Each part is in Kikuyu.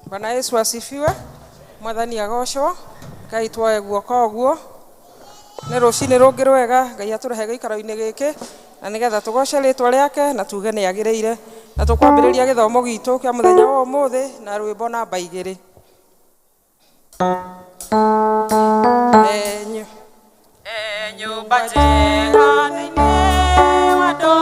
Bwana Yesu asifiwe. Mwathani agocwo. Ngai tuoe guoko ũguo. Nĩ rũcinĩ rũngĩ rwega Ngai atũrehe gĩikaro-inĩ gĩkĩ na nĩgetha tũgoce rĩtwa rĩake na tuge nĩ agĩrĩire. Na tũkwambĩrĩria gĩthomo gitũ kĩa mũthenya wa ũmũthĩ na rwĩmbo namba 2. Nyũmba njega thĩinĩ wa andũ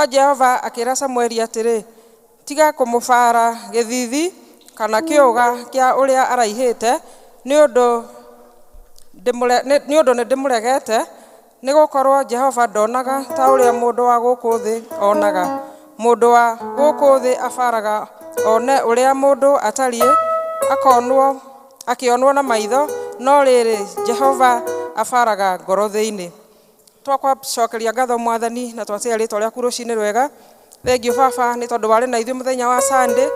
na Jehova akĩra Samueli atĩrĩ, tiga kũmũbara gĩthithi kana kĩũga kĩa ũrĩa araihĩte, nĩ ũndũ nĩ ndĩmũregete, nĩ gũkorwo Jehova ndonaga ta ũrĩa mũndũ wa gũkũ thĩ onaga. Mũndũ wa gũkũ thĩ abaraga one ũrĩa mũndũ atariĩ, akĩonwo na maitho, no rĩrĩ Jehova abaraga ngoro thĩinĩ. Twakwacokeria ngatho Mwathani na twatĩa rĩtwa rĩaku rũcinĩ rwega. Thengiũ baba nĩ tondũ warĩ na ithuĩ mũthenya wa Sunday,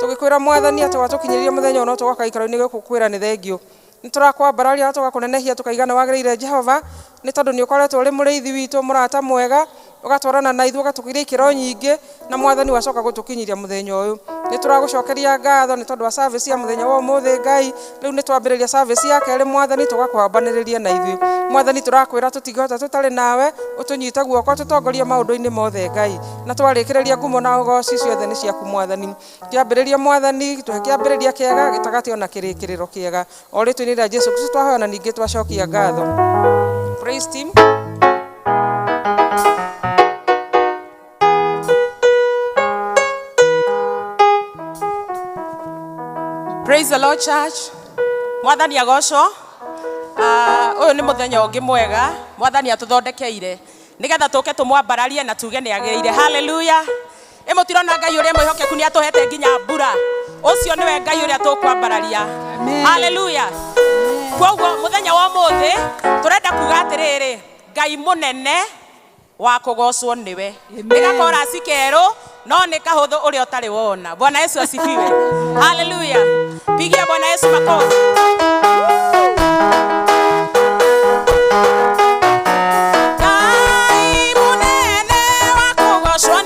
tũgĩkwĩra Mwathani atĩ watũkinyĩria mũthenya ũyũ no tũgoka gĩikaro-inĩ gĩkũ kwĩra nĩ thengiũ. Nĩ tũrakwambararia na tũgakũnenehia tũkaiga nĩ wagĩrĩire Jehova, nĩ tondũ nĩ ũkoretwo ũrĩ mũrĩithi witũ, mũrata mwega, ũgatwarana na ithuĩ ũgatũkiria ikĩro nyingĩ, na Mwathani wacoka gũtũkinyĩria mũthenya ũyũ. Nĩ tũragũcokeria ngatho nĩ tondũ wa service ya mũthenya wa ũmũthĩ Ngai. Rĩu nĩ twambĩrĩria service ya kerĩ Mwathani, tũgakũhambanĩrĩria na ithuĩ. Mwathani tũrakwĩra tũtingĩhota tũtarĩ nawe, ũtũnyite guoko tũtongorie maũndũ-inĩ mothe Ngai. Na twarĩkĩrĩria ngumo na ũgoci ciothe nĩ ciaku Mwathani. Kĩambĩrĩria Mwathani, tũhe kĩambĩrĩria kĩega, gĩtagatĩ ona kĩrĩkĩrĩro kĩega. O rĩtwa-inĩ rĩa Jesu Kristo twahoya na ningĩ twacokia ngatho. Praise team. Praise the Lord Church. Mwathani agocwo. Ũyũ nĩ mũthenya ũngĩ mwega Mwathani atũthondekeire nĩgetha tũke tũmwambararie na tuge nĩ agĩrĩire. Hallelujah. Ĩ mũtirona Ngai ũrĩa mwĩhokeku nĩ atũhete nginya mbura. Ũcio nĩwe Ngai ũrĩa tũkwambararia. Hallelujah. Kwoguo mũthenya wa ũmũthĩ tũrenda kuga atĩrĩrĩ, Ngai mũnene wa kũgocwo nĩwe. Nĩ gakorasi kerũ no nĩ kahũthũ ũrĩa ũtarĩ wona. Bwana Yesu asifiwe. Hallelujah. Pigia Bwana Yesu makofi. Ngai mũnene wa kũgocwo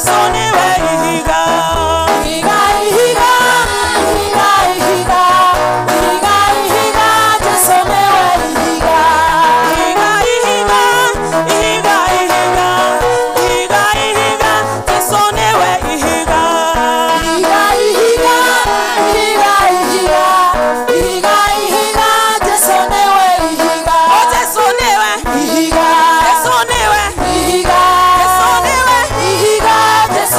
Jesu nĩwe ihiga. Ihiga, ihiga, ihiga, ihiga, ihiga, ihiga, Jesu nĩwe ihiga. Ihiga, ihiga, ihiga, ihiga, ihiga, ihiga, Jesu nĩwe ihiga. Ihiga, ihiga, ihiga, ihiga, ihiga, ihiga, Jesu nĩwe ihiga. O Jesu nĩwe, Ihiga, Jesu nĩwe, ihiga, Jesu nĩwe. ihiga, Jesu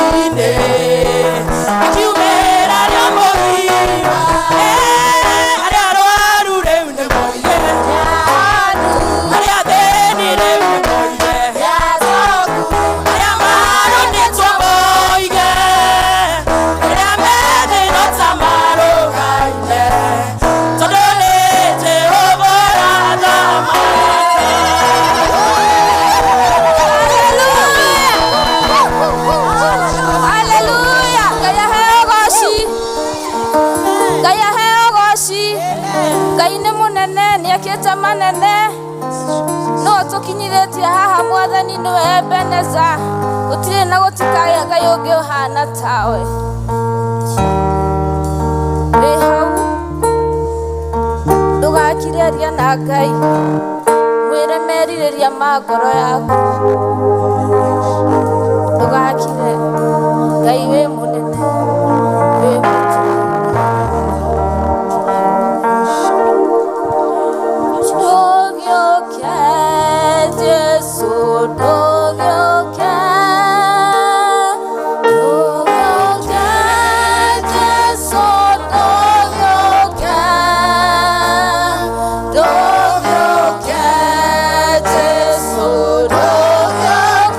rũcinĩ akiumĩra arĩa mũgima arĩa arwaru rĩu nĩ moige arĩa athĩni rĩu nĩ moige arĩa marũnĩtwo moige arĩa methĩno ta marũgaine tondũ nĩ Jehova ũrathamaka. Haleluya! Ngai aheo goci. Ngai aheo goci. Ngai nĩ mũnene nĩ ekĩte manene. No tũkinyithĩtie haha mwathani nĩwe Ebeneza. Gũtirĩ na gũtikagĩa Ngai ũngĩ ũhana tawe. Wĩ hau ndũgakirĩria na Ngai. Mwĩre merirĩria ma ngoro yaku. Ndũgakire. Ngai wĩ mũnene, wĩ mũtũũru. Ndũgĩũke Jesũ, ndũgĩũke. Ndũgĩũke Jesũ, ndũgĩũke. Ndũgĩũke Jesũ, ndũgĩũke.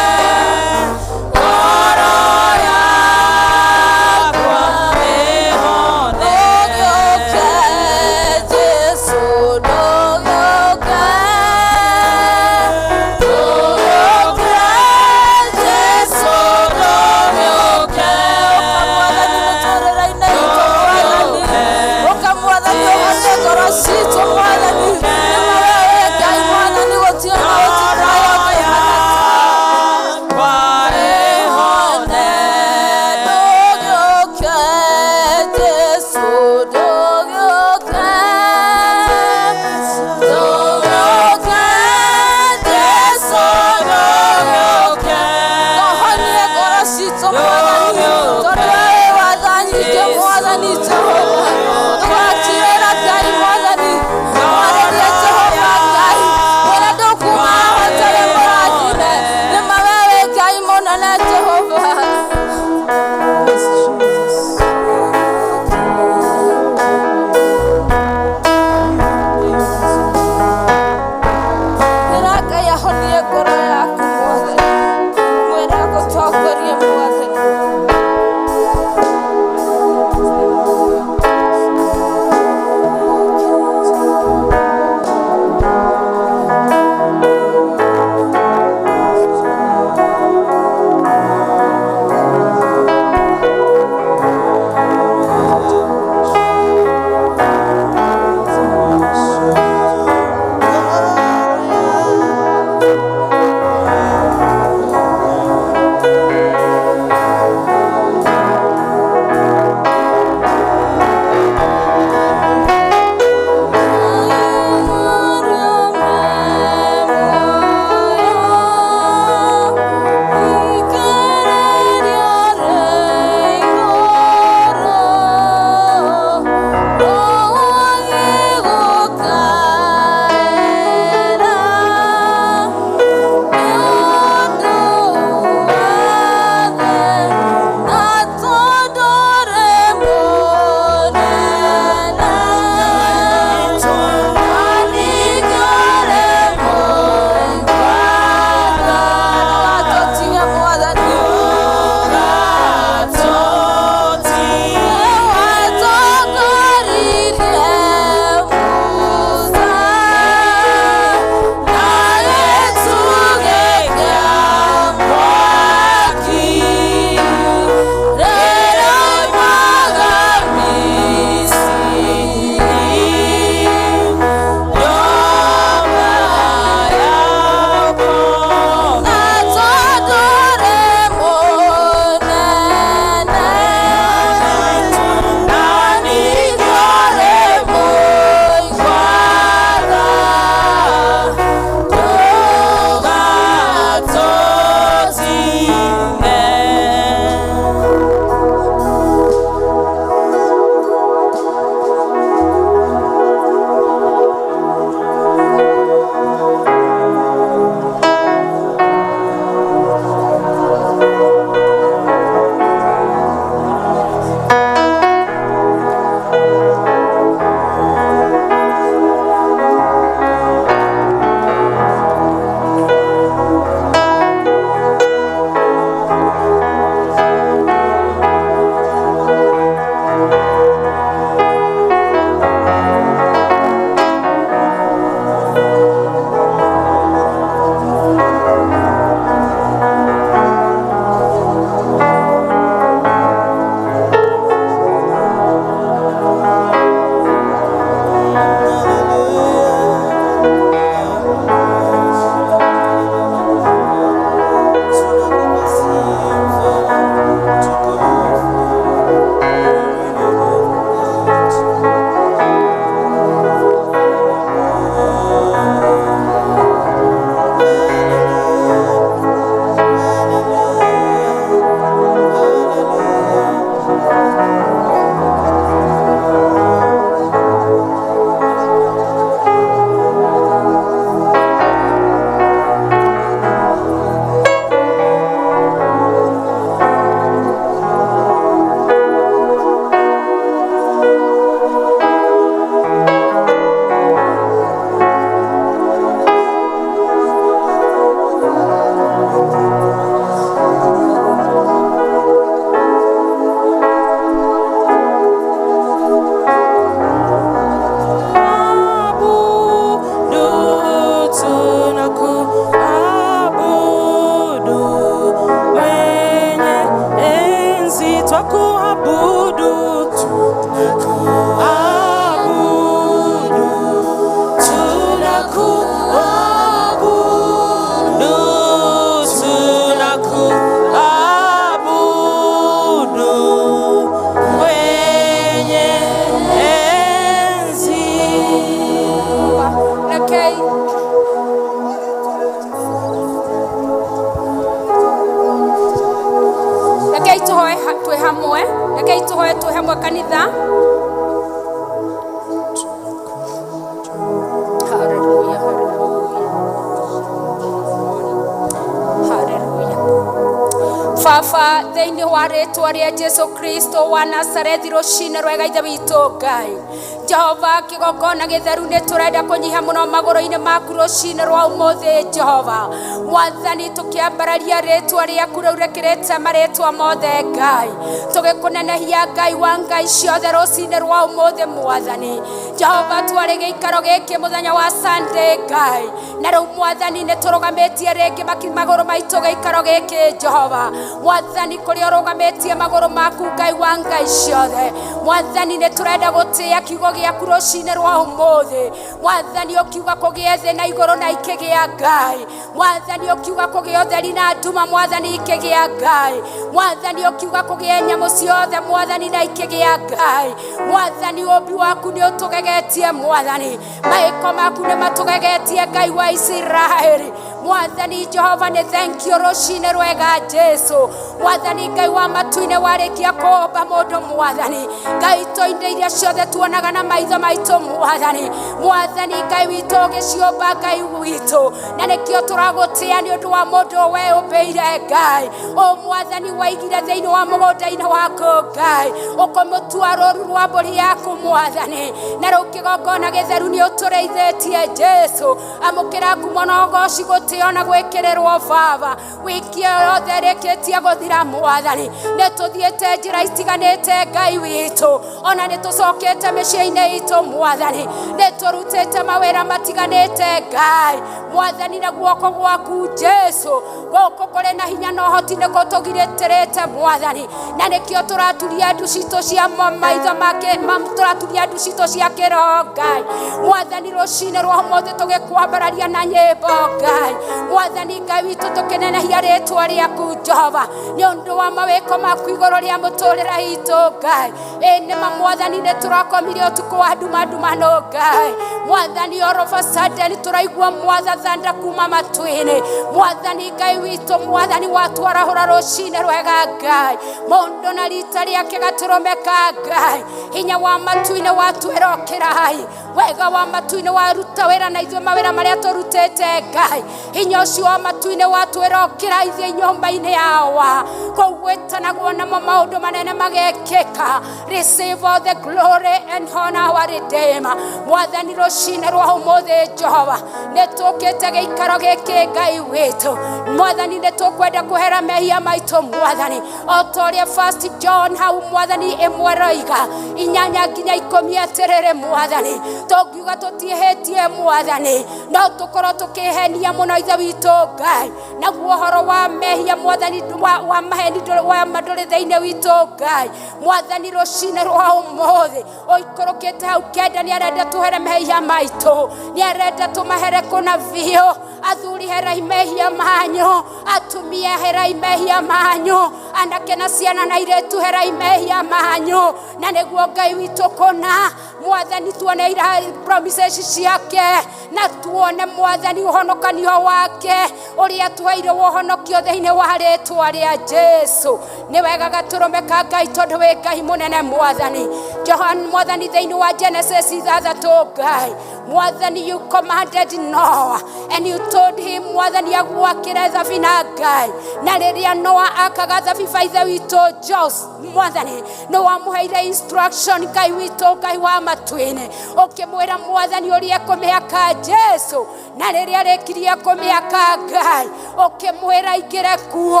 Wa rĩtwa rĩa Jesu Kristo wa Nazarethi, rũcinĩ rwega Ithe witũ Ngai. Jehova, kĩgongona gĩtheru, nĩ tũrenda kũnyiha mũno magũrũ-inĩ maku rũcinĩ rwa ũmũthĩ. Jehova Mwathani, tũkĩambararia rĩtwa rĩaku rĩu rĩkĩrĩte marĩtwa mothe Ngai, tũgĩkũnenehia Ngai wa ngai ciothe rũcinĩ rwa ũmũthĩ. Mwathani Jehova, twarĩ gĩikaro gĩkĩ mũthenya wa Sunday Ngai, na rĩu Mwathani nĩ tũrũgamĩtie rĩngĩ magũrũ maitũ gĩikaro gĩkĩ. Jehova Mwathani, kũrĩa ũrũgamĩtie magũrũ maku Ngai wa ngai ciothe, Mwathani, nĩ tũrenda gũtĩĩa kiugo gĩaku rũcinĩ rwa ũmũthĩ. Mwathani, ũkiuga kũgĩe thĩ na igũrũ na ikĩgĩa Ngai. Mwathani, ũkiuga kũgĩe ũtheri na nduma, Mwathani, ikĩgĩa Ngai. Mwathani, ũkiuga kũgĩe nyamũ ciothe, Mwathani, na ikĩgĩa Ngai. Mwathani, ũmbi waku nĩ ũtũgegetie. Mwathani, maĩko maku nĩ matũgegetie, Ngai wa Isiraeli. Mwathani Jehova, nĩ thank you rũcinĩ rwega. Jesu Mwathani Ngai wa matu-inĩ, warĩkia kũũmba mũndũ, Mwathani Ngai, tũ indo iria ciothe tuonaga na maitho maitũ, Mwathani, Mwathani Ngai witũ, ũgĩciũmba Ngai witũ, na nĩkĩo tũragũtĩa nĩ ũndũ wa mũndũ we ũmbĩire Ngai. O Mwathani, waigire thĩinĩ wa mũgũnda-inĩ waku Ngai, ũkũmũtua rũru rwa mbũri yaku Mwathani, na rĩu kĩgongona gĩtheru nĩ ũtũrĩithĩtie. Jesu, amũkĩra ngumo na ũgoci, gũtĩo na gwĩkĩrĩrwo. Baba, wiki ĩyo yothe ĩrĩkĩtie gũthira, Mwathani, nĩ tũthiĩte njĩra itiganĩte Ngai witũ, ona nĩ tũcokete mĩciĩ-inĩ itũ. Mwathani, nĩ tũrutĩte mawĩra matiganĩte Ngai. Mwathani, na guoko gwaku Jesu gũkũ kũrĩ na hinya na ũhoti nĩ gũtũgirĩtĩrĩte Mwathani, na nĩkĩo tũraturia ndu citũ cia maitho make, tũraturia ndu citũ cia kĩroho Ngai. Mwathani, rũcinĩ rwa ũmũthĩ tũgĩkwambararia na nyĩmbo Ngai. Mwathani Ngai witũ, tũkĩnenehia rĩtwa rĩaku Jehova nĩ ũndũ wa mawĩko maku igũrũ rĩa mũtũrĩre itũ Ngai. Ĩ nĩma Mwathani, nĩ tũrakomire ũtukũ wa nduma ndumano Ngai. Mwathani, all of a sudden tũraigua mwathathanda kuma matu-inĩ. Mwathani Ngai witũ, Mwathani, watwarahũra rũcinĩ rwega Ngai, mũndũ na rita rĩake gatũrũme ka Ngai. Hinya wa matu-inĩ watwĩra ũkĩrai, wega wa matu-inĩ waruta wĩra na ithuĩ mawĩra marĩa tũrutĩte Ngai. Hinya ũcio wa matu-inĩ watwĩra ũkĩra, ithiĩ nyũmba-inĩ yawa kũu gwĩtanagwo namo maũndũ manene magekĩka. Receive all the glory and honor, our Redeemer. Mwathani, rũcinĩ rwa ũmũthĩ, Jehova, nĩ tũkĩte gĩikaro gĩkĩ Ngai witũ. Mwathani, nĩ tũkwenda kũhera mehia maitũ. Mwathani, o ta ũrĩa First John hau, Mwathani, 1 roiga 8 nginya 10 atĩrĩrĩ, Mwathani, tũngiuga tũtiĩhĩtie, Mwathani, no tũkorwo tũkĩhenia mũno Ithe witũ Ngai, naguo ũhoro wa mehia, Mwathani, wa maheni wa ma ndũrĩ thĩinĩ witũ Ngai. Mwathani, rũcinĩ rwa ũmũthĩ ũikũrũkĩte hau 9 nĩ arenda tũhere mehia maitũ, nĩ arenda tũmahere kũna biũ. Athuri, herai mehia manyu. Atumia, herai mehia manyu. Anake na ciana na airĩtu, herai mehia manyu, na nĩguo Ngai witũ kũna, Mwathani, tuone ira promises ciake na tuone, Mwathani, ũhonokanio wake ũrĩa tũheire ũhonokio thĩinĩ wa rĩtwa rĩa Jesu. Nĩ wega gatũrũme ka Ngai, tondũ wĩ Ngai mũnene. Mwathani John, Mwathani, thĩinĩ wa Genesis 6 Ngai, Mwathani, you commanded Noah and you told him, Mwathani, agwakĩre thabina Ngai, na rĩrĩa Noah akaga thabiba, Ithe witũ Jos, Mwathani, nĩ wamũheire instruction Ngai witũ, Ngai wa matu-inĩ, ũkĩmwĩra, Mwathani, ũrĩa ekũmĩaka. Jesu, na rĩrĩa arĩkirie kũmĩaka Ngai, ũkĩmwĩra ingĩre kuo,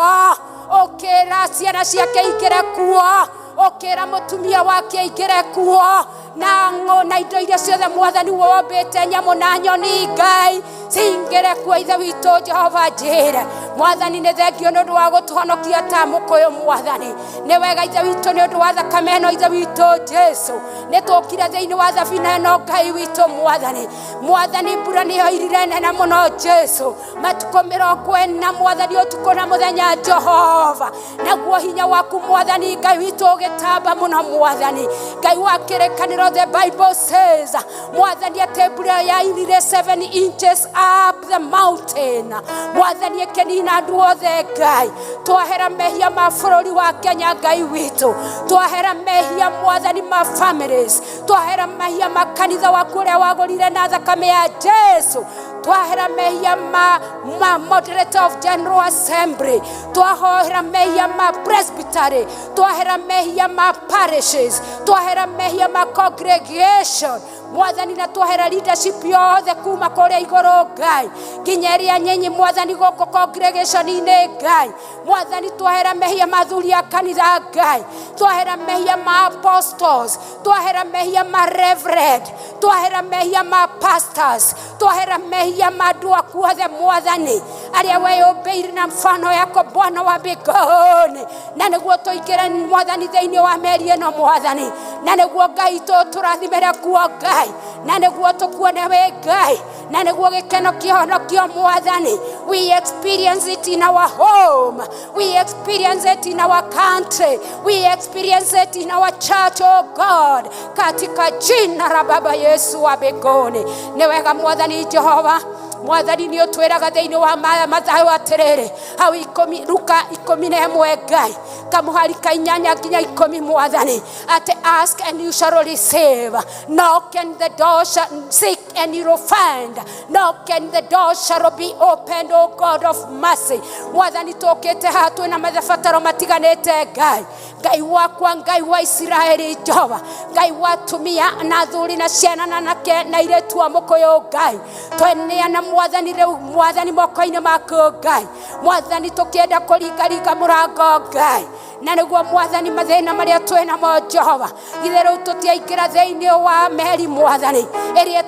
ũkĩra ciana ciake ingĩre kuo, ũkĩra mũtumia wake aingĩre kuo, na ng'o na indo iria ciothe, Mwathani, wombĩte, nyamũ na nyoni Ngai, cingĩre kuo. Ithe witũ Jehova njĩre, Mwathani, nĩ thengio nĩ ũndũ wa gũtũhonokia ta mũkũyũ. Mwathani, nĩ wega Ithe witũ nĩ ũndũ wa thakame ĩno. Ithe witũ Jesu, nĩ tũkire thĩinĩ wa thabina ĩno Ngai witũ. Mwathani, Mwathani, mbura nĩ yoirire nene mũno Jesu, matukũ 40, Mwathani, ũtukũ na mũthenya. Jehova, naguo hinya waku, Mwathani Ngai witũ, ũgĩtamba mũno. Mwathani Ngai wa kĩrĩkanĩro, the Bible says, Mwathani, atĩ mbura yairire 7 inches up the mountain, Mwathani, ĩkĩnina andũ othe. Ngai, twahera mehia ma bũrũri wa Kenya. Ngai witũ, twahera mehia, Mwathani, ma families, twahera mehia ma kanitha waku ũrĩa wagũrire na thakame ya Jesu. Twahera mehia ma moderator of General Assembly. Twahera mehia ma presbytery. Twahera mehia ma parishes. Twahera mehia ma congregation. Mwathani na twahera leadership yothe kuma kuria iguru Ngai nginya iria nyenyi Mwathani guku congregation-inĩ Ngai. Mwathani twahera mehia ma athuri a kanitha Ngai, twahera mehia ma apostles, twahera mehia ma reverend, twahera mehia ma pastors, twahera mehia ma andu aku othe Mwathani aria weyũmbĩire na mfano yako Bwana wa mbinguni, na nĩguo tũingĩre Mwathani thĩinĩ wa meri ĩno Mwathani, na nĩguo Ngai tũrathimĩre kuo Ngai, na nĩguo tũkuone wĩ Ngai, na nĩguo gĩkeno kĩhonokio Mwathani. We experience it in our home, we experience it in our country, we experience it in our church, oh God, katika jina la Baba Yesu wa mbinguni. Nĩ wega Mwathani Jehova. Mwathani nĩ ũtwĩraga thĩinĩ wa Mathayo atĩrĩrĩ hau Luka 11 Ngai kamuhari ka 8 nginya 10 Mwathani atĩ ask and you shall receive, knock and the door shall, seek and you will find, knock and the door shall be opened, O God of mercy. Mwathani tũkĩte haha twĩna mabataro matiganĩte Ngai, Ngai wakwa, Ngai wa Isiraeli Jehova, Ngai wa atumia na athuri na ciana na anake na airĩtu a mũkũyũ Ngai, tweneana Mwathani rĩu Mwathani moko-inĩ maku Ngai. Mwathani tũkĩenda kũringaringa mũrango Ngai, na nĩguo Mwathani mathĩna marĩa twĩnamo Jehova, githĩ rĩu tũtiaingĩra thĩinĩ wa meri Mwathani ĩrĩa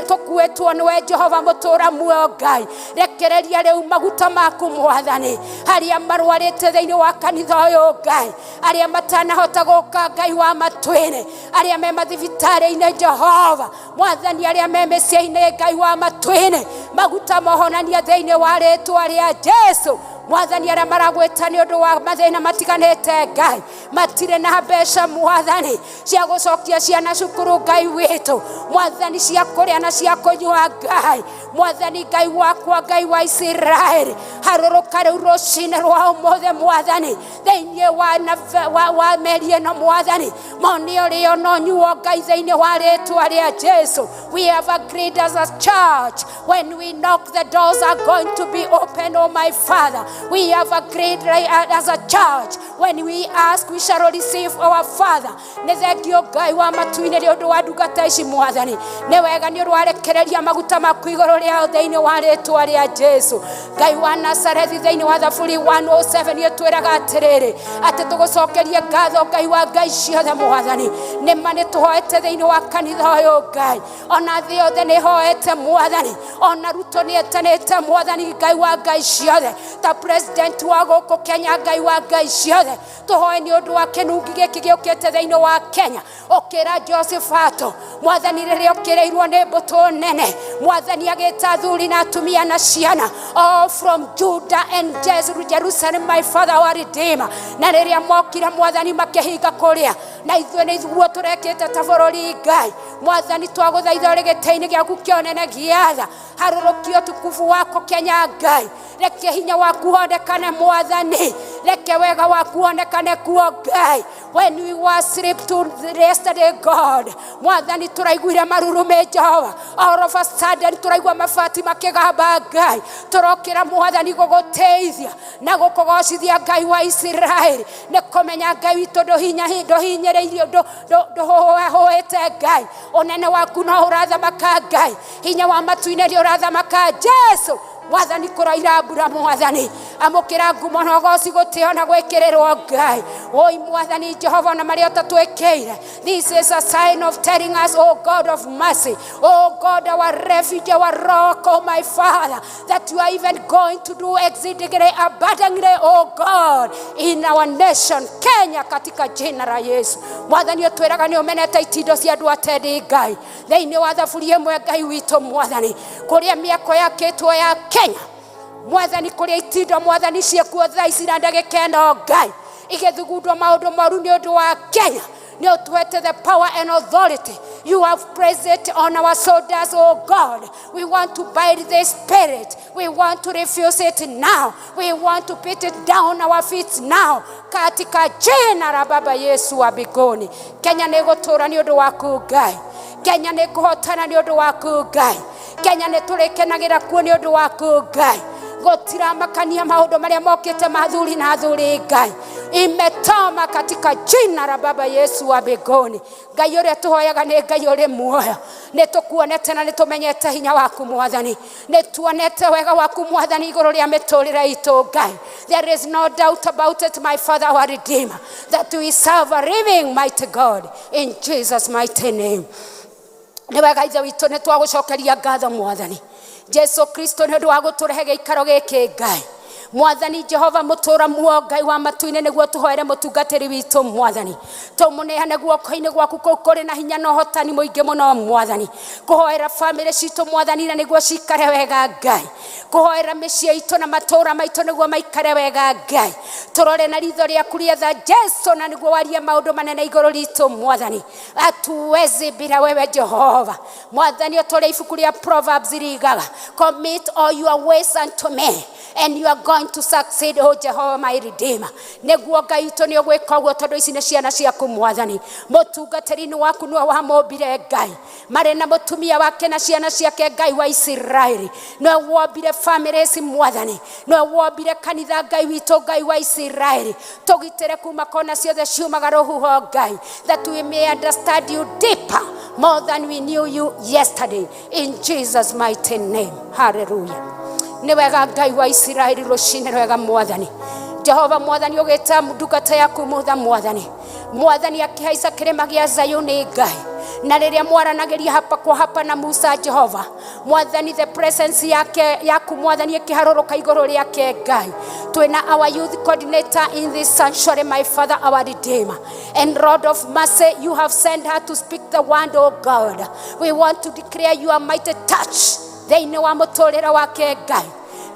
tũkuĩtwo nĩwe Jehova mũtũra muoyo Ngai. Rekereria rĩu maguta maku Mwathani arĩa marwarĩte thĩinĩ wa kanitha ũyũ Ngai, arĩa matanahota gũka Ngai wa matu-inĩ, arĩa me mathibitarĩ-inĩ Jehova Mwathani, arĩa me mĩciĩ-inĩ Ngai wa matu-inĩ, maguta mohonania thĩinĩ wa rĩtwa rĩa Jesu. Mwathani arĩa maragwĩta nĩ ũndũ wa mathĩna matiganĩte Ngai, matirĩ na mbeca Mwathani cia gũcokia ciana cukuru Ngai witũ, Mwathani cia kũrĩa na cia kũnyua Ngai. Mwathani Ngai wakwa, Ngai wa Isiraeli, harũrũka rĩu rũcinĩ rwa ũmũthĩ Mwathani thĩinĩ wa meri ĩno Mwathani, mone ũrĩo no nyuo Ngai thĩinĩ wa rĩtwa rĩa Jesu. We have agreed as a church, when we knock the doors are going to be open, oh my Father. We have agreed as a church, when we ask we shall receive, our Father. Nĩ thengio Ngai wa matu-inĩ nĩ ũndũ wa ndungata ici Mwathani, nĩ wega nĩ ũrwarekereria maguta maku igũrũ rĩao thĩinĩ wa rĩtwa rĩa Jesu. Ngai wa Nazarethi thĩinĩ wa Thaburi 107 nĩ ũtwĩraga atĩrĩrĩ atĩ tũgũcokerie ngatho Ngai wa Ngai ciothe Mwathani. Nĩ ma nĩ tũhoete thĩinĩ wa kanitha ũyũ Ngai, ona thĩ yothe nĩ hoete Mwathani, ona Ruto nĩ etanĩte Mwathani Ngai wa Ngai ciothe ta president wa gũkũ Kenya Ngai wa Ngai ciothe, tũhoe nĩ ũndũ wa kĩnungi gĩkĩ gĩũkĩte thĩinĩ wa Kenya. Ũkĩra Josephato Mwathani rĩrĩa ũkĩrĩirwo nĩ mbũtũ nene Mwathani agĩta athuri na atumia na ciana all from Judah and Jerusalem, my Father our Redeemer, na rĩrĩa mokire Mwathani makĩhinga kũrĩa, na ithuĩ nĩ ithuo tũrekĩte ta bũrũri Ngai. Mwathani twagũthaitha ũrĩ gĩtĩ-inĩ gĩaku kĩa ũnene gĩa tha, harũrũkia ũtukufu wako Kenya Ngai, reke hinya waku wonekane Mwathani, reke wega waku wonekane kuo Ngai. When we were asleep to yesterday God, Mwathani tũraiguire marurumĩ Jehova, all of a sudden tũraigua mabati makĩgamba Ngai, tũrokĩra Mwathani gũgũteithia na gũkũgocithia Ngai wa Isiraeli, nĩ kũmenya Ngai witũ ndũhinyĩrĩirio, ndũhũĩte Ngai, ũnene waku no ũrathamaka Ngai, hinya wa matu-inĩ nĩ ũrathamaka Jesu. Mwathani kũraira mbura Mwathani, amũkĩra ngumo na ũgoci gũtĩo na gwĩkĩrĩrwo Ngai. Oi Mwathani Jehova na marĩa ũtatwĩkĩire, this is a sign of telling us, oh God of mercy, oh God our refuge, our rock, oh my Father, that you are even going to do exceedingly abundantly, oh God, in our nation Kenya, katika jina la Yesu. Mwathani ũtwĩraga nĩ ũmenete itindo cia andũ atendi Ngai thĩinĩ wa thaburi ĩmwe Ngai witũ Mwathani, kũrĩa mĩako yakĩtwo ya Kenya Mwathani, kũrĩa itindo Mwathani ciĩkuo thaa ici na ndagĩka ĩno Ngai igĩthugundwo maũndũ moru nĩ ũndũ wa Kenya, nĩ ũtũhete the power and authority. You have placed it on our shoulders, oh God. We want to bind this spirit. We want to refuse it now. We want to put it down our feet now. Katika jina la Baba Yesu wa mbinguni. Kenya nĩ ĩgũtũũra nĩ ũndũ waku Ngai. Kenya nĩ ĩkũhotana nĩ ũndũ waku Ngai. Kenya nĩ tũrĩkenagĩra kuo nĩ ũndũ waku Ngai. Gũtiramakania maũndũ marĩa mokĩte mathuri na athuri Ngai, imetoma katika jina la Baba Yesu wa mbinguni. Ngai ũrĩa tũhoyaga nĩ Ngai ũrĩ muoyo, nĩ tũkuonete na nĩ tũmenyete hinya waku Mwathani, nĩ tuonete wega waku Mwathani igũrũ rĩa mĩtũrĩre itũ Ngai. There is no doubt about it, my Father, our Redeemer, that we serve a living mighty God, in Jesus' mighty name. Nĩ wega Ithe witũ, nĩ twagũcokeria ngatho Mwathani Jesu Kristo nĩ ũndũ wa gũtũrehe gĩikaro gĩkĩ Ngai. Mwathani Jehova mũtũra muo Ngai wa matu-inĩ, nĩguo tũhoere mũtungatĩri witũ Mwathani, tũmũneane guoko-inĩ gwaku kũu kũrĩ na hinya na ũhotani mũingĩ mũno Mwathani, kũhoera bamĩrĩ citũ Mwathani na nĩguo cikare wega Ngai, kũhoera mĩciĩ itũ na matũũra maitũ nĩguo maikare wega Ngai. Tũrore na ritho rĩaku rĩa tha Jesu, na nĩguo warie maũndũ manene igũrũ ritũ Mwathani. Hatuwezi bila wewe Jehova Mwathani. Ũtũrĩa ibuku rĩa Proverbs rigaga, "Commit all your ways unto me and you are going to succeed, O Jehovah my Redeemer." Nĩguo Ngai witũ, nĩ ũgwĩka ũguo tondũ ici nĩ ciana ciaku Mwathani. Mũtungatĩri-inĩ waku nĩwe wamũmbire Ngai, marĩ na mũtumia wake na ciana ciake. Ngai wa Isiraeli, nĩwe wombire famĩlĩ ici Mwathani, nĩwe wombire kanitha Ngai witũ. Ngai wa Isiraeli, tũgitĩre kuma kona ciothe ciumaga rũhuho Ngai, that we may understand you deeper, more than we knew you yesterday, in Jesus' mighty name. Hallelujah. Nĩ wega Ngai wa Isiraeli, rũcinĩ rwega Mwathani Jehova. Mwathani, ũgĩta ndungata yaku mutha Mwathani, Mwathani akĩhaica kĩrĩma gĩa Zayuni Ngai, na rĩrĩa mwaranagĩria hapa kwa hapa na Musa, Jehova Mwathani, the presence yake yaku Mwathani ĩkĩharũrũka igũrũ rĩake Ngai. Twĩna our youth coordinator in this sanctuary, my Father, our Redeemer and Lord of mercy. You have sent her to speak the word, oh God. We want to declare your mighty touch thĩinĩ wa mũtũrĩre wake Ngai,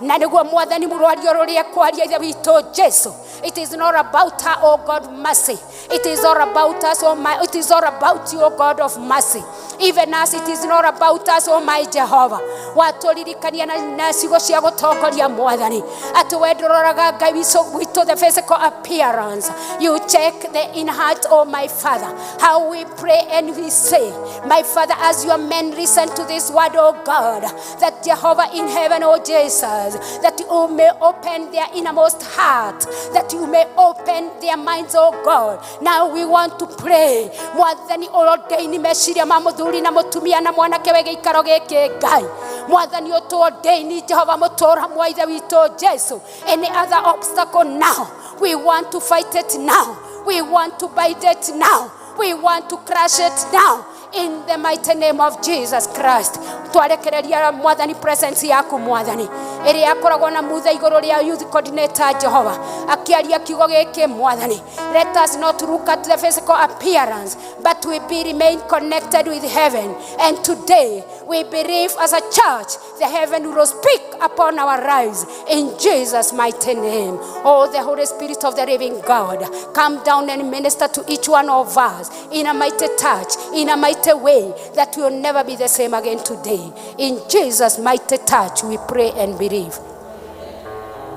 na nĩguo Mwathani mũrwario rũrĩa kwaria Ithe witũ Jesu. It is not about her, oh God mercy. It is all about us, oh my, it is all about you, oh God of mercy. Even us, it is not about us, oh my Jehovah. Watũririkania na ciugo cia gũtongoria Mwathani, atĩ we ndũroraga Ngai witũ the physical appearance. You check the in heart, oh my Father, how we pray and we say, my Father, as your men listen to this word, oh God, that Jehovah in heaven, oh Jesus, that you may open their innermost heart, that you may open their minds, oh God. Now we want to pray, Mwathani, ũrodeini meciria ma mũthuri na mũtumia na mwanake we gĩikaro gĩkĩ Ngai. Mwathani, ũtũordaini Jehova mũtũra mwa Ithe witũ Jesu. Any other obstacle now, we want to fight it now, we want to bite it now, we want to crush it now, in the mighty name of Jesus Christ. Twarekereria Mwathani presence yaku Mwathani, ĩrĩa yakoragwo na mutha igũrũ rĩa youth coordinator Jehova akĩaria kiugo gĩkĩ Mwathani. Let us not look at the physical appearance, but we be remain connected with heaven. And today we believe as a church the heaven will speak upon our lives, in Jesus' mighty name. Oh, the Holy Spirit of the living God, come down and minister to each one of us in a mighty touch, in a mighty way that will never be the same again today. In Jesus' mighty touch we pray and believe.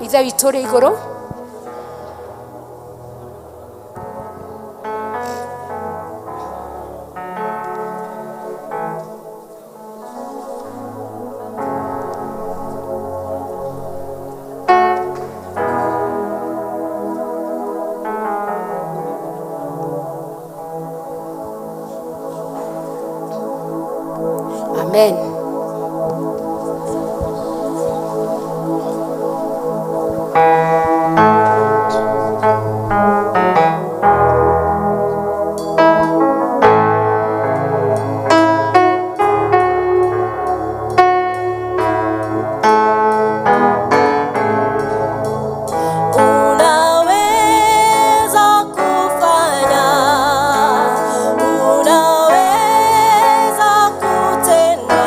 Ithe witũ ũrĩ igũrũ. Amen. Unaweza kufanya, unaweza kutenda.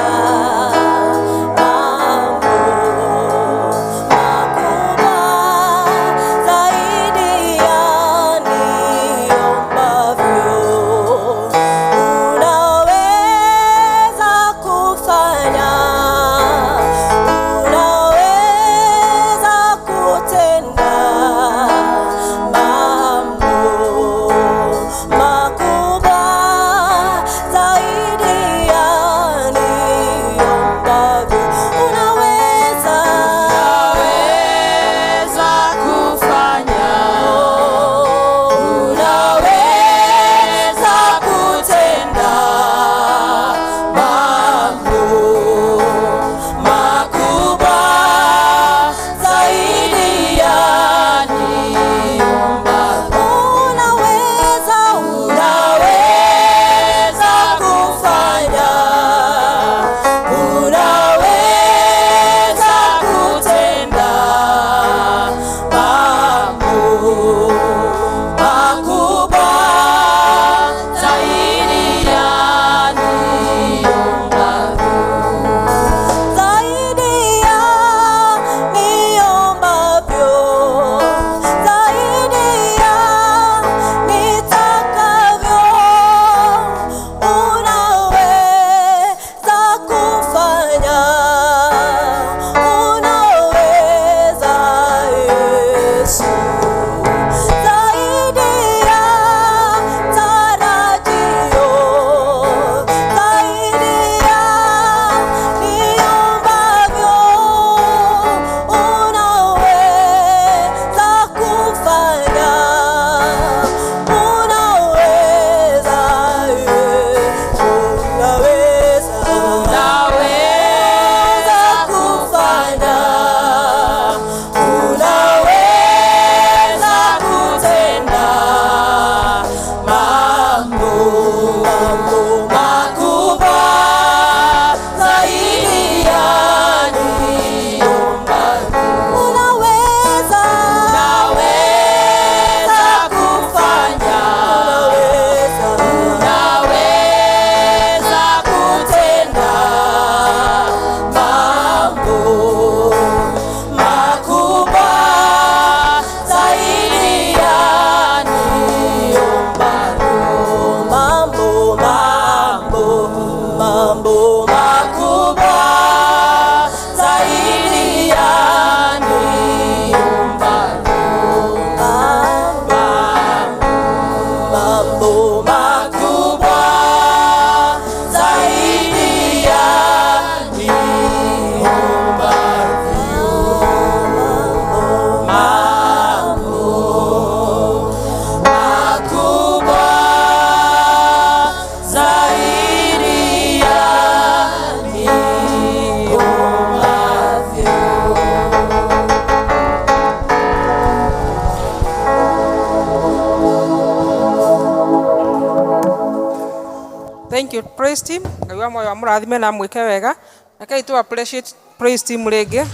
Praise team, Ngai wa muoyo amũrathime na amwĩke wega. Rekei tu appreciate praise team rĩngĩ.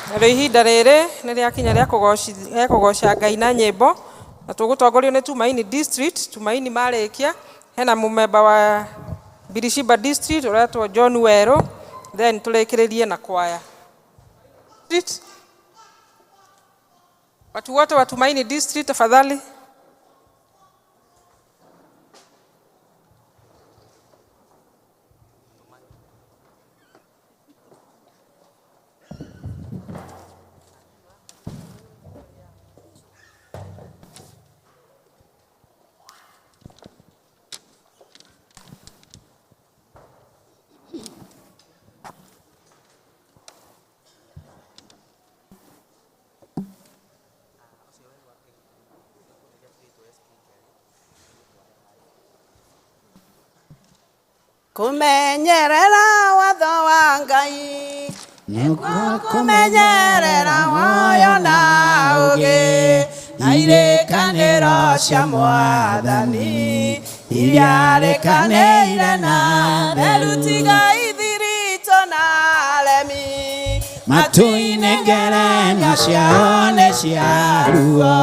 Narĩo ihinda rĩrĩ nĩ rĩakinya rĩa kũgoca Ngai na nyĩmbo, na tũgũtongorio nĩ Tumaini District. Tumaini marĩkia hena mũmemba wa Birishiba District ũretwo John Werũ, then tũrĩkĩrĩrie na kwaya. District. Watu wote wa Tumaini District tafadhali. Kumenyerera watho wa Ngai nĩguo kũmenyerera muoyo na ũũgĩ na irĩkanĩro cia Mwathani iria rĩkanĩire na theru tiga ithiritũ na aremi matu-inĩ ngerenwa ciao nĩ cia ruo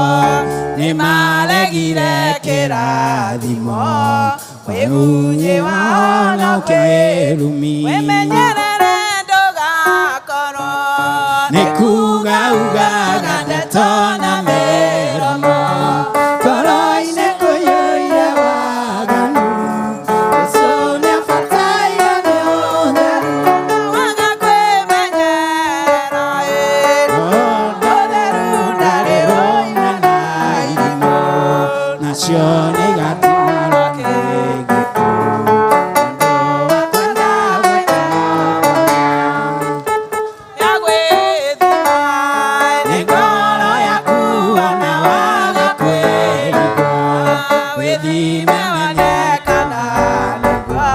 nĩ maregire kĩrathimo wĩgunyi wao na kĩrumi wĩmenyerere ndũgakorwo nĩ kuga ugaga ndeto na mĩromo ngoro-inĩ kũiyũire waganu Jesũ nĩabataire nĩ ũtheru waga kwĩmenyerera ĩ ũtheru ndarĩ rũina na irimũ nacio nĩ igatigara kĩgĩkũ ũndũ wa kwenda ya gwĩthima nĩ ngoro yaku ona waga kwĩrigwo wĩthime wone kana nĩguo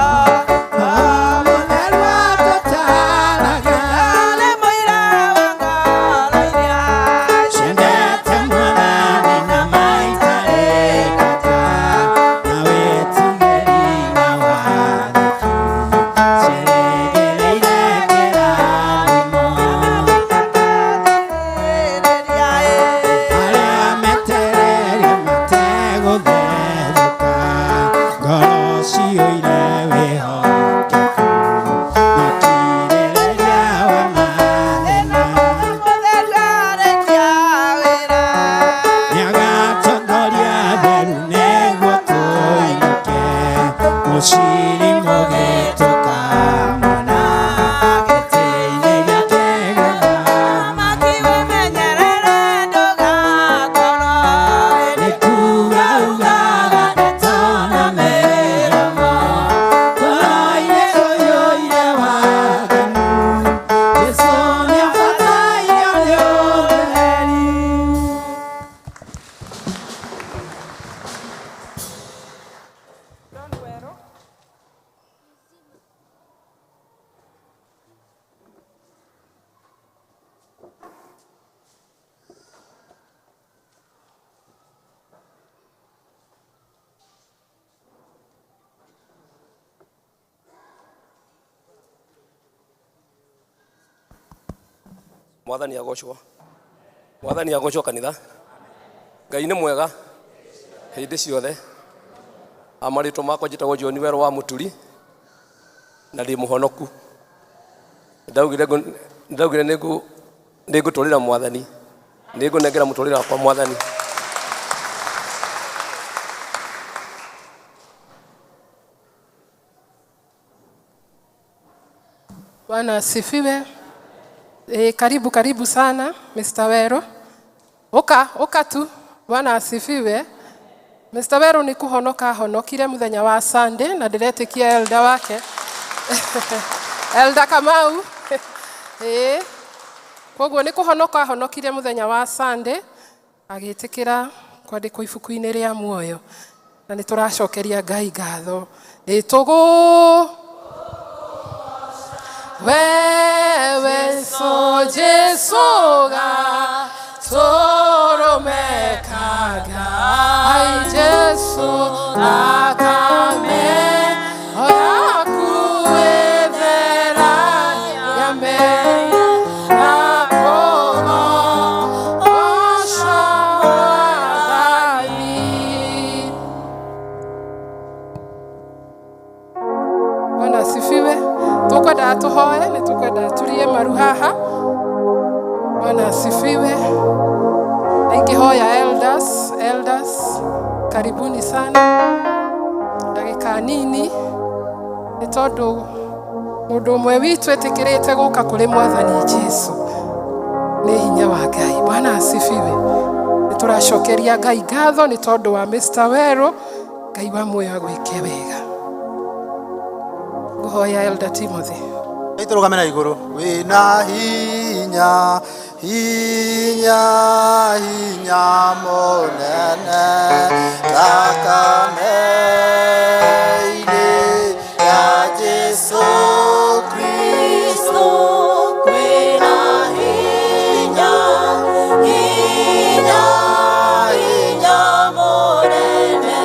mũtheru atũtaraga arĩ mũira wa ngoro iria ciendete Mwathani na maitarĩkata na wĩtigĩri na wathĩki ciĩrĩgĩrĩire kĩrathimo arĩa metereire mategũthethũka ngoro ciyũire wĩhokeku makirĩrĩria wa mathĩna nĩagatongoria theru nĩguo tũinũke mũciri mũgĩtũkamona gĩtĩ-inĩ gĩake gĩthamaki nĩ kuga ugaga ndeto na mĩromo ngoro-inĩ kũiyũire waganu Jesũ nĩabatairio nĩ ũtheri. John Werũ. Mwathani agocwo Mwathani agocwo kanitha Ngai nĩ mwega hĩndĩ ciothe. Amarĩtwa makwa njĩtagwo John Werũ wa Mũturi na ndĩ mũhonoku. Ndaugire nĩngũtũrĩra Mwathani, nĩngũnengera mũtũrĩre wakwa Mwathani. Bwana asifiwe. Karibu karibu sana Mr. Wero. Uka uka tu. Bwana asifiwe. Mr. Wero ni kuhonoka ahonokire muthenya wa Sunday na ndiretikia elder wake. Elder Kamau. Koguo ni kuhonoka ahonokire muthenya wa Sunday agitikira kwandikwo ibuku-inĩ rĩa muoyo. Na nĩ tũracokeria Ngai ngatho. Nĩ tũgũ wewe so Jesu ga toromekaga ai Jesu aka Tũkwendaga tũhoe, nĩ tũkwendaga turie maru haha. Bwana asifiwe. Na ingĩhoya elders, elders, karibuni sana. Ndagĩka nini nĩ tondũ mũndũ ũmwe witũ etĩkĩrĩte gũka kũrĩ Mwathani Jesu nĩ hinya wa Ngai. Bwana asifiwe. Nĩ tũracokeria Ngai ngatho nĩ tondũ wa Mr. Wero. Ngai wa muoyo agwĩke wega. Ngũhoya Elder Timothy. Tũrũgame na igũrũ. Wĩna hinya, hinya, hinya mũnene, thakame-inĩ ya Jesu Kristo. Kwĩna hinya, hinya, hinya mũnene,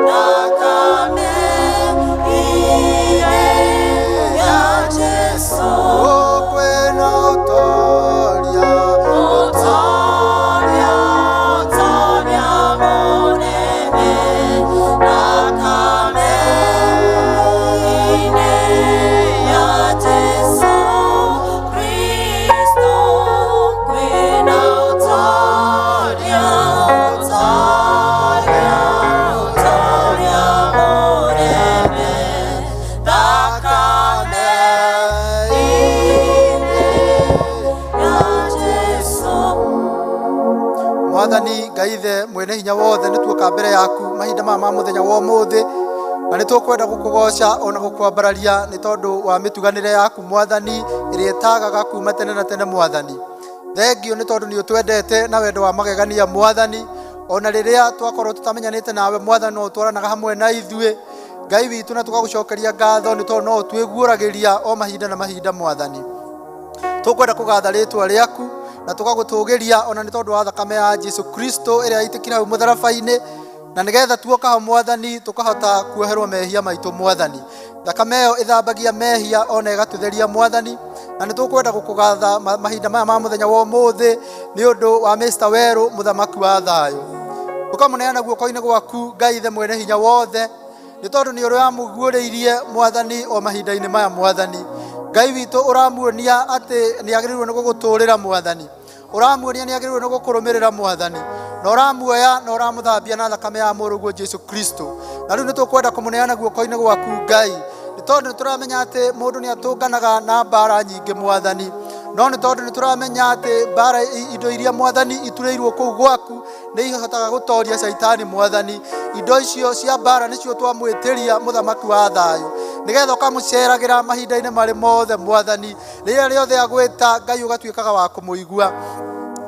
thakame-inĩ ya Jesu. Kwĩna ũtoria, ũtoria, ũtoria mũnene, thakame-inĩ ya Jesu Kristo. Kwĩna ũtoria, ũtoria, ũtoria mũnene, thakame-inĩ ya Jesu. Mwathani Ngai ithe mwene hinya wothe, nĩ tuoka mbere yaku mahinda maya ma mũthenya wa ũmũthĩ, na nĩ tũkwenda gũkũgoca ona gũkwambararia nĩ tondũ wa mĩtuganĩre yaku Mwathani, ĩrĩa ĩtagaga kuma tene na tene. Mwathani, thengio nĩ tondũ nĩ ũtwendete na wendo wa magegania. Mwathani, ona rĩrĩa twakorwo tũtamenyanĩte nawe, Mwathani, no ũtwaranaga hamwe na ithuĩ, Ngai witũ, na tũgagũcokeria ngatho nĩ tondũ no ũtwĩguũragĩria o mahinda na mahinda. Mwathani, tũkwenda kũgatha rĩtwa rĩaku na tũgagũtũgĩria ona nĩ tondũ wa thakame ya Jesu Kristo ĩrĩa yaitĩkire hau mũtharaba-inĩ, na nĩgetha tuoka ho, Mwathani, tũkahota kuoherwo mehia maitũ. Mwathani, thakame ĩyo ĩthambagia mehia ona ĩgatũtheria. Mwathani, na nĩ tũkwenda gũkũgatha mahinda maya ma mũthenya wa ũmũthĩ nĩ ũndũ wa Mr. Weru, mũthamaki wa thayũ. Ũkamũneana guoko-inĩ gwaku, Ngai ithe mwene hinya wothe, nĩ tondũ nĩ ũrĩa wamũguũrĩirie, Mwathani, o mahinda-inĩ maya. Mwathani Ngai witũ, ũramuonia atĩ nĩ agĩrĩirwo nĩ gũgũtũrĩra. Mwathani, ũramuonia nĩ agĩrĩirwo nĩ gũkũrũmĩrĩra. Mwathani, na ũramuoya na ũramũthambia na thakame ya mũrũguo Jesu Kristo. Na rĩu nĩ tũkwenda kũmũneana guoko-inĩ gwaku, Ngai, nĩ tondũ nĩ tũramenya atĩ mũndũ nĩ atũnganaga na mbara nyingĩ. Mwathani, no nĩ tondũ nĩ tũramenya atĩ mbara indo iria, Mwathani, iturĩirwo kũu gwaku nĩ ihotaga gũtoria caitani. Mwathani, indo icio cia mbara nĩcio twamwĩtĩria, mũthamaki wa thayũ, nĩgetha ũkamũceragĩra mahinda-inĩ marĩ mothe. Mwathani, rĩrĩa rĩothe agwĩta, Ngai, ũgatuĩkaga wa kũmũigua.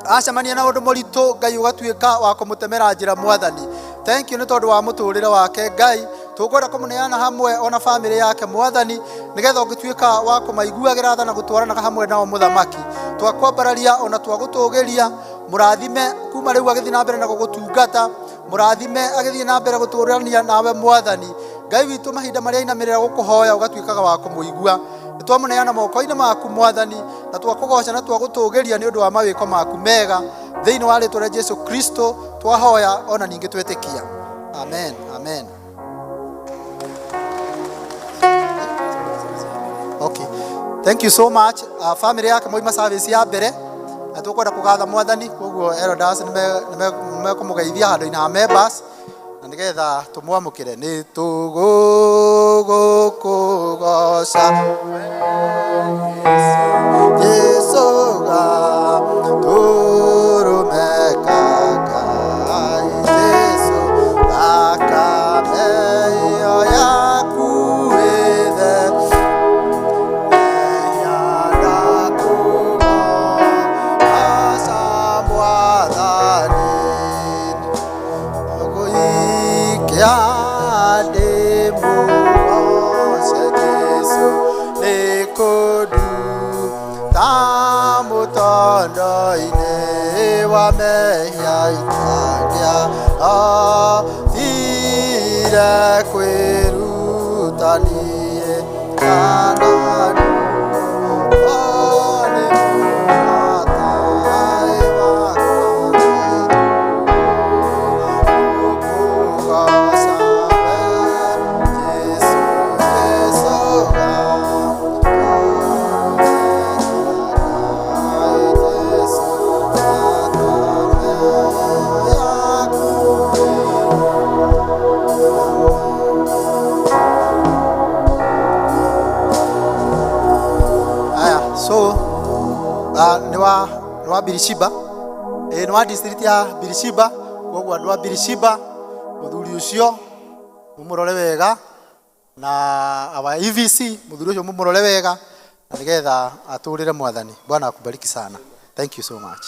Acemania na ũndũ mũritũ, Ngai, ũgatuĩka wa kũmũtemera njĩra. Mwathani, thank you nĩ tondũ wa mũtũrĩre wake. Ngai, tũkwenda kũmũneana hamwe ona bamĩrĩ yake, Mwathani, nĩgetha ũngĩtuĩka wa kũmaiguagĩra tha na gũtwaranaga hamwe nao. Mũthamaki, twakwambararia ona twagũtũgĩria. Mũrathime kuma rĩu agĩthiĩ na mbere na gũgũtungata. Mũrathime agĩthiĩ na mbere gũtũrania nawe. Mwathani Ngai witũ, mahinda marĩa ainamĩrĩra gũkũhoya, ũgatuĩkaga wa kũmũigua. Nĩ twamũneana moko-inĩ maku, Mwathani, na twakũgoca na twagũtũgĩria nĩ ũndũ wa mawĩko maku mega. Thĩinĩ wa rĩtwa rĩa Jesu Kristo twahoya ona ningĩ twetĩkia, amen, amen. Okay, thank you so much. Family yake moima service ya mbere na tũkwenda kũgatha Mwathani. Koguo elders nĩ mekũmũgeithia handũ-inĩ ha members na nĩgetha tũmwamũkĩre. Nĩ tũgũgũkũgoca Jesu ga tũrũmeka Ngai Jesu, thakame ĩyo yaku ĩthe mehia ndakũgoca. Mwathani, gũikia ndĩ mũgoce Jesu nĩ kũnduta mũtondo-inĩ wa mehia itangĩa thire kwĩruta niĩ kana nĩ mũrata wakwa. Kũgoca we Jesu, Jesu ga Nĩ wa Birishiba, nĩ wa district ya Birishiba. Koguo andũ a Birishiba, mũthuri ũcio mũmũrore wega, na our EVC mũthuri ũcio mũmũrore wega na nĩgetha atũrĩre Mwathani. Bwana akubariki sana. Thank you so much.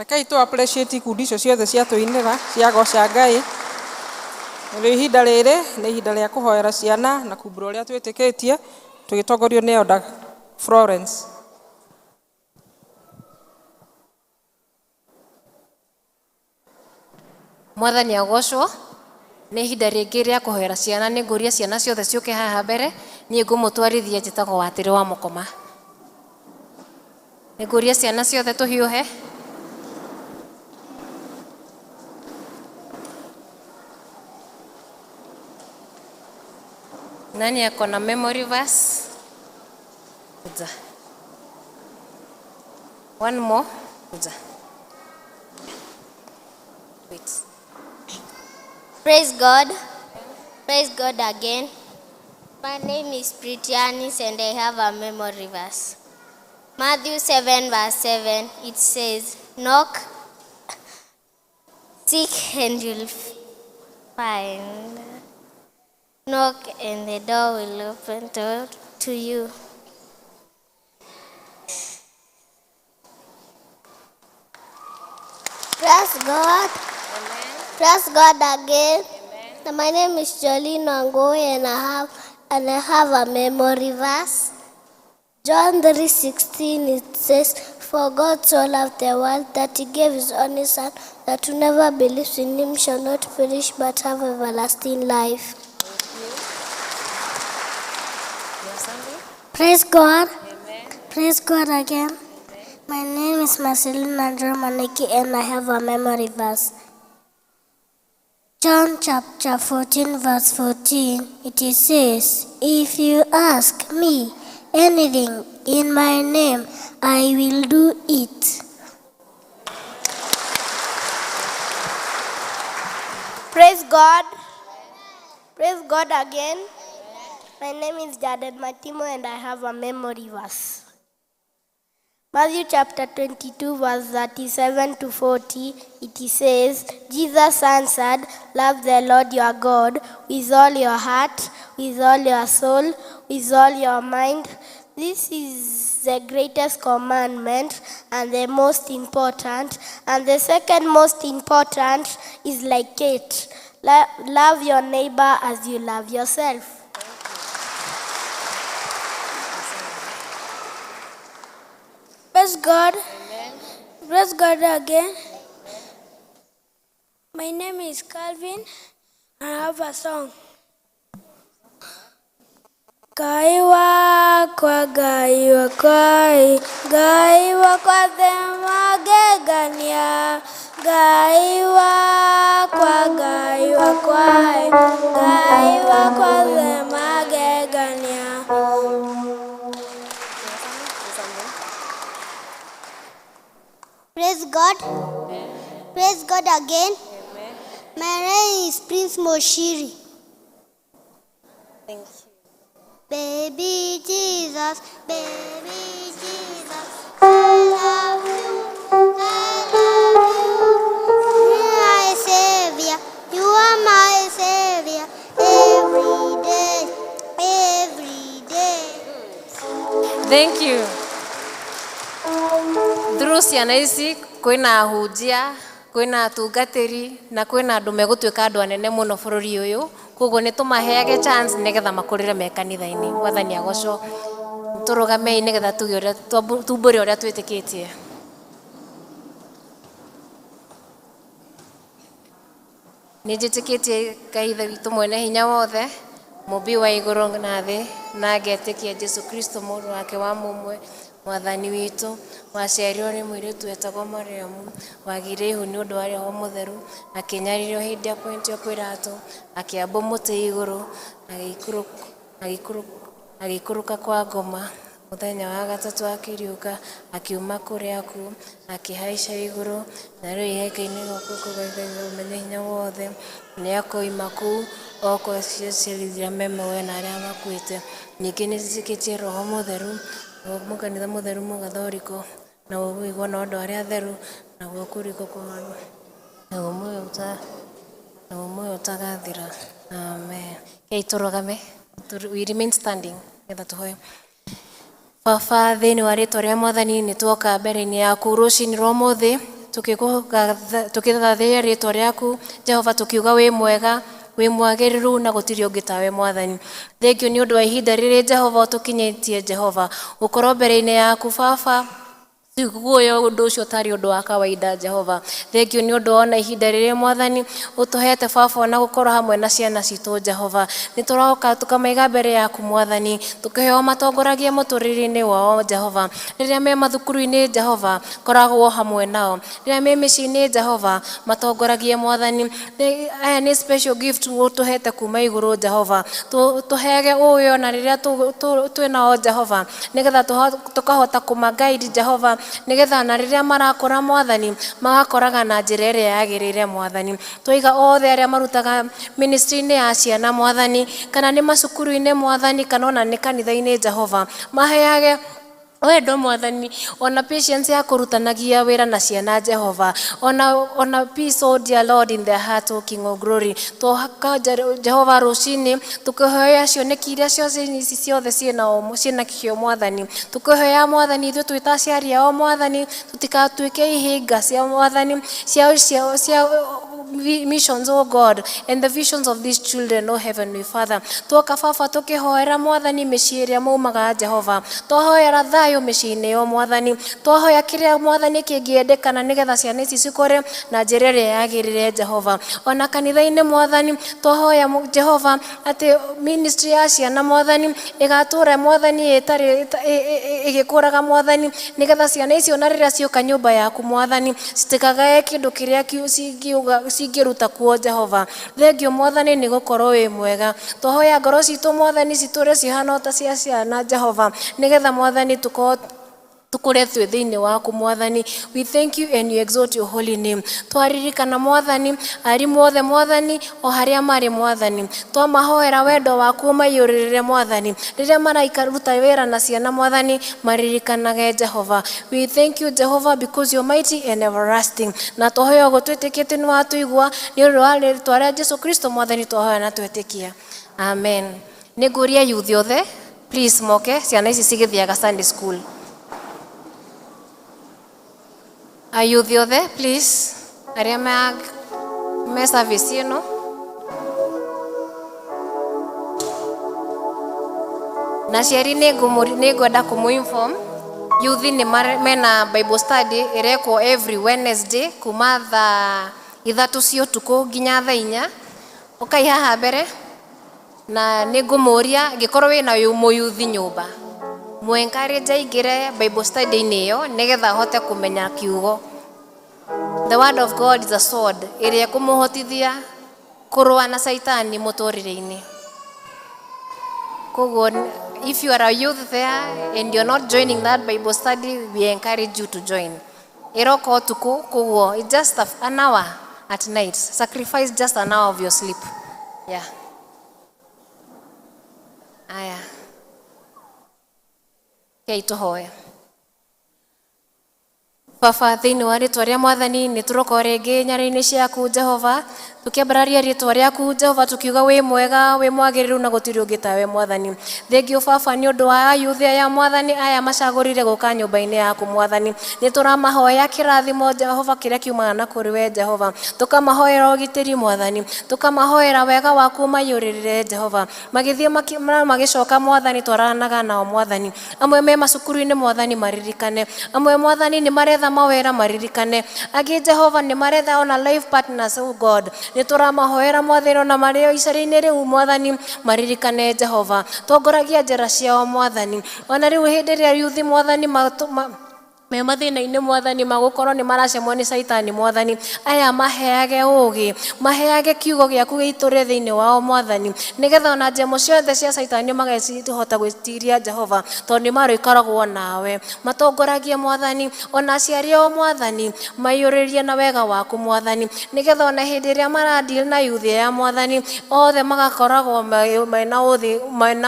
Rekei tũ appreciate ikundi icio ciothe ciatũinĩra ciagoca Ngai. Rĩu ihinda rĩrĩ nĩ ihinda rĩa kũhoera ciana na kumbũra ũrĩa twĩtĩkĩtie tũgĩtongorio nĩ Elder Florence. Mwathani agocwo. Nĩ ihinda rĩngĩ rĩa kũhoera ciana. Nĩ ngũria ciana ciothe ciũke haha mbere. Niĩ ngũmũtwarithia, njĩtagwo Watĩrĩ wa Mũkoma. Nĩ ngũria ciana ciothe tũhiũhe. Nani ako na memory verse? Kuja. One more. Kuja. Wait. Praise God. Praise God again. My name is Pritianis and I have a memory verse. Matthew 7 verse 7, it says, "Knock, seek and you'll find. Knock and the door will open to you." Praise God. Praise God again. Amen. My name is Jolene Wangui and I have a memory verse. John 3:16, it says, For God so loved the world that he gave his only Son, that whoever believes in him shall not perish but have everlasting life. Praise God. Praise God again. My name is Marcelina Maneki and I have a memory verse. John chapter 14, verse 14, it says, If you ask me anything in my name, I will do it. Praise God. Praise God again. My name is Jaden Matimo and I have a memory verse. Matthew chapter 22, verse 37 to 40, it says, Jesus answered, Love the Lord your God with all your heart, with all your soul, with all your mind. This is the greatest commandment and the most important. And the second most important is like it love your neighbor as you love yourself. Praise God. Praise God again. My name is Calvin. I have a song. Ngai wakwa, Ngai wakwa, Ngai wakwa thĩ magegania. Ngai wakwa, Ngai wakwa, Ngai wakwa thĩ magegania. Praise God. Praise God again. My name is Prince Moshiri. Thank you. Baby Jesus, baby Jesus, I love you, I love you. You are my savior, you are my savior every day, every day. Thank you. Through ciana ici kwĩna ahunjia, kwĩna atungatĩri na kwĩna andũ megũtuĩka andũ anene mũno bũrũri ũyũ, koguo nĩ tũmaheage chance nĩgetha makũrĩre me kanitha-inĩ. Mwathani agocwo. Tũrũgamei nĩgetha tuge ũrĩa tumbũre ũrĩa twĩtĩkĩtie. Nĩ njĩtĩkĩtie Ngai Ithe witũ mwene hinya wothe, mũmbi wa igũrũ na thĩ, na ngetĩkia Jesu Kristo mũrũ wake wa mũmwe, mwathani witũ, waciarirwo nĩ mũirĩtu wetagwo Mariamu, wagĩire ihu nĩ ũndũ wa Roho Mũtheru, akĩnyariirwo hĩndĩ ya Pontio Pilato, akĩambwo mũtĩ igũrũ, agĩikũrũka kwa ngoma, mũthenya wa gatatũ akĩriũka, akiuma kũrĩa akuũ, akĩhaica igũrũ, na rĩu ihekainĩ guoko kwa Ithe mwene hinya wothe, nĩ akoima kũu oka gũciirithia me muoyo na arĩa makuĩte. Ningĩ nĩ njĩtĩkĩtie Roho Mũtheru, naguo kanitha mũtheru mũgathoriko, naguo ũiguano wa andũ arĩa atheru, naguo kũriũka kwa naguo muoyo ũtagathira. Amen. Rekei tũrũgame, we remain standing nĩgetha tũhoe. Baba, thĩinĩ wa rĩtwa rĩa Mwathani nĩ tuoka mbere-inĩ yaku rũcinĩ rwa ũmũthĩ tũkĩthathaiya rĩtwa rĩaku Jehova, tũkiuga wĩ mwega, wĩ mwagĩrĩru na gũtirĩ ũngĩ tawe Mwathani. Thengiũ nĩ ũndũ wa ihinda rĩrĩ Jehova ũtũkinyĩtie Jehova gũkorwo mbere-inĩ yaku Baba, guoya ũndũ ũcio ũtarĩ ũndũ wa kawaida Jehova. Thengiũ nĩ ũndũ ona ihinda rĩrĩ Mwathani ũtũhete Baba ona gũkorwo hamwe na ciana citũ Jehova. Nĩ tũroka tũkamaiga mbere yaku Mwathani, tũkĩheo matongoragie mũtũrĩre-inĩ wao Jehova. Rĩrĩa me mathukuru-inĩ Jehova, koragwo hamwe nao. Rĩrĩa me mĩciĩ-inĩ Jehova, matongoragie Mwathani. Aya nĩ special gift ũtũhete kuma igũrũ Jehova. Tũheage ũĩ ona rĩrĩa twĩ nao Jehova, nĩgetha tũkahota kũma-guide Jehova, nĩgetha na rĩrĩa marakũra Mwathani magakoraga na njĩra ĩrĩa yagĩrĩire Mwathani. Twaiga othe arĩa marutaga ministry-inĩ ya ciana Mwathani, kana nĩ macukuru-inĩ Mwathani, kana ona nĩ kanitha-inĩ Jehova, maheage wendo Mwathani, ona patience ya kũrutanagia wĩra na ciana Jehova, ona peace, oh dear Lord, in their heart, O King of Glory. Twoka Jehova rũcinĩ tũkĩhoya cioneki iria ciothe ici ciothe ciĩna kĩo Mwathani, tũkĩhoya Mwathani ithuĩ twĩ ta aciari ao Mwathani, tũtikatuĩke ihĩnga cia Mwathani cia missions, oh God, and the visions of these children, oh Heavenly Father. Twoka baba tukihoera mwathani mĩciĩ ĩrĩa maumaga Jehova, twahoera thayũ mĩciĩ-inĩ yo mwathani, twahoya kĩrĩa mwathani kĩngĩendekana nĩgetha ciana ici cikũre na njĩra ĩrĩa yagĩrĩire Jehova. Ona kanitha-inĩ mwathani twahoya Jehova atĩ ministry ya ciana mwathani ĩgatũra mwathani ĩtarĩ ĩgĩkũraga mwathani nĩgetha ciana icio na rĩrĩa cioka nyũmba yaku mwathani citikagae kĩndũ kĩrĩa cingĩruta kuo Jehova. Thengio mwathani nĩ gũkorwo wĩ mwega. Twahoya ngoro citũ mwathani citũre cihana ta cia ciana Jehova nĩgetha mwathani tũkorwo tukure twĩ thĩinĩ waku mwathani. We thank you and we exalt your holy name. Twaririkana mwathani arimũ othe mwathani o harĩa marĩ mwathani, twamahoera wendo waku ũmaiyũrĩrĩre mwathani rĩrĩa mararuta wĩra na ciana mwathani maririkanage Jehova. We thank you Jehova because you're mighty and everlasting. Na twahoya ũguo twĩtĩkĩtie nĩ watũigua nĩ ũndũ wa rĩtwa rĩa Jesu Kristo mwathani twahoya na twetĩkia, amen. Nĩ ngũria youth othe please moke, ciana ici cigĩthiaga Sunday school. Ayuthi othe please arĩa me service ĩno. Na aciari nĩ ngwenda kũmũ-inform youth nĩ mena Bible study ĩrekwo every Wednesday kuma thaa 3 cia ũtukũ nginya thaa 4. Ũkai haha mbere na nĩ ngũmũria angĩkorwo wĩna mũyuthi nyũmba mũ encourage aingĩre Bible study-inĩ ĩyo nĩgetha ahote kũmenya kiugo. The word of God is a sword ĩrĩa ĩkũmũhotithia kũrũa na Saitani mũtũrĩre-inĩ. Koguo if you are a youth there and you're not joining that Bible study, we encourage you to join. Ĩroka ũtukũ, koguo it's just an hour at night. Sacrifice just an hour of your sleep. Yeah. Aya. Kei tũhoe. Baba, thĩinĩ wa rĩtwa rĩa mwathani nĩ tũroka rĩngĩ nyarĩinĩ ciaku Jehova, tũkĩambararia rĩtwa rĩaku Jehova, tukiuga wĩ mwega, wĩ mwagĩrĩru na gũtirĩ ũngĩ tawe mwathani. Thengio baba nĩ ũndũ wa ayuthi aya mwathani aya macagũrire gũka nyũmba-inĩ yaku mwathani. Nĩ tũramahoya kĩrathimo Jehova kĩrĩa kiumaga na kũrĩ we Jehova, tũkamahoera ũgitĩri mwathani, tũkamahoera wega waku ũmaiyũrĩrĩre Jehova. Magĩthiĩ magĩcoka mwathani twaranaga nao mwathani. Amwe me macukuru-inĩ mwathani maririkane, amwe mwathani nĩ maretha mawĩra maririkane, angĩ Jehova nĩ maretha ona life partners, oh God. Nĩ tũramahoera mwathani ona marĩ icaria-inĩ rĩu mwathani maririkane Jehova. Tongoragia njĩra ciao mwathani. Ona rĩu hĩndĩ ĩrĩa yuthi mwathani me mathĩna-inĩ mwathani magũkorwo nĩ maracemwo nĩ Saitani mwathani, aya maheage ũũgĩ, maheage kiugo gĩaku gĩitũre thĩinĩ wao mwathani, nĩgetha ona njemo ciothe cia Saitani magacihota gwĩtiria Jehova, tondũ nĩ marĩkoragwo nawe. Matongoragie mwathani, ona aciari ao mwathani maiyũrĩrie na wega waku mwathani, nĩgetha ona hĩndĩ ĩrĩa maradeal na yuthi ya mwathani othe magakoragwo mena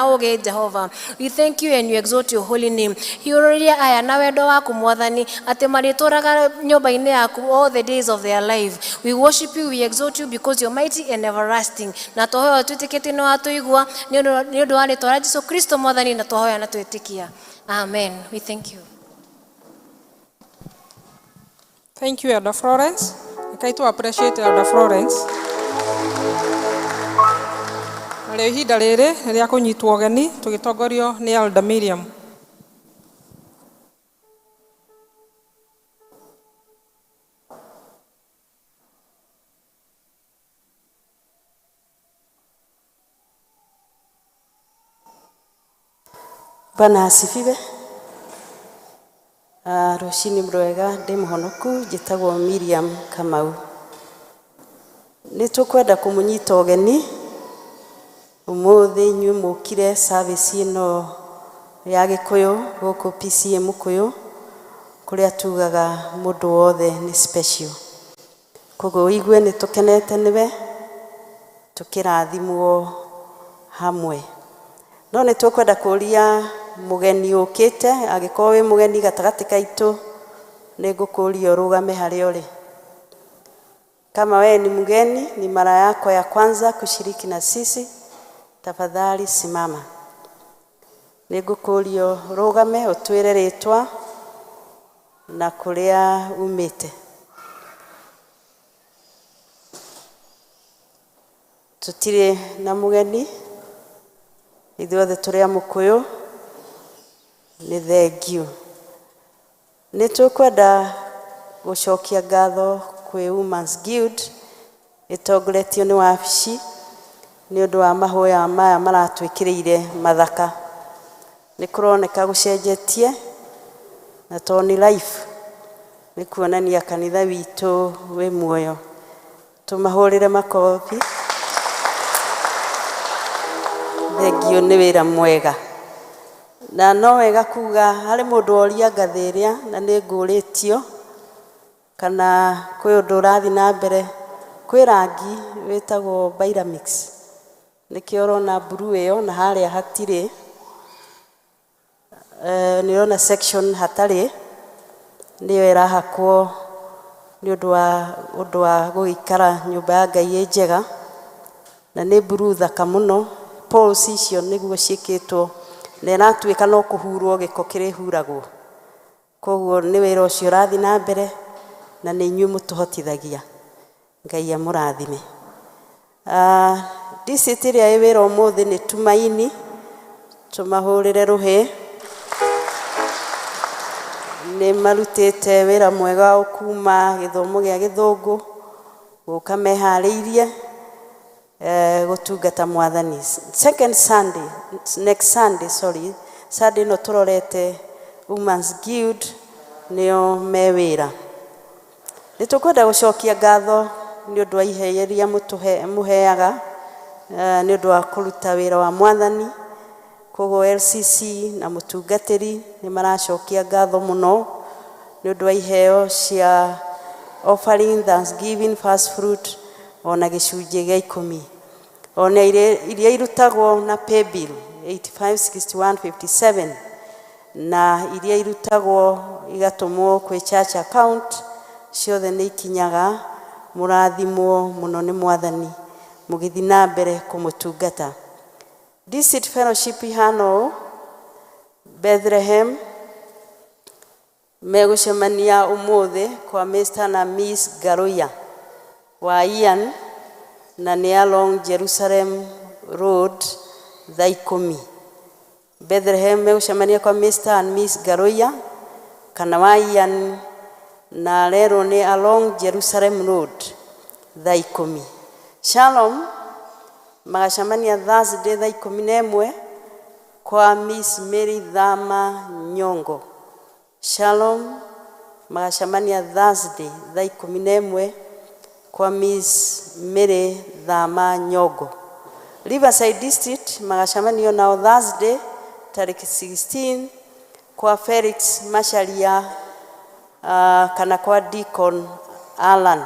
ũũgĩ Jehova. We thank you and we exalt your holy name. Hiũrĩria aya na wendo waku mwathani atĩ marĩtũraga nyũmba-inĩ yaku all the days of their life. We worship you, we exalt you because you're mighty and everlasting. Na twahoya twĩtĩkĩtie nĩ watũigua nĩ ũndũ wa rĩtwa rĩa Jesu Kristo mwathani, na twahoya na twĩtĩkia. Amen. We thank you. Thank you, Elder Florence. Rekai tu appreciate Elder Florence. Narĩo ihinda rĩrĩ nĩ rĩa kũnyitwo ũgeni tũgĩtongorio nĩ Elder Miriam. Bwana asifiwe. Rũcinĩ rwega, ndĩ mũhonoku, njĩtagwo Miriam Kamau. Nĩ tũkwenda kũmũnyita ũgeni ũmũthĩ inyuĩ mũkire service ĩno ya Gĩkũyũ gũkũ PCEA Mũkũyũ, kũrĩa tugaga mũndũ wothe nĩ special. Koguo ũigue nĩ tũkenete nĩwe, tũkĩrathimwo hamwe. No nĩ tũkwenda kũria mũgeni ũkĩte, angĩkorwo wĩ mũgeni gatagatĩ gaitũ, nĩ ngũkũria ũrũgame harĩa ũrĩ. Kama wewe ni mgeni, ni mara yako ya kwanza kushiriki na sisi, tafadhali simama. Nĩ ngũkũria ũrũgame ũtwĩre rĩtwa na kũrĩa umĩte. Tũtirĩ na mũgeni, ithuothe tũrĩ a Mũkũyũ, nĩ thengiũ. Nĩ tũkwenda gũcokia ngatho kwĩ Women's Guild ĩtongoretio nĩ wabici nĩ ũndũ wa mahoya maya maratwĩkĩrĩire mathaka. Nĩ kũroneka gũcenjetie na to nĩ life nĩ kuonania kanitha witũ wĩ muoyo. Tũmahũrĩre makobi. Thengiũ nĩ wĩra mwega. Na no wega kuga harĩ mũndũ woria ngathĩ ĩrĩa na nĩ ngũrĩtio kana kwĩ ũndũ ũrathiĩ na mbere, kwĩ rangi wĩtagwo Bairamix, nĩkĩo ũrona blue ĩyo na harĩa hatirĩ, nĩ ũrona section hatarĩ, nĩyo ĩrahakwo nĩ ũndũ wa gũgĩikara nyũmba ya Ngai ĩ njega, na nĩ blue thaka mũno. Poles icio nĩguo ciĩkĩtwo na ĩratuĩka no kũhurwo gĩko kĩrĩhuragwo. Koguo nĩ wĩra ũcio ũrathiĩ na mbere na nĩ inyuĩ mũtũhotithagia. Ngai amũrathime. District ĩrĩa ĩ wĩra ũmũthĩ nĩ Tumaini, tũmahũrĩre rũhĩ. Nĩ marutĩte wĩra mwega kuma gĩthomo gĩa gĩthũngũ gũka meharĩirie gũtungata mwathani. Second Sunday, next Sunday, sorry, Sunday ĩno tũrorete Women's Guild nĩo me wĩra. Nĩ tũkwenda gũcokia ngatho nĩ ũndũ wa iheo iria mũheaga nĩ ũndũ wa kũruta wĩra wa mwathani. Koguo LCC na mũtungatĩri nĩ maracokia ngatho mũno nĩ ũndũ wa iheo cia offering, thanksgiving, first fruit ona gĩcunjĩ gĩa 10. Ona iria irutagwo na paybill 856157 na iria irutagwo igatũmwo kwĩ church account ciothe nĩ ikinyaga. Mũrathimwo mũno nĩ mwathani mũgĩthiĩ na mbere kũmũtungata. District Fellowship ihana ũũ: Bethlehem megũcemania ũmũthĩ kwa Mr na Miss Garoya wa Ian na nĩ along Jerusalem Road thaa 10. Bethlehem megũcemania kwa Mr and Miss Garoya kana wa Ian na rerwo nĩ along Jerusalem Road thaa 10. Shalom magacemania Thursday thaa 11 kwa Miss Mary Thama Nyongo. Shalom magacemania Thursday thaa 11 kwa Miss Mary Thama Nyongo. Riverside District magacemanio nao Thursday tarĩki 16 kwa Felix Macharia kana kwa Deacon Alan.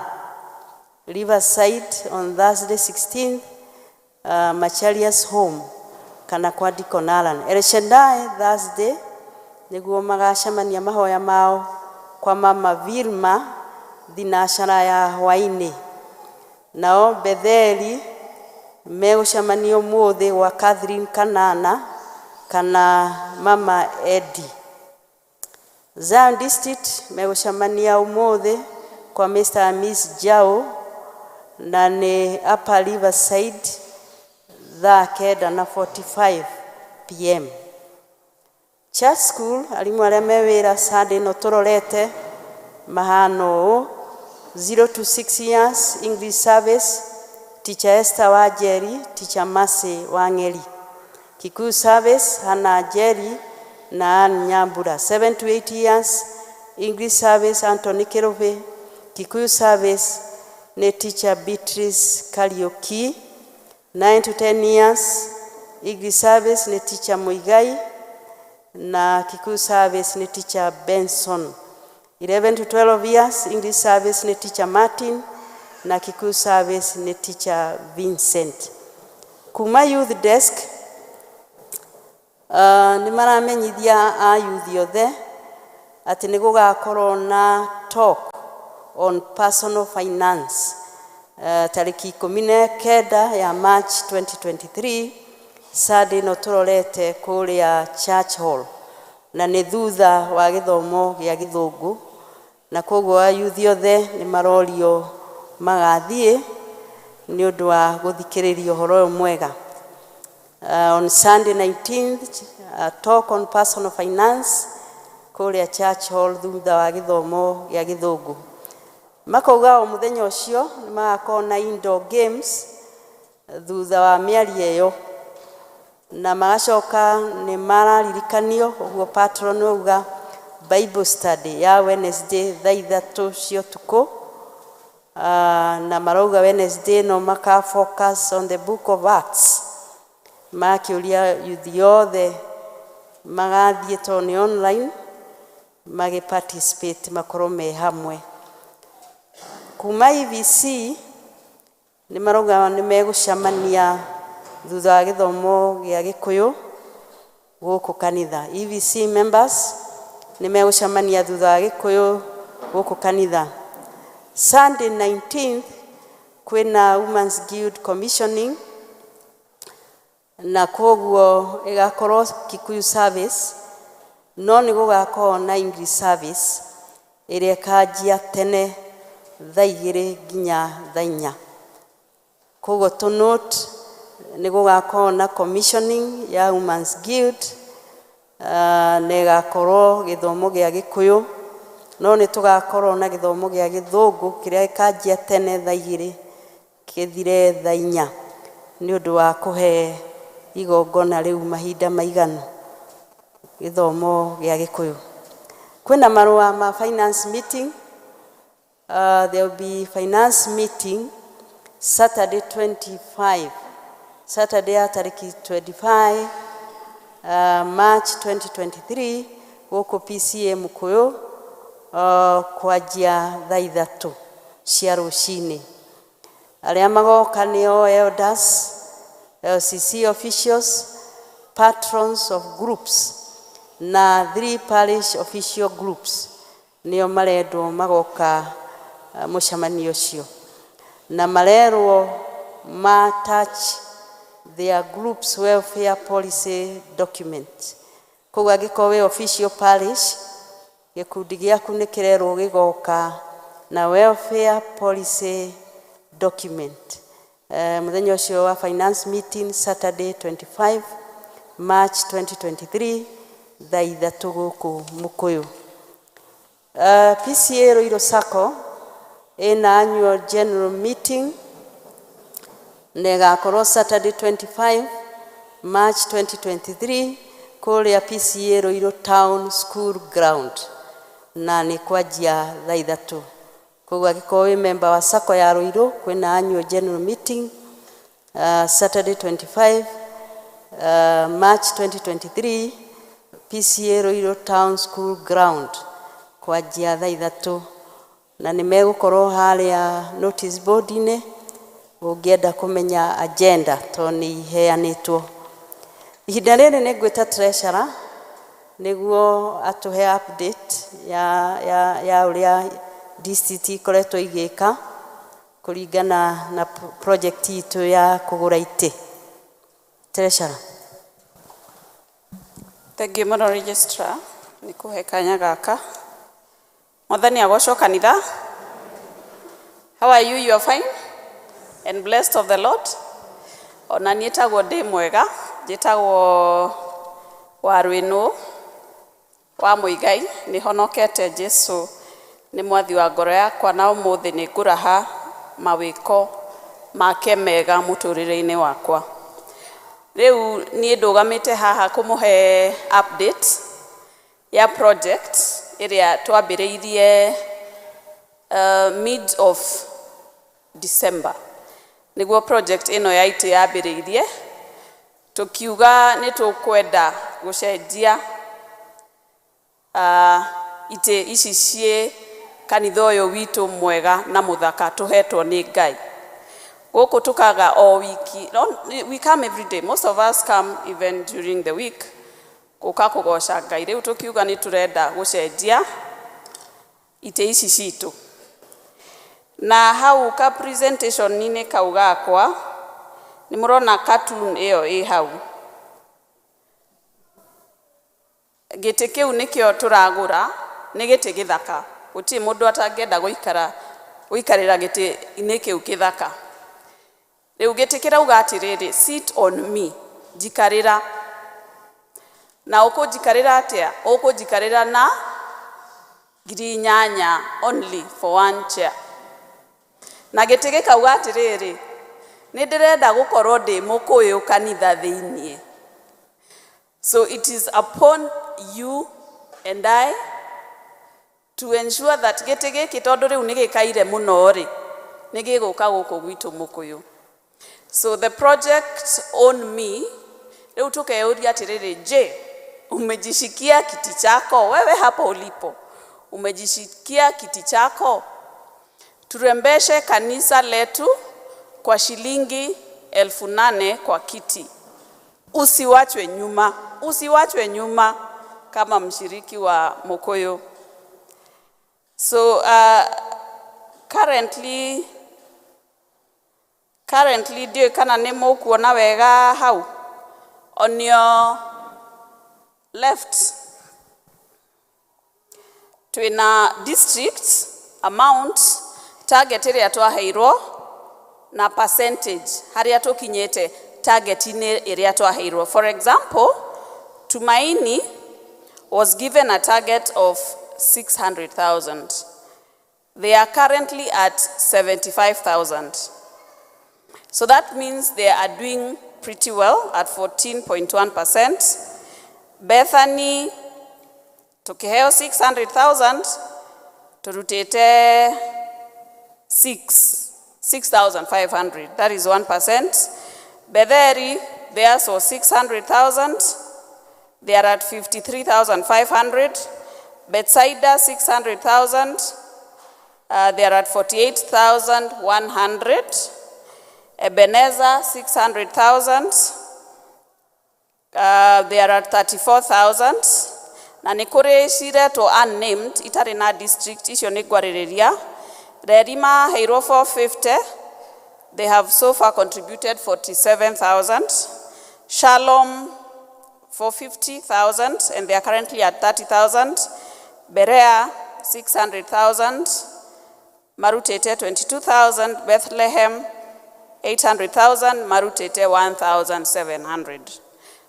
Riverside on Thursday 16 Macharia's home kana kwa Deacon Alan. El Shaddai Thursday nĩguo magacemania mahoya mao kwa Mama Vilma thinacara ya hwaĩ-inĩ. Nao Betheli megũcemania ũmũthĩ gwa Catherine Kanana kana Mama Eddie. Zion District megũcemania ũmũthĩ kwa Mr. and Miss Jao na nĩ Upper Riverside thaa 9:45 pm. Church School arimũ arĩa me wĩra Sunday ĩno tũrorete mahana ũũ: 0 to 6 years English service, Teacher Esther Wanjeri, Teacher Mercy Wang'eri. Kikuyu service, Hannah Njeri na Ann Nyambura. 7 to 8 years English service, Anthony Kirubi. Kikuyu service nĩ Teacher Beatrice Kariuki. 9 to 10 years English service nĩ Teacher Muigai na Kikuyu service nĩ Teacher Benson. 11 to 12 years English service nĩ Teacher Martin na Kikuyu service nĩ Teacher Vincent. Kuma youth desk nĩ maramenyithia a youth othe atĩ nĩ gũgakorwo na talk on personal finance tarĩki 19 ya March 2023, Sunday ĩno tũrorete, kũrĩa Church Hall, na nĩ thutha wa gĩthomo gĩa gĩthũngũ, na koguo ayuthi othe nĩ marorio magathiĩ. Nĩ ũndũ wa gũthikĩrĩria ũhoro ũyũ mwega. On Sunday 19th, talk on personal finance kũrĩa church hall thutha wa gĩthomo gĩa gĩthũngũ. Makauga o mũthenya ũcio nĩ magakorwo na indoor games thutha wa mĩario ĩyo, na magacoka nĩ mararirikanio ũguo patron auga Bible study ya Wednesday thaa 3 cia ũtukũ. Na marauga Wednesday no maka focus on the book of Acts. Makĩũria youth yothe magathiĩ tondũ nĩ online magĩ participate makorwo me hamwe. Kuma EVC nĩ marauga nĩ megũcemania thutha wa gĩthomo gĩa gĩkũyũ gũkũ kanitha. EVC members nĩ megũcemania thutha wa gĩkũyũ gũkũ kanitha. Sunday 19th kwĩna Women's Guild commissioning, na koguo ĩgakorwo Kikuyu service, no nĩ gũgakorwo na English service ĩrĩa ĩkanjia tene thaa 2 nginya thaa 4. Koguo to note nĩ gũgakorwo na commissioning ya Women's Guild, na ĩgakorwo gĩthomo gĩa gĩkũyũ, no nĩ tũgakorwo na gĩthomo gĩa gĩthũngũ kĩrĩa gĩkanjia tene thaa 2 kĩthire thaa 4 nĩ ũndũ wa kũhe igongona rĩu mahinda maiganu gĩthomo gĩa gĩkũyũ. Kwĩna marũa ma finance meeting. There will be finance meeting Saturday 25, Saturday ya tarĩki 25 March 2023 gũkũ PCA Mũkũyũ, kwanjia thaa 3 cia rũcinĩ. Arĩa magoka nĩo elders, LCC officials, patrons of groups na 3 parish official groups nĩo marendwo magoka mũcemanio ũcio, na marerwo ma touch their groups welfare policy document. Koguo angĩkorwo wĩ official parish, gĩkundi gĩaku nĩ kĩrerwo gĩgoka na welfare policy document. Mũthenya ũcio wa finance meeting Saturday 25 March 2023 thaa 3 gũkũ Mũkũyũ. PCA Ruiru Sacco ĩna annual general meeting na ĩgakorwo Saturday 25 March 2023 kũrĩa PCA Ruiru Town School Ground, na nĩ kwanjia thaa 3. Koguo angĩkorwo wĩ member wa Sacco ya Ruiru, kwĩna annual general meeting Saturday 25 March 2023 PCA Ruiru Town School Ground kwanjia thaa 3, na nĩ megũkorwo harĩa notice board-inĩ ũngĩenda kũmenya agenda tondũ nĩ iheanĩtwo. Ihinda rĩrĩ nĩ ngwĩta treasurer nĩguo atũhe update ya ũrĩa DCT ikoretwo igĩka kũringana na project itũ ya kũgũra itĩ. Treasurer. Thank you mũno registrar nĩ kũhe kanya gaka. Mwathani agocwo kanitha. How are you? You are fine and blessed of the Lord. Ona niĩ tagwo ndĩ mwega, njĩtagwo Warwĩnũ wa Mũigai, nĩ honokete Jesu nĩ mwathi wa ngoro yakwa, na ũmũthĩ nĩ ngũraha mawĩko make mega mũtũrĩre-inĩ wakwa. Rĩu niĩ ndũgamĩte haha kũmũhe update ya project ĩrĩa twambĩrĩirie mid of December. Nĩguo project ĩno ya itĩ yambĩrĩirie, tũkiuga nĩ tũkwenda gũcenjia itĩ ici ciĩ kanitha ũyũ witũ mwega na mũthaka tũhetwo nĩ Ngai. Gũkũ tũkaga o wiki, no, we come every day. Most of us come even during the week gũka kũgoca Ngai. Rĩu tũkiuga nĩ tũrenda gũcenjia itĩ ici citũ. Na hau ka presentation-inĩ kau gakwa nĩ mũrona cartoon ĩyo ĩ hau. Gĩtĩ kĩu nĩkĩo tũragũra, nĩ gĩtĩ gĩthaka. Gũtirĩ mũndũ atangĩenda gũikarĩra gĩtĩ-inĩ kĩu gĩthaka. Rĩu gĩtĩ kĩrauga atĩrĩrĩ, sit on me, njikarĩra. Na ũkũnjikarĩra atĩa? Ũkũnjikarĩra na 8,000 only for one chair. Na gĩtĩ gĩkauga atĩrĩrĩ, nĩ ndĩrenda gũkorwo ndĩ mũkũyũ kanitha thĩiniĩ. So it is upon you and I to ensure that gĩtĩ gĩkĩ tondũ rĩu nĩ gĩkaire mũno rĩ, nĩ gĩgũka gũkũ gwitũ mũkũyũ. So the project on me, rĩu tũkeyũria atĩrĩrĩ, je, umejishikia kiti chako? Wewe hapo ulipo, umejishikia kiti chako? Turembeshe kanisa letu kwa shilingi 8,000 kwa kiti. Usiwachwe nyuma, usiwachwe nyuma kama mshiriki wa Mukuyu. So currently ndiũĩ kana nĩ mũkuona wega hau on your left twĩna district amount target ĩrĩa twaheirwo na percentage harĩa tũkinyĩte target-inĩ ĩrĩa twaheirwo. For example, Tumaini was given a target of 600,000. They are currently at 75,000. So that means they are doing pretty well at 14.1%. Bethany, tukiheo 600,000, turutite 6, 6,500. That is 1%. Betheri, theirs was 600,000. They are at 53,500. Bethsaida, 600,000. They are at 48,100. Ebenezer, 600,000. They are at 34,000. Na nĩ kũrĩ ciretwo unnamed itarĩ na district icio nĩ ngwarĩrĩria. Reri maheirwo 450. They have so far contributed 47,000. Shalom 450,000 and they are currently at 30,000. Berea 600,000. Marutete 22,000. Bethlehem 800,000. Marutete 1,700.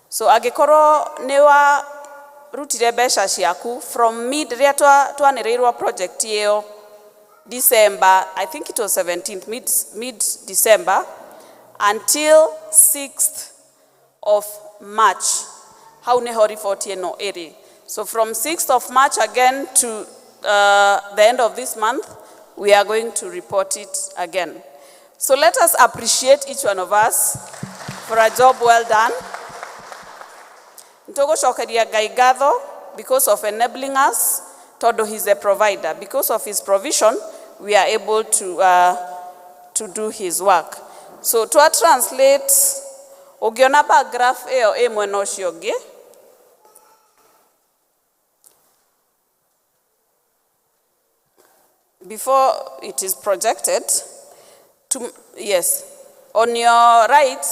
So angĩkorwo nĩ wa rutire mbeca ciaku from mid rĩrĩa twanĩrĩirwo project ĩyo December, I think it was 17th, mid December, until 6th of March. Hau nĩho report ĩno ĩrĩ. So from 6th of March again to the end of this month, we are going to report it again. So let us appreciate each one of us for a job well done. Nĩtũgũcokeria Ngai ngatho because of enabling us, tondũ he's a provider. Because of his provision, we are able to do his work. So to translate, ũngĩona bar graph ĩyo ĩ mwena ũcio ũngĩ, before it is projected, to, yes, on your right,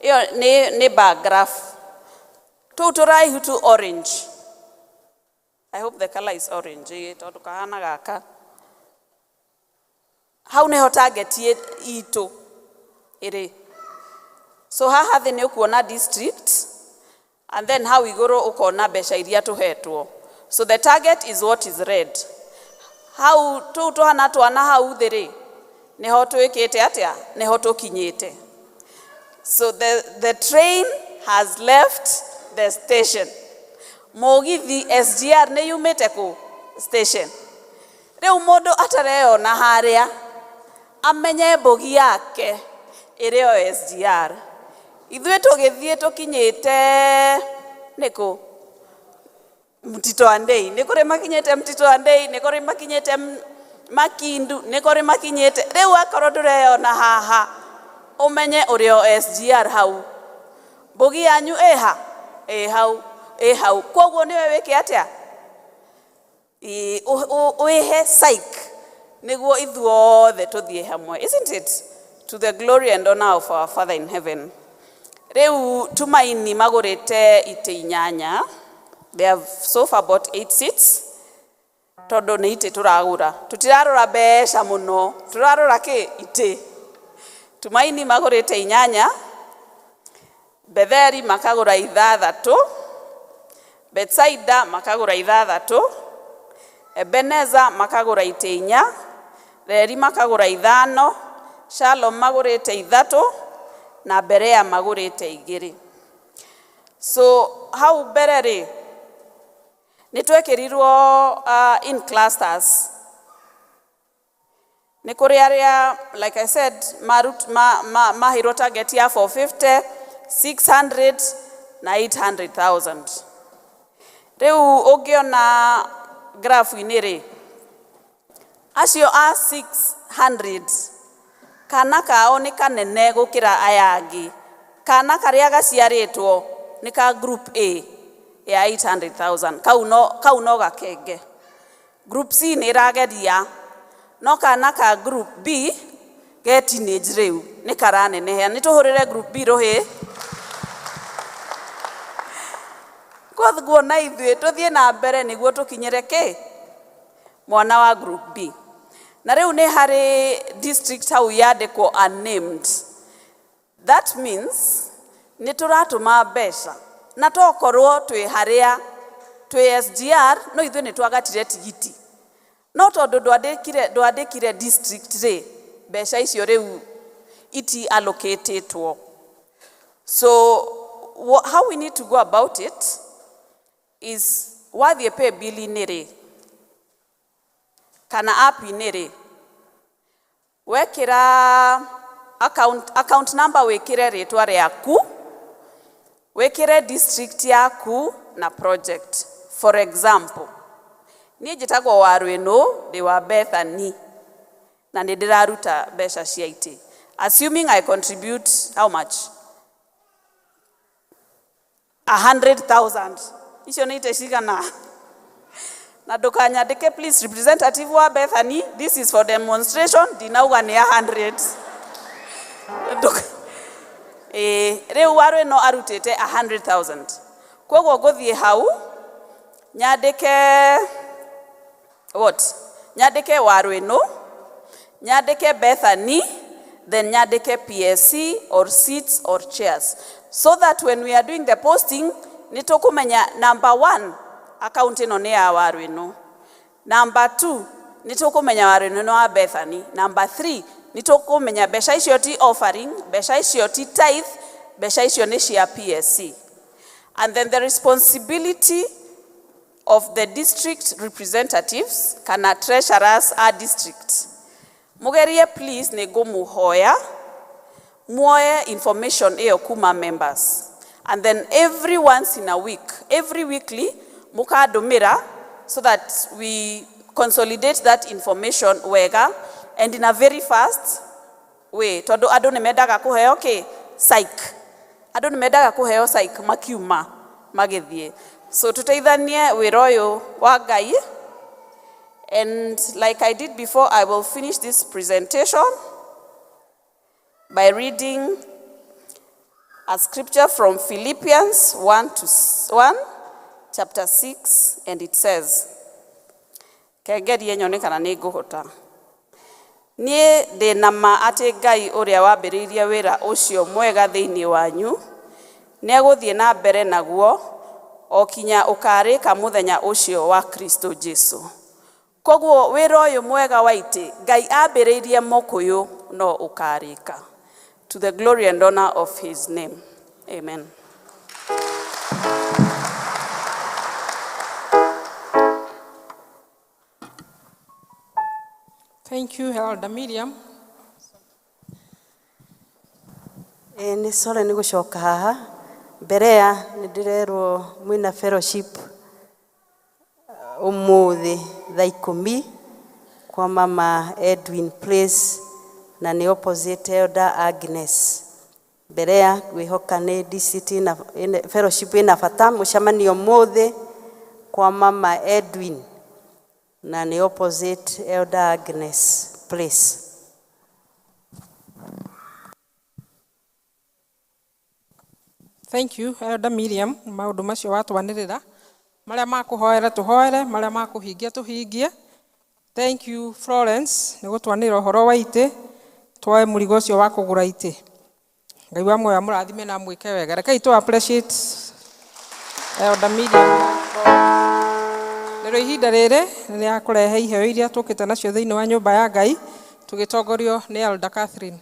ĩyo nĩ bar graph. Tũu tũraihu tu orange. I hope the color is orange, tondũ kahana gaka. Hau nĩho target itũ ĩrĩ. So haha thĩ nĩ ũkuona district, and then hau igũrũ ũkona mbeca iria tũhetwo. So the target is what is red. Hau tũu tũhana twana hau thĩ rĩ, nĩho twĩkĩte atĩa? Nĩho tũkinyĩte. So the train has left the station. Mũgithi SGR nĩ yumĩte kũ station. Rĩu mũndũ atareyona harĩa, amenye mbogi yake ĩrĩ o SGR. Ithuĩ tũgĩthiĩ tũkinyĩte nĩkũ? Mtito Andei. Nĩ kũrĩ makinyĩte Mtito Andei, nĩ kũrĩ makinyĩte Makindu, nĩ kũrĩ makinyĩte. Rĩu akorwo ndũreyona haha, ũmenye ũrĩ o SGR hau. Mbogi yanyu ĩha? Ĩ hau, ĩ hau. Koguo nĩwe wĩke atĩa? Wĩhe psych nĩguo ithuothe tũthiĩ hamwe, isn't it? To the glory and honor of our Father in heaven. Rĩu Tumaini magũrĩte itĩ inyanya. They have so far bought 8 seats. Tondũ nĩ itĩ tũragũra. Tũtirarora mbeca mũno. Tũrarora kĩ? Itĩ. Tumaini magũrĩte inyanya, Betheri makagũra ithathatũ, Betsaida makagũra ithathatũ, Ebeneza makagũra itĩ inya, Reri makagũra ithano, Shalom magũrĩte ithatũ na Berea magũrĩte igĩrĩ. So hau mbere rĩ, nĩ twekĩrirwo in clusters. Nĩ kũrĩ arĩa, like I said, maheirwo target ya 450, 600 na 800,000. Rĩu ũngĩona graph-inĩ rĩ, acio a 600 kana kao nĩ kanene gũkĩra aya angĩ. Kana karĩa gaciarĩtwo nĩ ka group A ya 800,000, kau no gakenge. Group C nĩ ĩrageria, no kana ka group B ge teenage rĩu nĩ karaneneha. Nĩ tũhũrĩre group B rũhĩ. Koguo na ithuĩ tũthiĩ na mbere nĩguo tũkinyĩre kĩ mwana wa group B. Na rĩu nĩ harĩ district hau yandĩkwo unnamed. That means nĩ tũratũma mbeca na tokorwo twĩ harĩa twĩ SGR, no ithuĩ nĩ twagatire tigiti, no tondũ ndwandĩkire district rĩ, mbeca icio rĩu iti allocatetwo. So how we need to go about it is, wathiĩ pay bill-inĩ rĩ kana app-inĩ rĩ, wekĩra account number, wĩkĩre rĩtwa rĩaku, wĩkĩre district yaku na project. For example, niĩ njĩtagwo Warwĩnũ, ndĩ wa Bethany na nĩ ndĩraruta mbeca cia itĩ. Assuming I contribute how much? 100,000. Icio nĩ itĩ cigana? Na ndũkanyandĩke please, representative wa Bethany, this is for demonstration, ndinauga nĩ 100. Rĩu Warwĩno arutĩte 100,000, koguo ngũthiĩ hau nyandĩke what? Nyandĩke Warwĩnũ, nyandĩke Bethany, then nyandĩke PSC or seats or chairs, so that when we are doing the posting nĩ tũkũmenya, number one, account ĩno nĩ ya Warwĩnũ, number two, nĩ tũkũmenya Warwĩnũ nĩ wa Bethany, number three, nĩ tũkũmenya mbeca icio ti offering, mbeca icio ti tithe, mbeca icio nĩ cia PSC. And then the responsibility of the district representatives kana treasurers a district, mugerie please, nĩ ngũmũhoya muoye information ĩyo kuma members, and then every once in a week, every weekly, mukandũmĩra so that we consolidate that information wega and in a very fast way, tondũ andũ nĩ mendaga kũheo kĩ psych, andũ nĩ mendaga kũheo psych makiuma magĩthiĩ. So tũteithanie wĩra ũyũ wa Ngai. And like I did before, I will finish this presentation by reading a scripture from Philippians 1 to 1, chapter 6, and it says, kengerie nyone kana nĩ ngũhota. Niĩ ndĩ na ma atĩ Ngai ũrĩa wambĩrĩirie wĩra ũcio mwega thĩinĩ wanyu nĩ egũthiĩ na mbere naguo o kinya ũkarĩka mũthenya ũcio wa Kristo Jesu. Koguo wĩra ũyũ mwega wa itĩ Ngai ambĩrĩirie mũkũyũ no ũkarĩka, to the glory and honor of his name. Amen. Thank you, Elder Miriam. Ĩ, nĩ sorry nĩ gũcoka haha. Berea nĩ ndĩrerwo mwĩna fellowship ũmũthĩ thaa 10 kwa mama Edwin Place, na nĩ opposite Elder Agnes. Berea ngwĩhoka nĩ DCT na fellowship ĩna bata, mũcemanio ũmũthĩ kwa mama Edwin na nĩ opposite Elder Agnes Place. Thank you, Elder Miriam. Maũndũ macio watwanĩrĩra, marĩa makũhoere tũhoere, marĩa makũhingia tũhingie. Thank you, Florence, nĩ gũtwanĩrĩra ũhoro wa itĩ. Tuoe mũrigo ũcio wa kũgũra itĩ. Ngai wa muoyo amũrathime na amwĩke wega. Rekei tũ appreciate Elder Miriam. Rĩrĩ ihinda rĩrĩ nĩ rĩa kũrehe iheo iria tũkĩte nacio thĩinĩ wa nyũmba ya Ngai tũgĩtongorio nĩ Elder Catherine.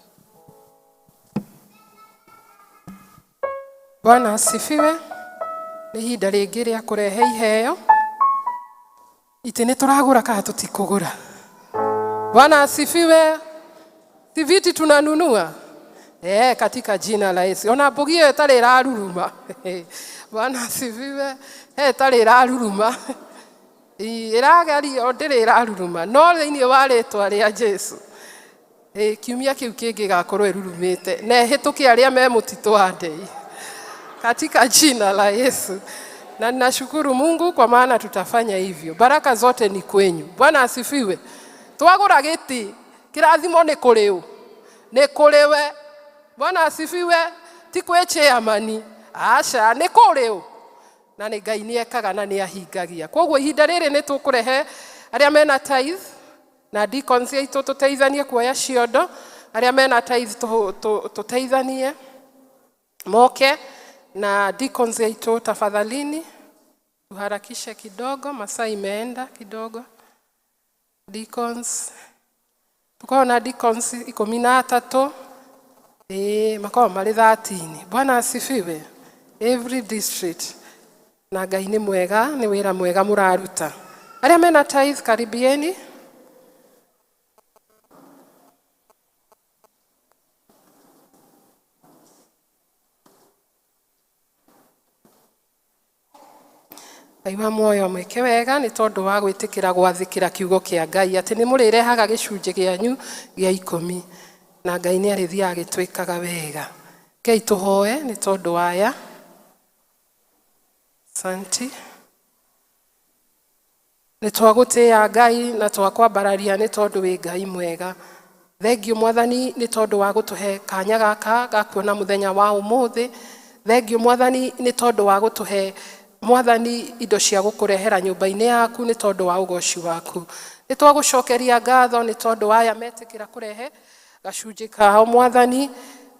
Bwana asifiwe. Nĩ ihinda rĩngĩ rĩa kũrehe iheo. Itĩ nĩ tũragũra kana tũtikũgũra? Bwana asifiwe. Si viti tunanunua? Eh, katika jina la Yesu. Ona mbugi ĩyo ĩtarĩ ĩraruruma. Bwana asifiwe. He ĩtarĩ ĩraruruma. Ĩrageria o ndĩrĩ ĩraruruma. No thĩinĩ wa rĩtwa rĩa Jesu. Kiumia kĩu kĩngĩ ĩgakorwo ĩrurumĩte na ĩhĩtũke arĩa me mũtitũ wa ndei katika jina la Yesu. Na ninashukuru Mungu kwa maana tutafanya hivyo. Baraka zote ni kwenyu. Bwana asifiwe. Twagũra gĩtĩ kĩrathimo nĩ kũrĩ ũ? Nĩ kũrĩ we. Bwana asifiwe. Ti kwĩ chairman. Aca, nĩ kũrĩ ũ? Na nĩ Ngai nĩ ekaga na nĩ ahingagia. Koguo ihinda rĩrĩ nĩ tũkũrehe arĩa mena tithe na deacons aitũ tũteithanie kuoya ciondo, arĩa mena tithe tũteithanie moke na deacons aitũ tafadhalini tuharakishe kidogo, masaa imeenda kidogo. Deacons tukorwo na deacons 13 makorwo marĩ 13. Bwana asifiwe. Every district na Ngai nĩ mwega, nĩ wĩra mwega mũraruta. Arĩa mena tithe karibieni. Ngai wa muoyo mwĩke wega nĩ tondũ wa gwĩtĩkĩra gwathĩkĩra kiugo kĩa Ngai atĩ nĩ mũrĩrehaga gĩcunjĩ gĩanyu gĩa 10 na Ngai nĩ arĩthiaga agĩtwĩkaga wega. Rekei tũhoe nĩ tondũ wa aya. Asante. Nĩ twagũtĩĩa Ngai na twakwambararia nĩ tondũ wĩ Ngai mwega. Thengiũ Mwathani nĩ tondũ wa gũtũhe kanya gaka ga kuona mũthenya wa ũmũthĩ. Thengiũ Mwathani nĩ tondũ wa gũtũhe Mwathani indo cia gũkũrehera nyũmba-inĩ yaku nĩ tondũ wa ũgoci waku. Nĩ twagũcokeria ngatho nĩ tondũ wa aya metĩkĩra kũrehe gacunjĩ kao Mwathani.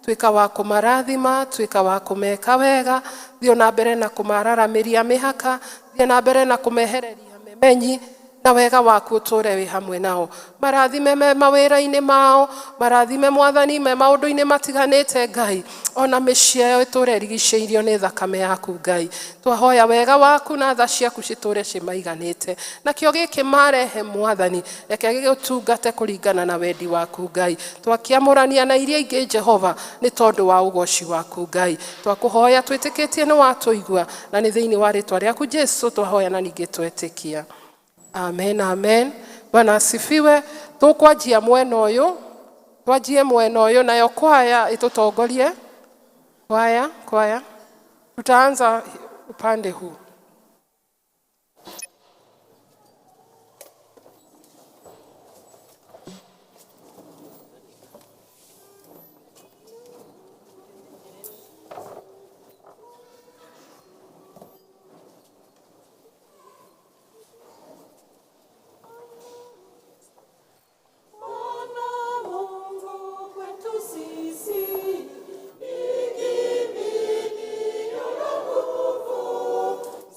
Tuĩka wa kũmarathima, tuĩka wa kũmeka wega, thiĩ na mbere na kũmararamĩria mĩhaka, thiĩ na mbere na kũmehereria memenyi, na wega waku ũtũre wĩ hamwe nao. Marathime me mawĩra-inĩ mao, marathime Mwathani me maũndũ-inĩ matiganĩte Ngai, ona mĩciĩ yao ĩtũre ĩrigicĩirio nĩ thakame yaku Ngai. Twahoya wega waku na tha ciaku citũre cimaiganĩte. Nakĩo gĩkĩ marehe Mwathani, reke gĩgũtungate kũringana na wendi waku Ngai. Twakĩamũrania na iria ingĩ Jehova nĩ tondũ wa ũgoci waku Ngai. Twakũhoya twĩtĩkĩtie nĩ watũigua, na nĩ thĩinĩ wa rĩtwa rĩaku Jesu twahoya na ningĩ twetĩkia. Amen, amen. Bwana asifiwe. Tũkwanjia mwena ũyũ, twanjie mwena ũyũ nayo kwaya ĩtũtongorie. Kwaya, kwaya. Tutaanza upande huu. Sisi, ni kimbilio la nguvu.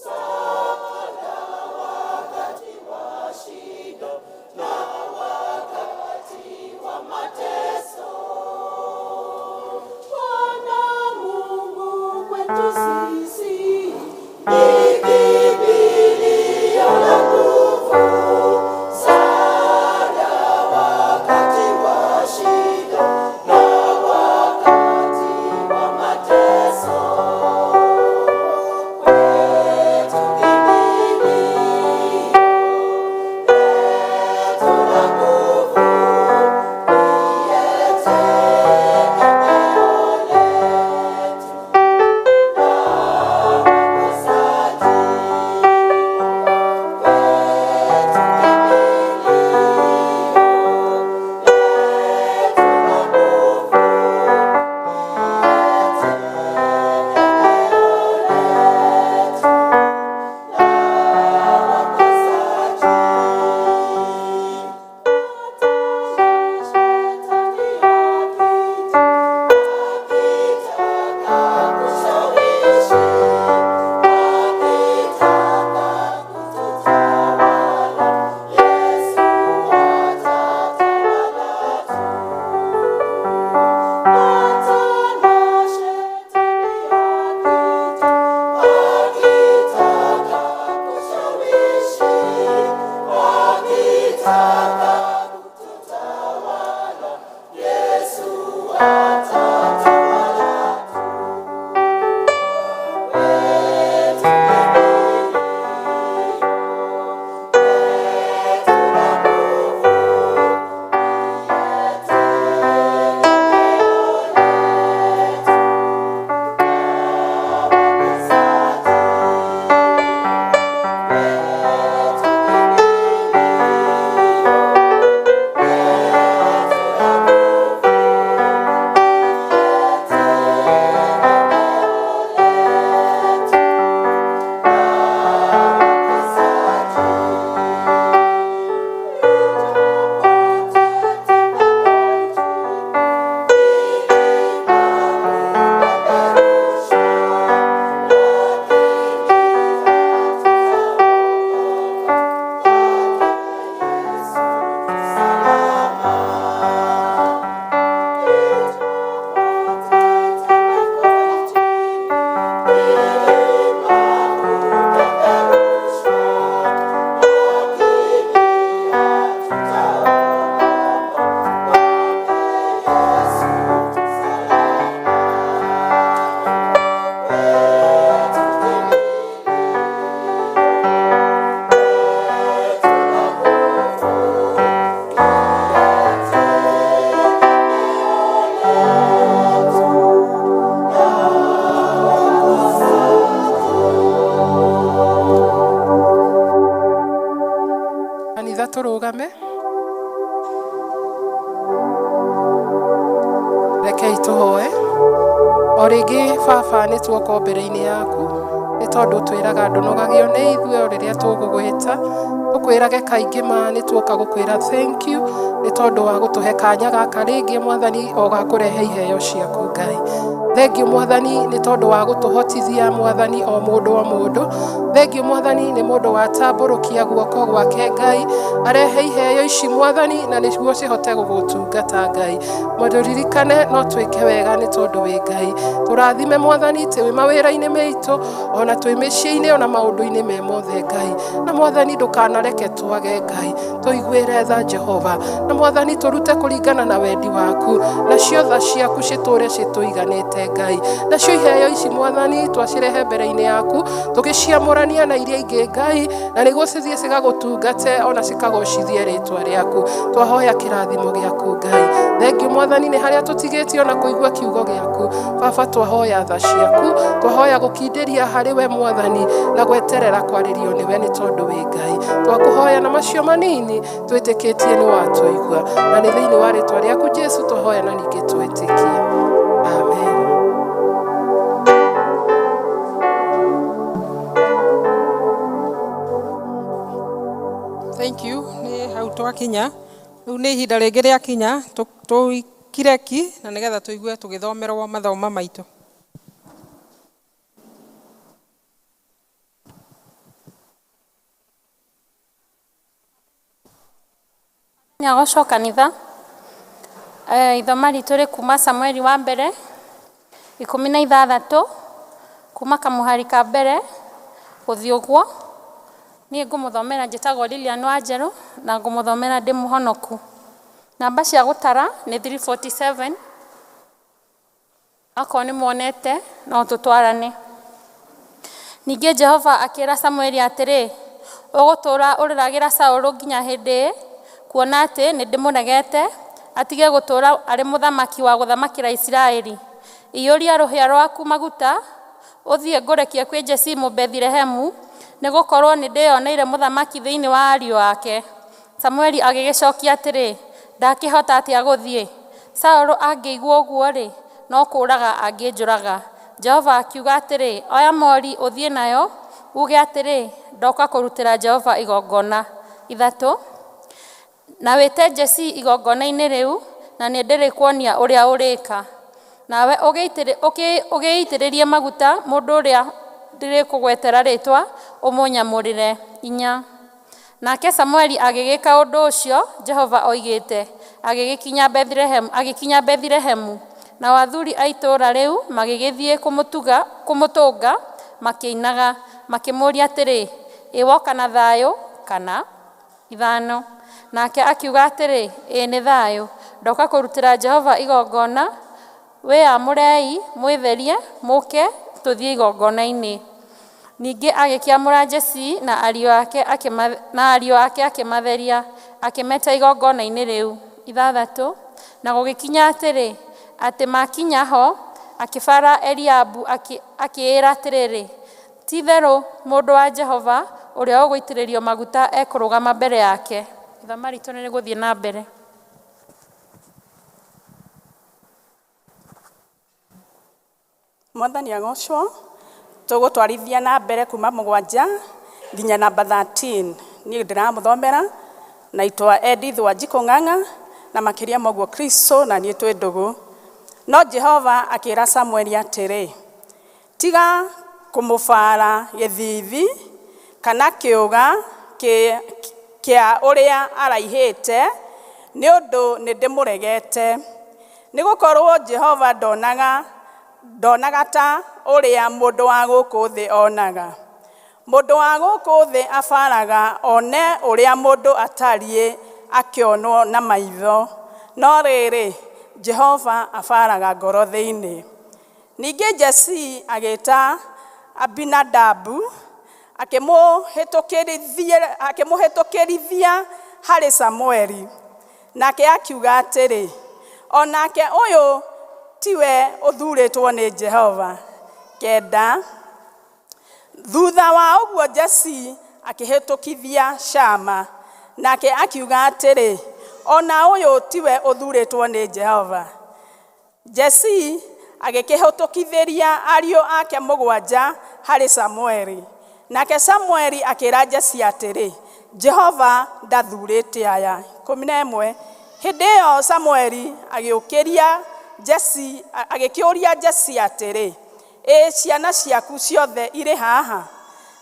Rekei tũhoe. O rĩngĩ baba nĩ tuoka mbere-inĩ yaku nĩ tondũ twĩraga ndũnogagio nĩ ithuĩ o rĩrĩa tũgũgwĩta. Tũkwĩrage kaingĩ ma nĩ tuoka gũkwĩra thank you nĩ tondũ wa gũtũhe kanya gaka rĩngĩ mwathani o ga kũrehe iheo ciaku Ngai. Thengiũ mwathani nĩ tondũ wa gũtũhotithia mwathani o mũndũ o mũndũ. Thengiũ mwathani nĩ mũndũ watambũrũkia guoko gwake Ngai arehe iheo ici mwathani na nĩguo cihote gũgũtungata Ngai. Mũndũririkane no twĩke wega nĩ tondũ wĩ Ngai. Tũrathime mwathani twĩ mawĩra-inĩ maitũ ona twĩ mĩciĩ-inĩ ona maũndũ-inĩ me mothe Ngai. Na mwathani ndũkanareke twage Ngai, tũiguĩre tha Jehova. Na mwathani tũrute kũringana na wendi waku, nacio tha ciaku citũre citũiganĩte Ngai. Nacio iheo ici mwathani twacirehe mbere-inĩ yaku tũgĩciamũrania na iria ingĩ Ngai, na nĩguo cithiĩ cigagũtungate ona cikagocithie rĩtwa rĩaku. Twahoya kĩrathimo gĩaku Ngai. Thengiũ mwathani nĩ harĩa tũtigĩtie ona kũigua kiugo gĩaku. Baba twahoya tha ciaku, twahoya gũkindĩria harĩ we mwathani na gweterera kwarĩrio nĩwe nĩ tondũ wĩ Ngai. Twakũhoya na macio manini twĩtĩkĩtie nĩ watũigua, na nĩ thĩinĩ wa rĩtwa rĩaku Jesu twahoya na ningĩ twĩtĩkia. Amen. Thank you. Nĩ hau twakinya. Rĩu nĩ ihinda rĩngĩ rĩakinya tũikire ki na nĩgetha tũigue tũgĩthomerwo mathoma maitũ. Nyagocwo kanitha. Ithoma ritũ rĩ kuma Samueli wa mbere 16 kuma kamũhari ka mbere gũthiĩ ũguo. Niĩ ngũmũthomera njĩtagwo Lilian Wanjerũ na ngũmũthomera ndĩ mũhonoku. Namba cia gũtara nĩ 347. Akorwo nĩ muonete no tũtwarane. Ningĩ Jehova akĩra Samueli atĩrĩ, ũgũtũũra ũrĩragĩra Saũlũ nginya hĩndĩ ĩ, kuona atĩ nĩndĩmũregete atige gũtũũra arĩ mũthamaki wa gũthamakĩra Isiraeli. Iyũria rũhĩa rwaku maguta, ũthiĩ ngũrekie kwĩ Jesii Mũbethilehemu, nĩgũkorwo nĩndĩyoneire mũthamaki thĩinĩ wa ariũ ake. Samueli agĩgĩcokia atĩrĩ, ndakĩhota atĩa gũthiĩ? Saũlũ angĩigua ũguo-rĩ, no kũũraga angĩnjũraga. Jehova akiuga atĩrĩ, oya mori ũthiĩ nayo, uge atĩrĩ, ndoka kũrutĩra Jehova igongona. 3 Na wĩte Jesii igongona-inĩ rĩu, na nĩndĩrĩkuonia ũrĩa ũrĩka. Nawe ũgĩitĩrĩrie maguta mũndũ ũrĩa ndĩrĩkũgwetera rĩtwa ũmũnyamũrĩre. 4 Nake Samueli agĩgĩka ũndũ ũcio Jehova oigĩte, agĩkinya Bethilehemu. Nao athuri a itũũra rĩu magĩgĩthiĩ kũmũtũnga makĩinaga, makĩmũũria atĩrĩ, ĩ woka na thayũ kana? 5 Nake akiuga atĩrĩ, ĩĩ nĩ thayũ, ndoka kũrutĩra Jehova igongona, wĩamũrei mwĩtherie mũke tũthiĩ igongona-inĩ. Ningĩ agĩkĩamũra Jesii na ariũ ake akĩmatheria, akĩmeta igongona-inĩ rĩu. 6 Na gũgĩkinya atĩrĩ, atĩ maakinya ho, akĩbara Eliabu akĩĩra atĩrĩrĩ, ti-itherũ mũndũ wa Jehova ũrĩa ũgũitĩrĩrio maguta ekũrũgama mbere yake. Ithoma ritũ nĩ rĩgũthiĩ na mbere. Mwathani agocwo, tũgũtwarithia na mbere kuma 7 nginya namba 13. Niĩ ndĩramũthomera naitwa Edith Wanjikũ Ng'ang'a na makĩria ma ũguo Kristo na niĩ twĩ ndũgũ. No Jehova akĩra Samueli atĩrĩ, tiga kũmũbara gĩthiithi kana kĩũga kĩa ũrĩa araihĩte, nĩ ũndũ nĩndĩmũregete. Nĩgũkorwo Jehova ndonaga ta ũrĩa mũndũ wa gũkũ thĩ onaga. Mũndũ wa gũkũ thĩ abaraga one ũrĩa mũndũ atariĩ akĩonwo na maitho, no rĩrĩ, Jehova abaraga ngoro thĩinĩ. Ningĩ Jesii agĩĩta Abinadabu, akĩmũhĩtũkĩrithia harĩ Samueli. Nake akiuga atĩrĩ, o nake ũyũ tiwe ũthuurĩtwo nĩ Jehova. 9 Thutha wa ũguo Jesii akĩhĩtũkithia Shama, nake akiuga atĩrĩ, o na ũyũ tiwe ũthuurĩtwo nĩ Jehova. Jesii agĩkĩhĩtũkithĩria ariũ ake 7 harĩ Samueli. Nake Samueli akĩra Jesii atĩrĩ, Jehova ndathurĩte aya. 11. Hĩndĩ ĩyo Samueli agĩũkĩria Jesii agĩkĩũria Jesii atĩrĩ, ĩ ciana ciaku ciothe irĩ haha?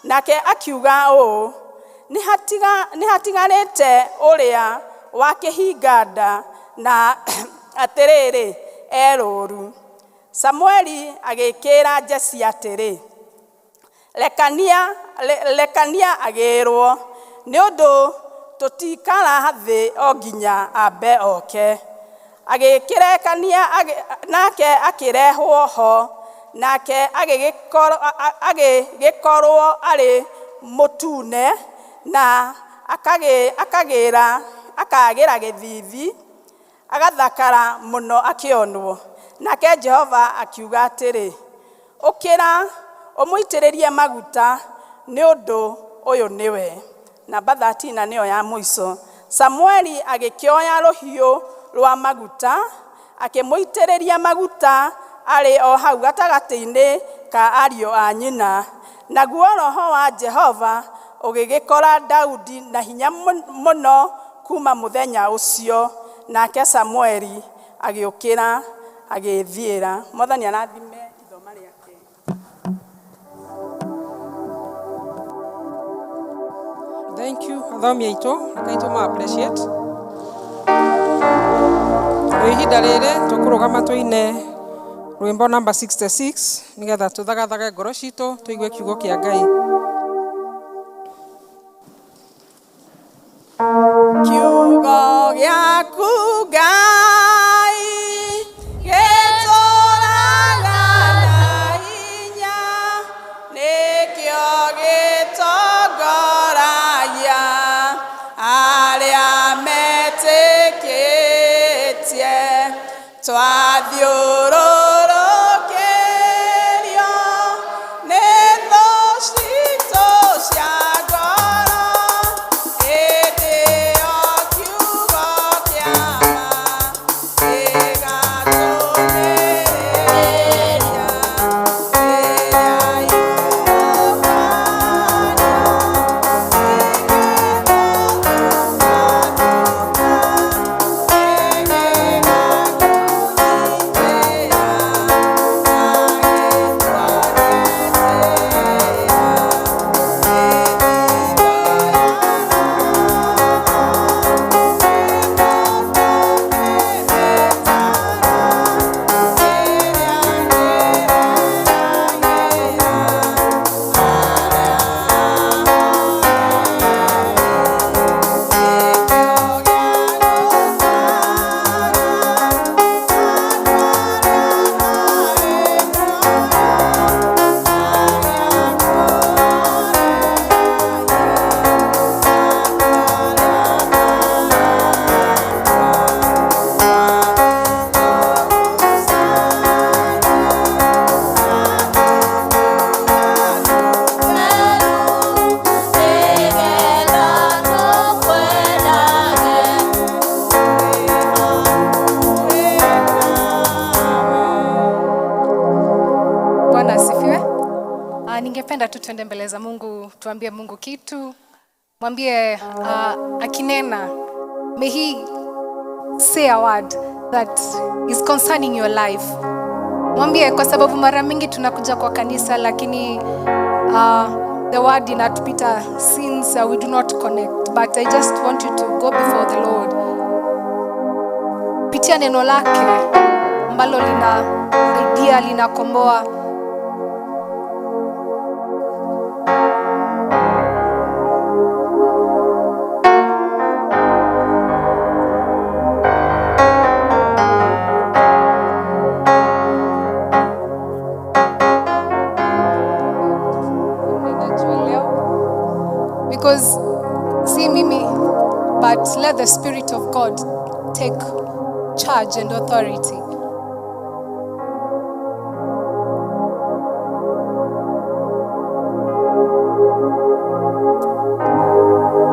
Nake akiuga ũũ, nĩ hatigarĩte ũrĩa wa kĩhinga nda na atĩrĩrĩ e rũũru. Samueli agĩkĩra Jesii atĩrĩ, lekania agĩrwo, nĩ ũndũ tũtikara thĩ o nginya ambe oke. Agĩkĩrekania nake akĩrehwo ho, nake agĩgĩkorwo arĩ mũtune na akagĩra gĩthiithi, agathakara mũno akĩonwo. Nake Jehova akiuga atĩrĩ, ũkĩra ũmũitĩrĩrie maguta, nĩ ũndũ ũyũ nĩwe. Namba 13 nĩyo ya mũico. Samueli agĩkĩoya rũhiũ rwa maguta, akĩmũitĩrĩria maguta arĩ o hau gatagatĩ-inĩ ka ariũ a nyina. Naguo roho wa Jehova ũgĩgĩkora Daudi na hinya mũno kuma mũthenya ũcio. Nake Samueli agĩũkĩra agĩĩthiĩra. Mwathani arathime ithoma rĩake. Thank you athomi aitũ, reke tũma appreciate. Ihinda rĩrĩ tũkũrũgama tũine rwĩmbo namba 66 nĩgetha tũthagathage ngoro citũ tũigue kiugo kĩa Ngai. Kiugo gĩaku Ngai gĩtũũraga na hinya, nĩkĩo gĩtongoragia arĩa metĩkĩtie. Twathiũrũrũkĩrio nĩ thũ citũ cia ngoro, hĩndĩ ĩyo kiugo kĩa ma gĩgatũmĩrĩria. Rĩrĩa Bwana asifiwe. Ningependa tu tuende mbele za Mungu, tuambie Mungu kitu. Mwambie akinena, may he say a word that is concerning your life. Mwambie, kwa sababu mara mingi tunakuja kwa kanisa lakini the word inatupita since we do not connect. But I just want you to go before the Lord. Pitia neno lake ambalo linasaidia, linakomboa. Because see mimi, but let the Spirit of God take charge and authority.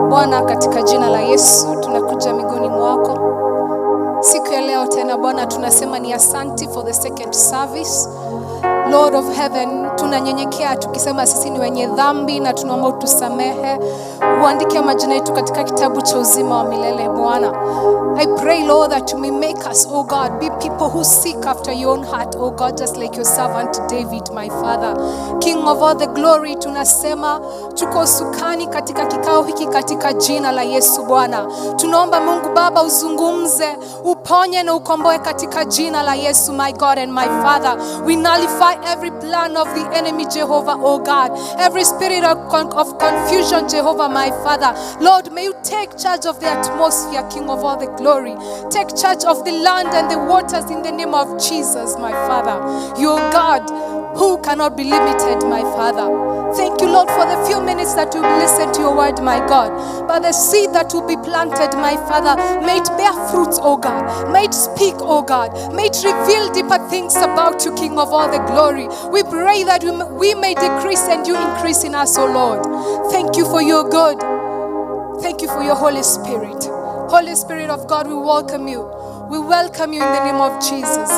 Bwana, katika jina la Yesu tunakuja miguuni mwako. Siku ya leo tena Bwana tunasema ni asanti for the second service. Lord of heaven, tunanyenyekea tukisema sisi ni wenye dhambi na tunaomba utusamehe. Uandike majina yetu katika kitabu cha uzima wa milele Bwana. I pray, Lord, that you may make us, oh God, be people who seek after your own heart, oh God, just like your servant David, my father. King of all the glory, tunasema tuko usukani katika kikao hiki katika jina la Yesu Bwana. Tunaomba Mungu Baba uzungumze, uponye na ukomboe katika jina la Yesu, my God and my Father. We nullify every plan of the enemy, Jehovah, oh God. Every spirit of confusion, Jehovah, my Father. Lord, may you take charge of the atmosphere, King of all the glory. Take charge of the land and the waters in the name of Jesus, my Father. Your God, who cannot be limited, my Father. Thank you, Lord, for the few minutes that we will listen to your word, my God. But the seed that will be planted, my Father, may it bear fruits, oh God. May it speak, oh God. May it reveal deeper things about you, King of all the glory. We pray that we may decrease and you increase in us, oh Lord. Thank you for your good. Thank you for your Holy Spirit. Holy Spirit of God, we welcome you. We welcome you in the name of Jesus.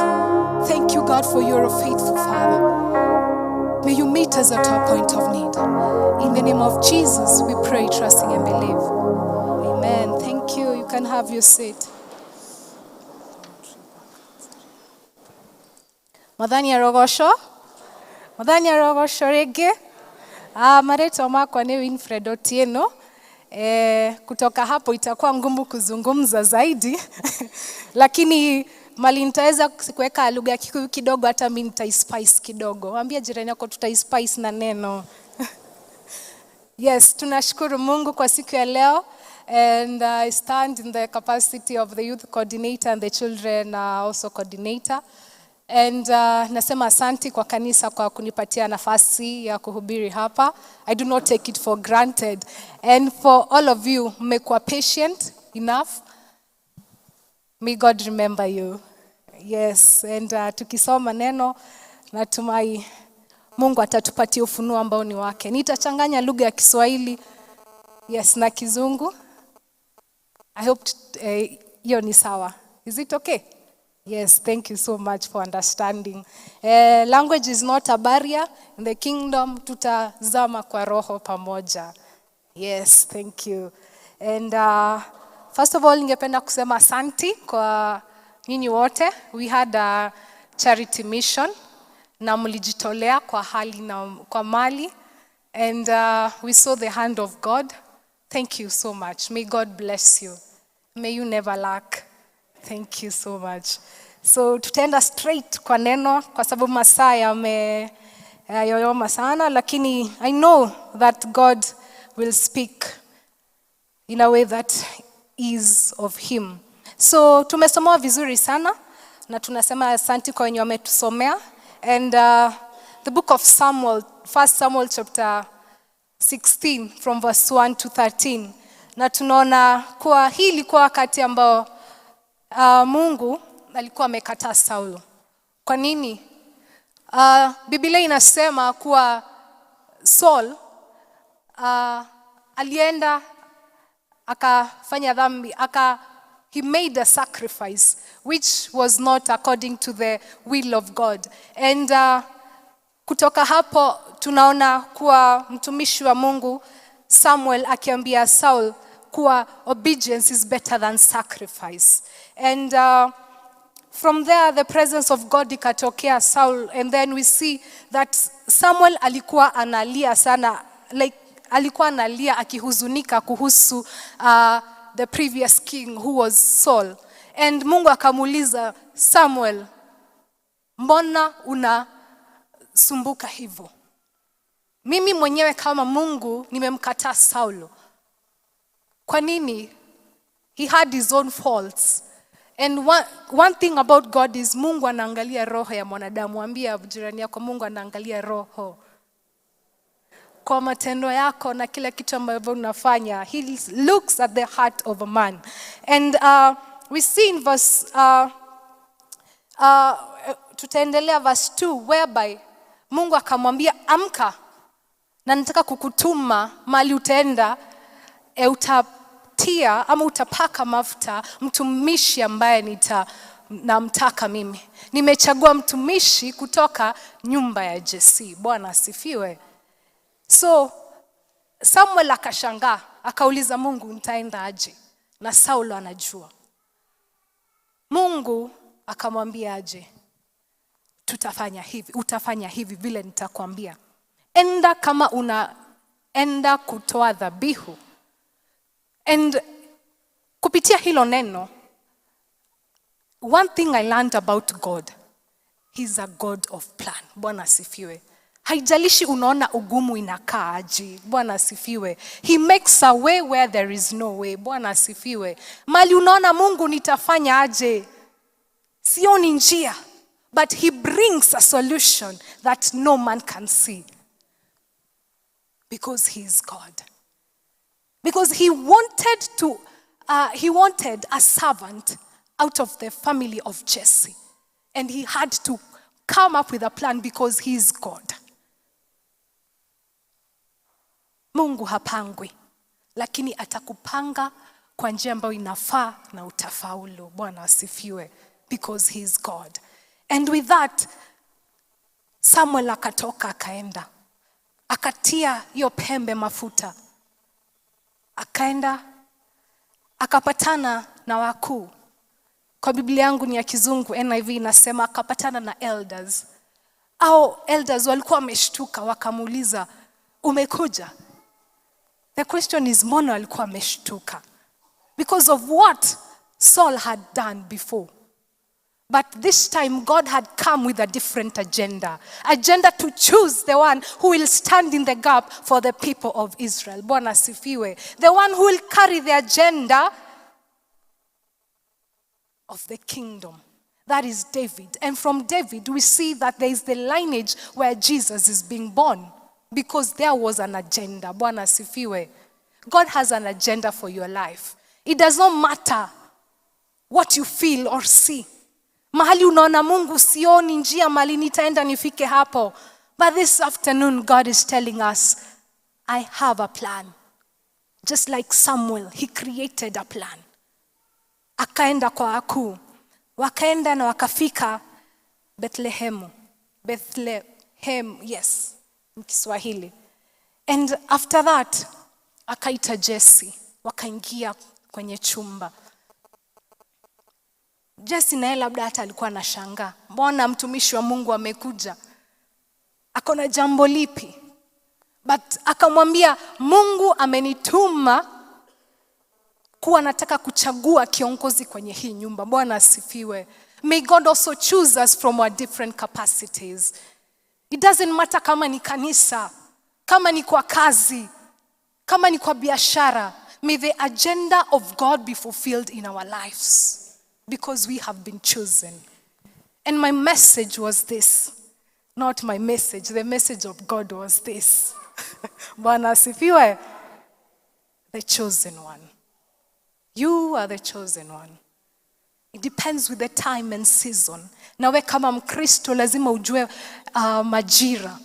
Thank you, God, for your faithful Father. May you meet us at our point of need. In the name of Jesus, we pray, trusting and believe. Amen. Thank you. You can have your seat. Mwathani arogocwo. Mwathani arogocwo rĩngĩ. Marĩtwa makwa nĩ Winfred Otieno. Kutoka hapo itakuwa ngumu kuzungumza zaidi lakini mali nitaweza kuweka lugha ya Kikuyu kidogo, hata mimi nitaispice kidogo. Ambia jirani yako tutaispice na neno. Yes, tunashukuru Mungu kwa siku ya leo, and I stand in the capacity of the youth coordinator and the children also coordinator. And nasema asanti kwa kanisa kwa kunipatia nafasi ya kuhubiri hapa. I do not take it for granted. And for all of you, mmekuwa patient enough. May God remember you. Yes, and tukisoma neno, natumai Mungu atatupatia ufunuo ambao ni wake. Nitachanganya lugha ya Kiswahili, yes, na Kizungu. I hope hiyo ni sawa. Is it okay? Yes, thank you so much for understanding. Language is not a barrier. In the kingdom, tutazama kwa roho pamoja. Yes, thank you. And first of all, ningependa kusema asanti kwa nyinyi wote. We had a charity mission na mlijitolea kwa hali na kwa mali. And we saw the hand of God. Thank you so much. May God bless you. May you never lack. Thank you so much. So tutaenda straight kwa neno kwa sababu masaa yameyoyoma sana, lakini I know that God will speak in a way that is of him. So tumesomewa vizuri sana na tunasema asanti kwa wenye wametusomea. And the book of Samuel, 1 Samuel chapter 16 from verse 1 to 13. Na tunaona kuwa hii ilikuwa wakati ambao Mungu alikuwa amekataa Saulo. Kwa nini? Biblia inasema kuwa Saul alienda akafanya dhambi, he made a sacrifice which was not according to the will of God. And kutoka hapo tunaona kuwa mtumishi wa Mungu Samuel akiambia Saul kuwa obedience is better than sacrifice. And from there the presence of God ikatokea Saul, and then we see that Samuel alikuwa analia sana, like alikuwa analia akihuzunika kuhusu the previous king who was Saul. And Mungu akamuuliza Samuel, mbona unasumbuka hivyo? Mimi mwenyewe kama Mungu nimemkataa Saulo. Kwa nini? He had his own faults. And one thing about God is Mungu anaangalia roho ya mwanadamu. Ambia jirani yako, Mungu anaangalia roho. Kwa matendo yako na kila kitu ambacho unafanya, he looks at the heart of a man. And we see in verse, tutaendelea verse 2, whereby Mungu akamwambia amka na nataka kukutuma mahali utaenda, Utatia ama utapaka mafuta mtumishi ambaye namtaka mimi. Nimechagua mtumishi kutoka nyumba ya Jesse. Bwana asifiwe. So Samuel akashangaa, akauliza Mungu, nitaenda aje? Na Saulo anajua. Mungu akamwambia aje? Tutafanya hivi, utafanya hivi vile nitakwambia. Enda kama unaenda kutoa dhabihu. And kupitia hilo neno, one thing I learned about God, he's a God of plan. Bwana asifiwe. Haijalishi unaona ugumu inakaa aje. Bwana asifiwe. He makes a way where there is no way. Bwana asifiwe. Mali unaona Mungu nitafanya aje? Sioni njia. But he brings a solution that no man can see. Because he is God. Because he wanted a servant out of the family of Jesse. And he had to come up with a plan because he is God. Mungu hapangwi, lakini atakupanga kwa njia ambayo inafaa na utafaulu. Bwana asifiwe, because he is God. And with that, Samuel akatoka akaenda. Akatia hiyo pembe mafuta. Akaenda, akapatana na wakuu. Kwa Biblia yangu ni ya Kizungu, NIV inasema akapatana na elders. Au elders walikuwa wameshtuka, wakamuuliza, umekuja? The question is, mbona walikuwa wameshtuka? Because of what Saul had done before. But this time God had come with a different agenda. Agenda to choose the one who will stand in the gap for the people of Israel. Bwana asifiwe. The one who will carry the agenda of the kingdom. That is David. And from David, we see that there is the lineage where Jesus is being born. Because there was an agenda. Bwana asifiwe. God has an agenda for your life. It does not matter what you feel or see. Mahali unaona Mungu sioni njia mahali nitaenda nifike hapo. But this afternoon, God is telling us, I have a plan. Just like Samuel, he created a plan. Akaenda kwa wakuu. Wakaenda na wakafika Bethlehemu. Bethlehem, yes, in Kiswahili. And after that, akaita Jesse. Wakaingia kwenye chumba. Jesse naye labda hata alikuwa anashangaa. Mbona mtumishi wa Mungu amekuja? Ako na jambo lipi? But akamwambia, Mungu amenituma kuwa nataka kuchagua kiongozi kwenye hii nyumba. Bwana asifiwe. May God also choose us from our different capacities. It doesn't matter kama ni kanisa, kama ni kwa kazi, kama ni kwa biashara. May the agenda of God be fulfilled in our lives. Because we have been chosen. And my message was this. Not my message, the message of God was this. Bwana asifiwe. The chosen one. You are the chosen one. It depends with the time and season. Nawe kama Mkristo lazima ujue majira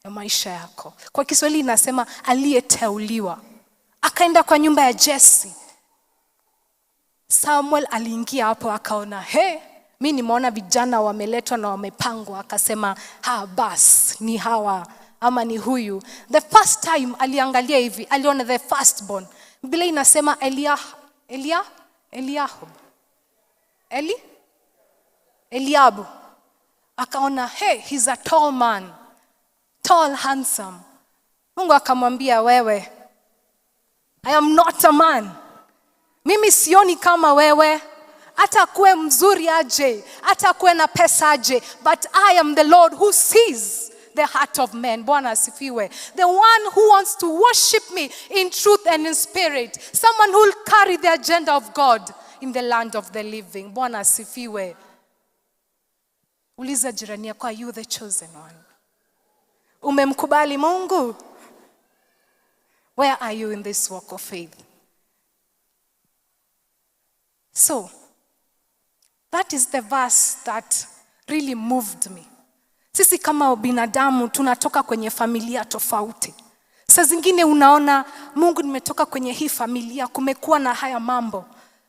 ya maisha yako. Kwa Kiswahili inasema aliyeteuliwa. Akaenda kwa nyumba ya Jesse. Samuel aliingia hapo akaona, he, mi nimeona vijana wameletwa na wamepangwa. Akasema, ha, bas, ni hawa ama ni huyu. The first time aliangalia hivi, aliona the firstborn. Biblia inasema Eliahub. Eliabu. Akaona, hey, he's a tall man. Tall, handsome. Mungu akamwambia, wewe, I am not a man. Mimi sioni kama wewe. Hata kuwe mzuri aje, hata kuwe na pesa aje, but I am the Lord who sees the heart of man. Bwana asifiwe. The one who wants to worship me in truth and in spirit. Someone who will carry the agenda of God in the land of the living. Bwana asifiwe. Uliza jirani yako, are you the chosen one? Umemkubali Mungu? Where are you in this walk of faith? So, that is the verse that really moved me. Sisi kama binadamu tunatoka kwenye familia tofauti. Saa Saa zingine unaona, Mungu, nimetoka kwenye hii familia, kumekuwa na haya mambo.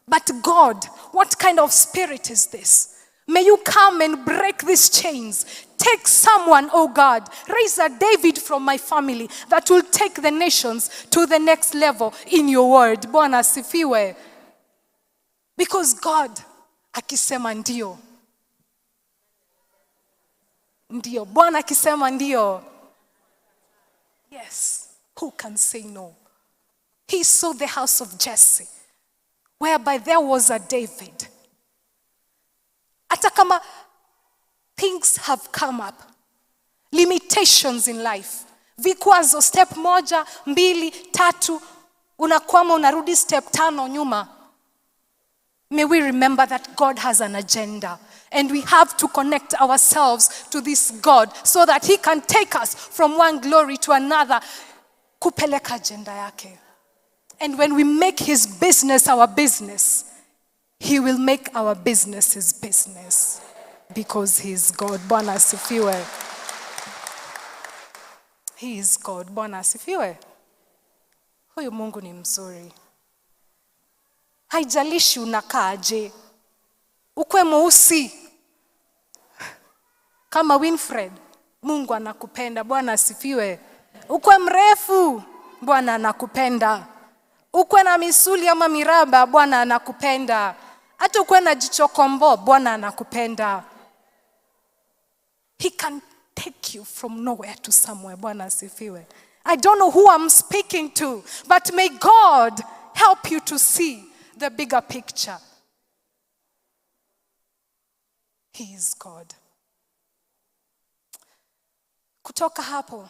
But God, what kind of spirit is this? May you come and break these chains. Take someone, oh God, raise a David from my family that will take the nations to the next level in your word. Bwana asifiwe. Because God akisema ndio, ndio. Bwana akisema ndio. Yes, who can say no? He saw the house of Jesse, whereby there was a David. Hata kama things have come up, limitations in life, vikwazo, step moja, mbili, tatu, unakwama, unarudi step tano nyuma. May we remember that God has an agenda, and we have to connect ourselves to this God so that he can take us from one glory to another, kupeleka agenda yake. And when we make his business our business, he will make our business his business, because he is God. Bwana asifiwe. He is God. Bwana asifiwe. Huyu Mungu ni mzuri. Haijalishi unakaaje, ukwe mweusi kama Winfred, Mungu anakupenda. Bwana asifiwe. Ukwe mrefu, Bwana anakupenda. Ukwe na misuli ama miraba, Bwana anakupenda. Hata ukwe na jicho kombo, Bwana anakupenda. He can take you from nowhere to somewhere. Bwana asifiwe. I don't know who I'm speaking to, but may God help you to see the bigger picture. He is God. Kutoka hapo,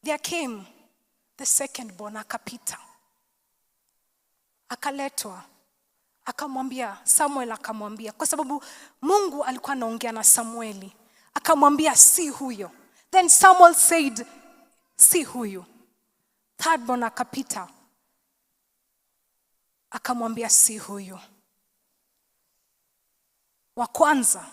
there came the second born, akapita. Akaletwa, akamwambia, Samuel akamwambia, kwa sababu Mungu alikuwa anaongea na Samueli. Akamwambia, si huyo. Then Samuel said, si huyu. Third born akapita, akamwambia, si huyu. Wa kwanza,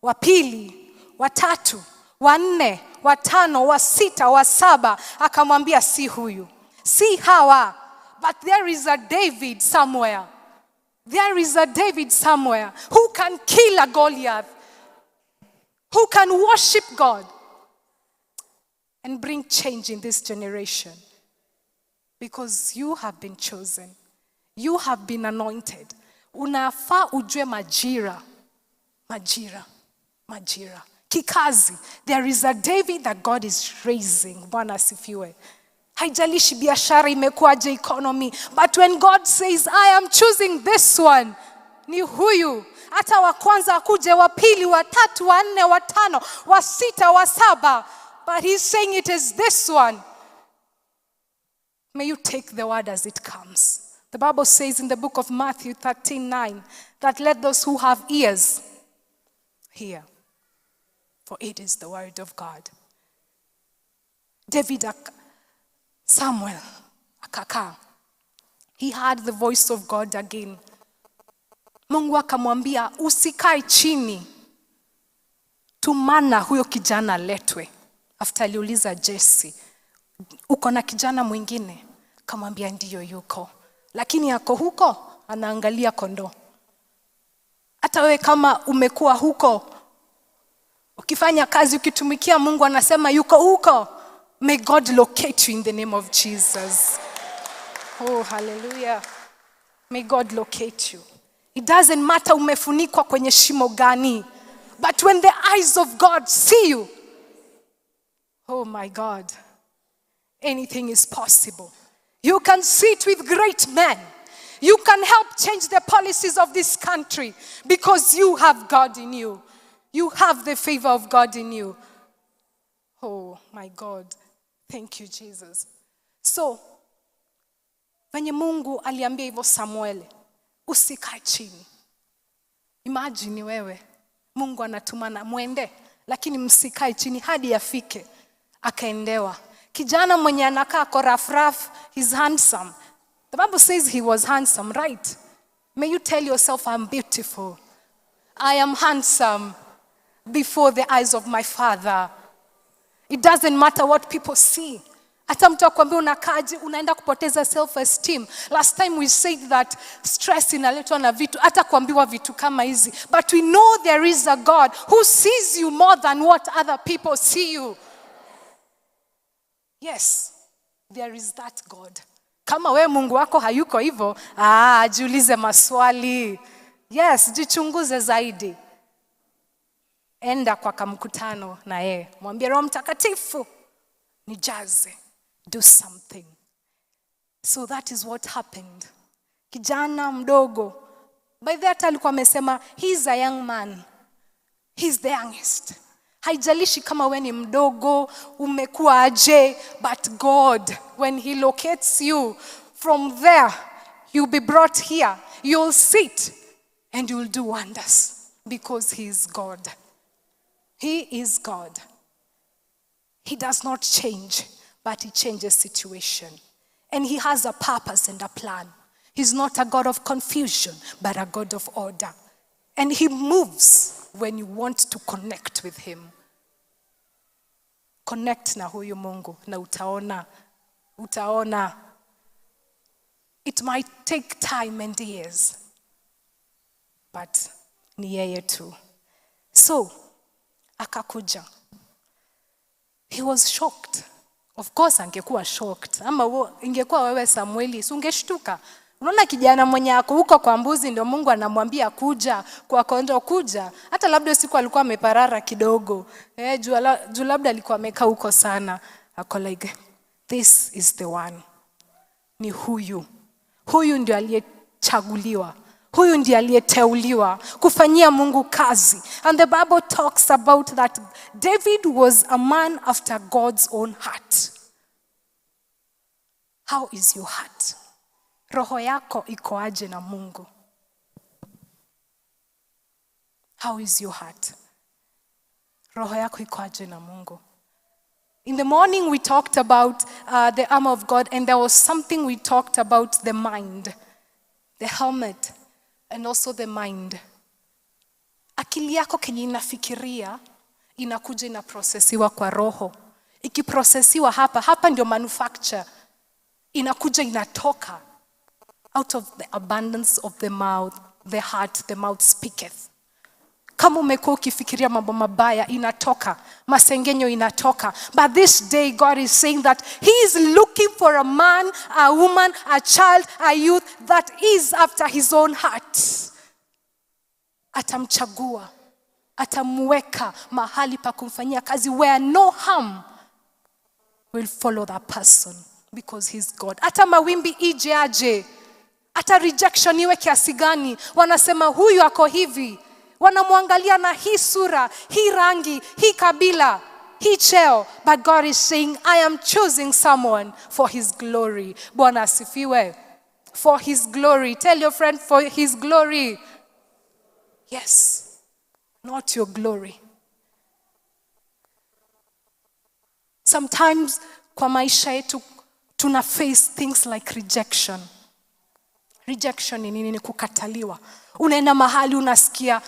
wa pili, wa tatu, wa nne, wa tano, wa sita, wa saba, akamwambia, si huyu. Si hawa. But there is a David somewhere. There is a David somewhere who can kill a Goliath, who can worship God and bring change in this generation. Because you have been chosen. You have been anointed. Unafaa ujue majira. Majira. Majira. Kikazi. There is a David that God is raising. Bwana asifiwe. Haijalishi biashara imekuwaje, economy, but when God says, I am choosing this one, ni huyu. Hata wa kwanza akuje, wa pili, wa tatu, wa nne, wa tano, wa sita, wa saba, but he's saying it is this one. May you take the word as it comes. The Bible says in the book of Matthew 13:9 that let those who have ears hear, for it is the word of God. David, Samuel akakaa. He heard the voice of God again. Mungu akamwambia, usikae chini, tumana huyo kijana aletwe. After aliuliza Jesse, uko na kijana mwingine? Akamwambia ndiyo yuko, lakini ako huko anaangalia kondoo. Hata wewe kama umekuwa huko ukifanya kazi, ukitumikia Mungu, anasema yuko huko. May God locate you in the name of Jesus. Oh, hallelujah. May God locate you. It doesn't matter umefunikwa kwenye shimo gani, but when the eyes of God see you, oh my God, anything is possible. You can sit with great men. You can help change the policies of this country because you have God in you. You have the favor of God in you. Oh my God. Thank you, Jesus. So, venye Mungu aliambia hivyo Samuel, usikae chini. Imagine wewe, Mungu anatumana muende, lakini msikae chini hadi afike. Akaendewa. Kijana mwenye anakaa ako rough rough, he's handsome. The Bible says he was handsome, right? May you tell yourself, I'm beautiful. I am handsome before the eyes of my Father. It doesn't matter what people see. Hata mtu akwambia unakaaje, unaenda kupoteza self esteem. Last time we said that stress inaletwa na vitu, hata kuambiwa vitu kama hizi. But we know there is a God who sees you more than what other people see you. Yes, there is that God. Kama we Mungu wako hayuko hivyo, jiulize maswali. Yes, jichunguze zaidi. Enda kwa kamkutano na yeye. Mwambie Roho Mtakatifu, nijaze. Do something. So that is what happened. Kijana mdogo. By that alikuwa amesema, he's a young man. He's the youngest. Haijalishi kama we ni mdogo, umekuwa aje, but God, when he locates you, from there, you'll be brought here. You'll sit and you'll do wonders because he is God. He is God. He does not change, but he changes situation. And he has a purpose and a plan. He's not a God of confusion, but a God of order. And he moves when you want to connect with him. Connect na huyu Mungu na utaona. Utaona. It might take time and years, but ni yeye tu. So, akakuja. He was shocked. Of course angekuwa shocked. Ama ingekuwa wewe Samueli, si ungeshtuka? Unaona kijana mwenye ako huko kwa mbuzi ndio Mungu anamwambia kuja, kwa kondoo kuja. Hata labda siku alikuwa ameparara kidogo. Juu labda alikuwa amekaa huko sana. Ako like, this is the one. Ni huyu. Huyu ndio aliyechaguliwa. Huyu ndiye aliyeteuliwa kufanyia Mungu kazi. And the Bible talks about that David was a man after God's own heart. How is your heart? Roho yako iko aje na Mungu? How is your heart? Roho yako iko aje na Mungu? In the morning we talked about the armor of God, and there was something we talked about the mind, the helmet, and also the mind. Akili yako kenye inafikiria inakuja inaprocessiwa kwa roho. Ikiprocessiwa hapa, hapa ndio manufacture. Inakuja inatoka. Out of the abundance of the mouth, the heart, the mouth speaketh. Kama umekuwa ukifikiria mambo mabaya, inatoka. Masengenyo inatoka. But this day God is saying that he is looking for a man, a woman, a child, a youth that is after his own heart. Atamchagua. Atamweka mahali pa kumfanyia kazi where no harm will follow that person because he's God. Hata mawimbi ije aje. Hata rejection iwe kiasi gani, wanasema huyu ako hivi. Wanamwangalia na hii sura, hii rangi, hii kabila, hii cheo. But God is saying, I am choosing someone for his glory. Bwana asifiwe. For his glory. Tell your friend, for his glory. Yes, not your glory. Sometimes kwa maisha yetu tuna face things like rejection. Rejection ni nini? Ni kukataliwa. Unaenda mahali unasikia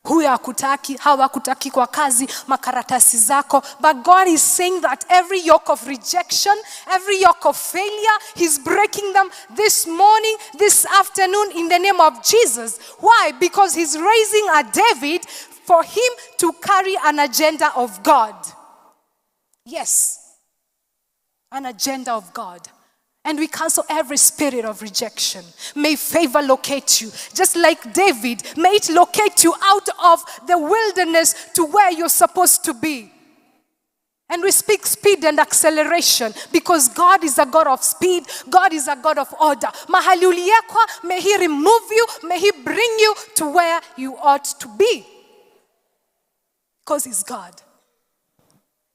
huyu hakutaki, hawakutaki kwa kazi, makaratasi zako. But God is saying that every yoke of rejection, every yoke of failure, he's breaking them this morning, this afternoon, in the name of Jesus. Why? Because he's raising a David for him to carry an agenda of God. Yes, an agenda of God. And we cancel every spirit of rejection. May favor locate you. Just like David, may it locate you out of the wilderness to where you're supposed to be. And we speak speed and acceleration because God is a God of speed. God is a God of order. Mahali uliekwa, may he remove you. May he bring you to where you ought to be. Because he's God.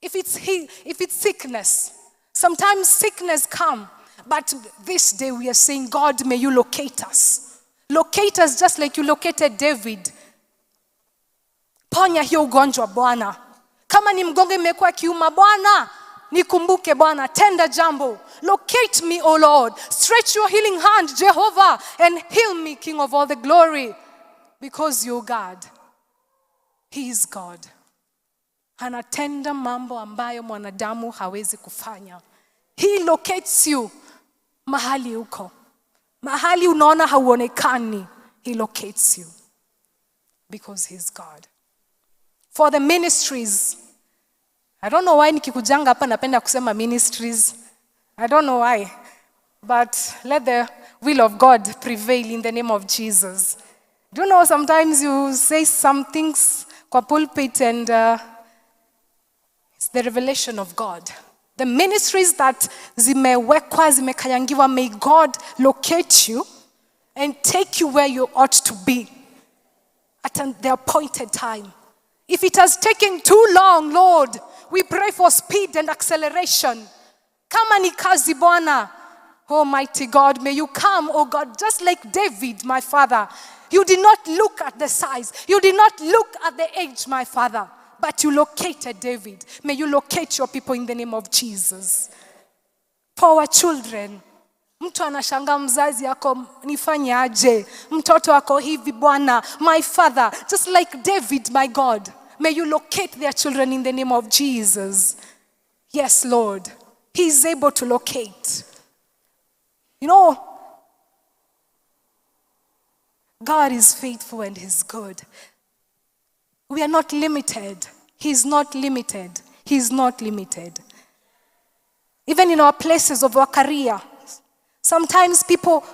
If it's sickness, sometimes sickness comes. But this day we are saying, God, may you locate us. Locate us just like you located David. Ponya hiyo ugonjwa Bwana. Kama ni mgongo imekuwa kiuma Bwana, nikumbuke Bwana, tenda jambo. Locate me, O Lord. Stretch your healing hand, Jehovah, and heal me, King of all the glory. Because you're God. He is God. Anatenda mambo ambayo mwanadamu hawezi kufanya. He locates you mahali uko. Mahali unaona hauonekani, he locates you because he's God. For the ministries, I don't know why nikikujanga hapa napenda kusema ministries. I don't know why. But let the will of God prevail in the name of Jesus. Do you know sometimes you say some things kwa pulpit and it's the revelation of God. The ministries that zimewekwa, zimekanyangiwa, may God locate you and take you where you ought to be at the appointed time. If it has taken too long, Lord, we pray for speed and acceleration. Kama ni kazi Bwana, Almighty God, may you come, oh God, just like David, my father. You did not look at the size. You did not look at the age, my father, but you located David. May you locate your people in the name of Jesus. For our children, mtu anashangaa mzazi ako nifanye aje, mtoto ako hivi Bwana, my father, just like David, my God, may you locate their children in the name of Jesus. Yes, Lord, he is able to locate. You know, God is faithful and he's good. We are not limited. He's not limited. He's not limited. Even in our places of our career, sometimes people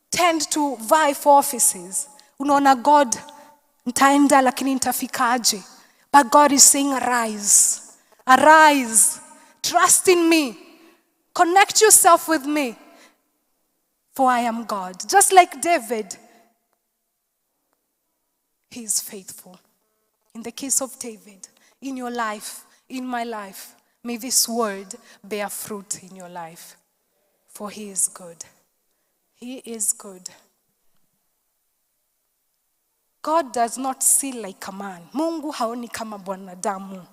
tend to vie for offices. Unaona God, nitaenda lakini nitafikaje? But God is saying, arise. Arise. Trust in me. Connect yourself with me. For I am God. Just like David, he is faithful. In the case of David, in your life, in my life, may this word bear fruit in your life. For he is good. He is good. God does not see like a man. Mungu haoni kama bwanadamu.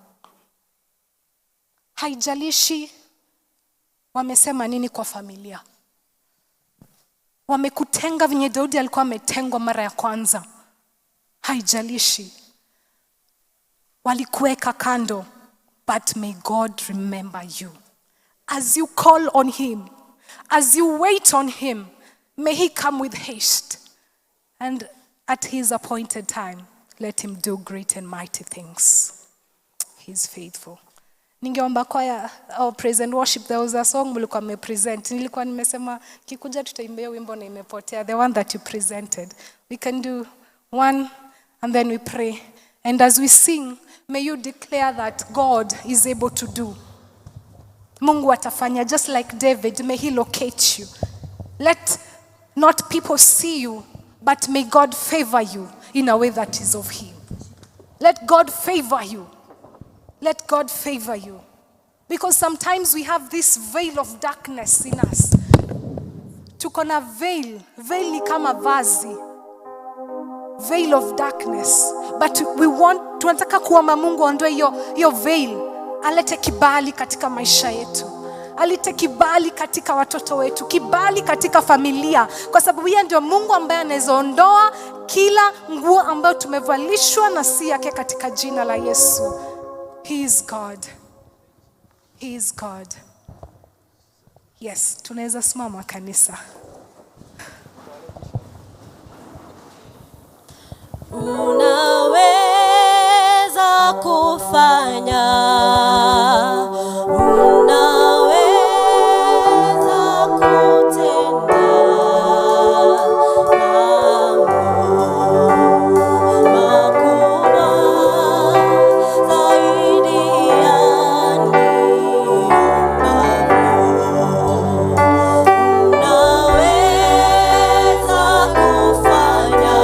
Haijalishi wamesema nini kwa familia. Wamekutenga venye Daudi alikuwa ametengwa mara ya kwanza. Haijalishi. Walikuweka kando. But may God remember you. As you call on him, as you wait on him, may he come with haste. And at his appointed time, let him do great and mighty things. He is faithful. Ningeomba kwaya au praise and worship, there was a song mlikuwa mmepresent. Nilikuwa nimesema kikuja tutaimbia wimbo na imepotea, the one that you presented. We can do one and then we pray. And as we sing, may you declare that God is able to do. Mungu atafanya, just like David, may he locate you. Let not people see you, but may God favor you in a way that is of him. Let God favor you. Let God favor you. Because sometimes we have this veil of darkness in us. Tuko na veil. Veil ni kama vazi. Veil of darkness. But we want, tunataka kuomba Mungu aondoe hiyo veil. Alete kibali katika maisha yetu. Alete kibali katika watoto wetu, kibali katika familia, kwa sababu yeye ndio Mungu ambaye anaweza ondoa kila nguo ambayo tumevalishwa na si yake katika jina la Yesu. He is God. He is God. Yes, tunaweza simama kanisa. Unaweza kufanya, unaweza kutenda mambo makubwa zaidi ya niombavyo. Unaweza kufanya,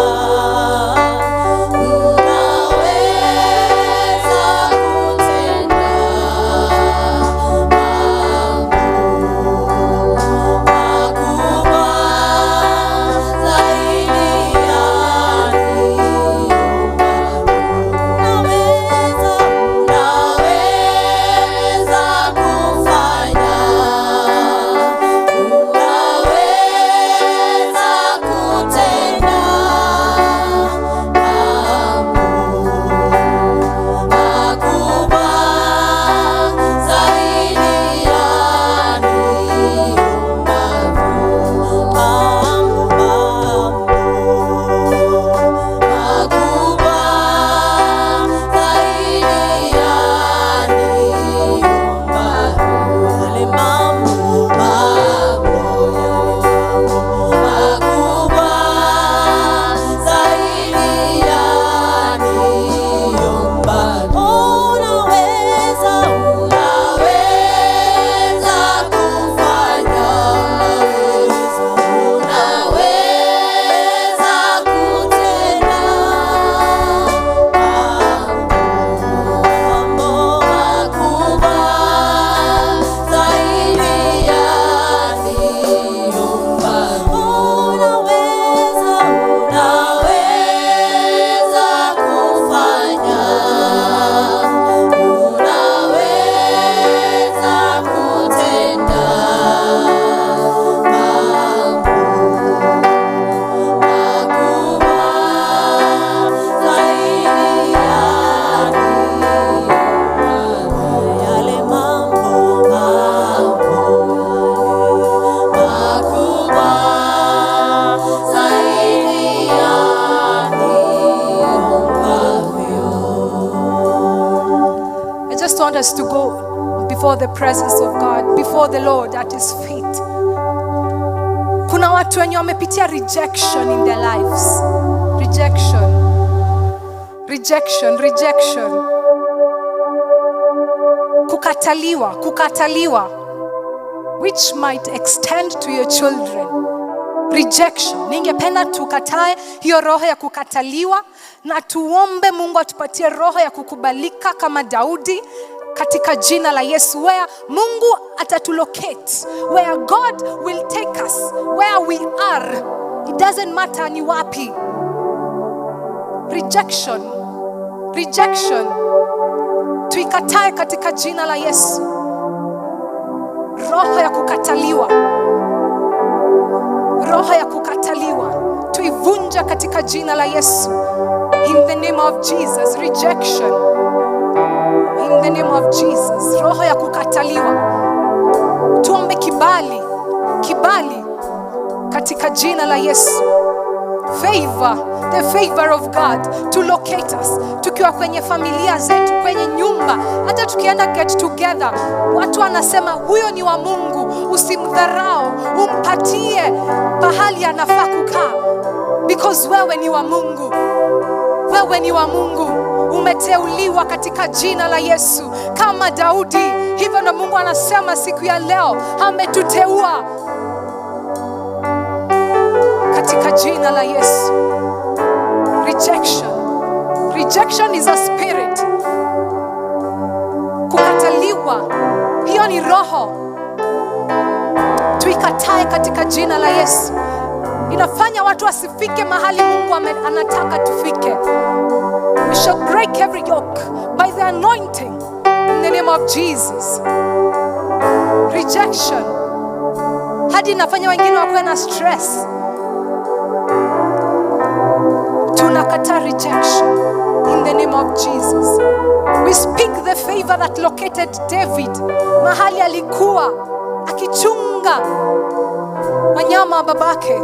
want us to go before the presence of God, before the Lord at his feet. Kuna watu wenye wamepitia rejection in their lives. Rejection. Rejection, rejection. Kukataliwa, kukataliwa. Which might extend to your children. Rejection. Ningependa tukatae hiyo roho ya kukataliwa na tuombe Mungu atupatie roho ya kukubalika kama Daudi katika jina la Yesu, where Mungu atatulocate, where God will take us where we are. It doesn't matter ni wapi. Rejection. Rejection. Tuikatae katika jina la Yesu. Roho ya kukataliwa. Roho ya kukataliwa tuivunja katika jina la Yesu. In the name of Jesus, rejection. In the name of Jesus, roho ya kukataliwa. Tuombe kibali, kibali katika jina la Yesu. Favor, the favor of God to locate us. Tukiwa kwenye familia zetu, kwenye nyumba, hata tukienda get together, watu wanasema huyo ni wa Mungu, usimdharau, umpatie pahali anafaa kukaa, because wewe ni wa Mungu. Wewe ni wa Mungu, umeteuliwa katika jina la Yesu kama Daudi. Hivyo ndo Mungu anasema siku ya leo, ametuteua katika jina la Yesu. Rejection. Rejection is a spirit. Kukataliwa, hiyo ni roho. Tuikatae katika jina la Yesu. Inafanya watu wasifike mahali Mungu anataka tufike. We shall break every yoke by the anointing in the name of Jesus. Rejection hadi inafanya wengine wakuwe na stress. Tunakataa rejection in the name of Jesus. We speak the favor that located David mahali alikuwa akichunga wanyama wa babake.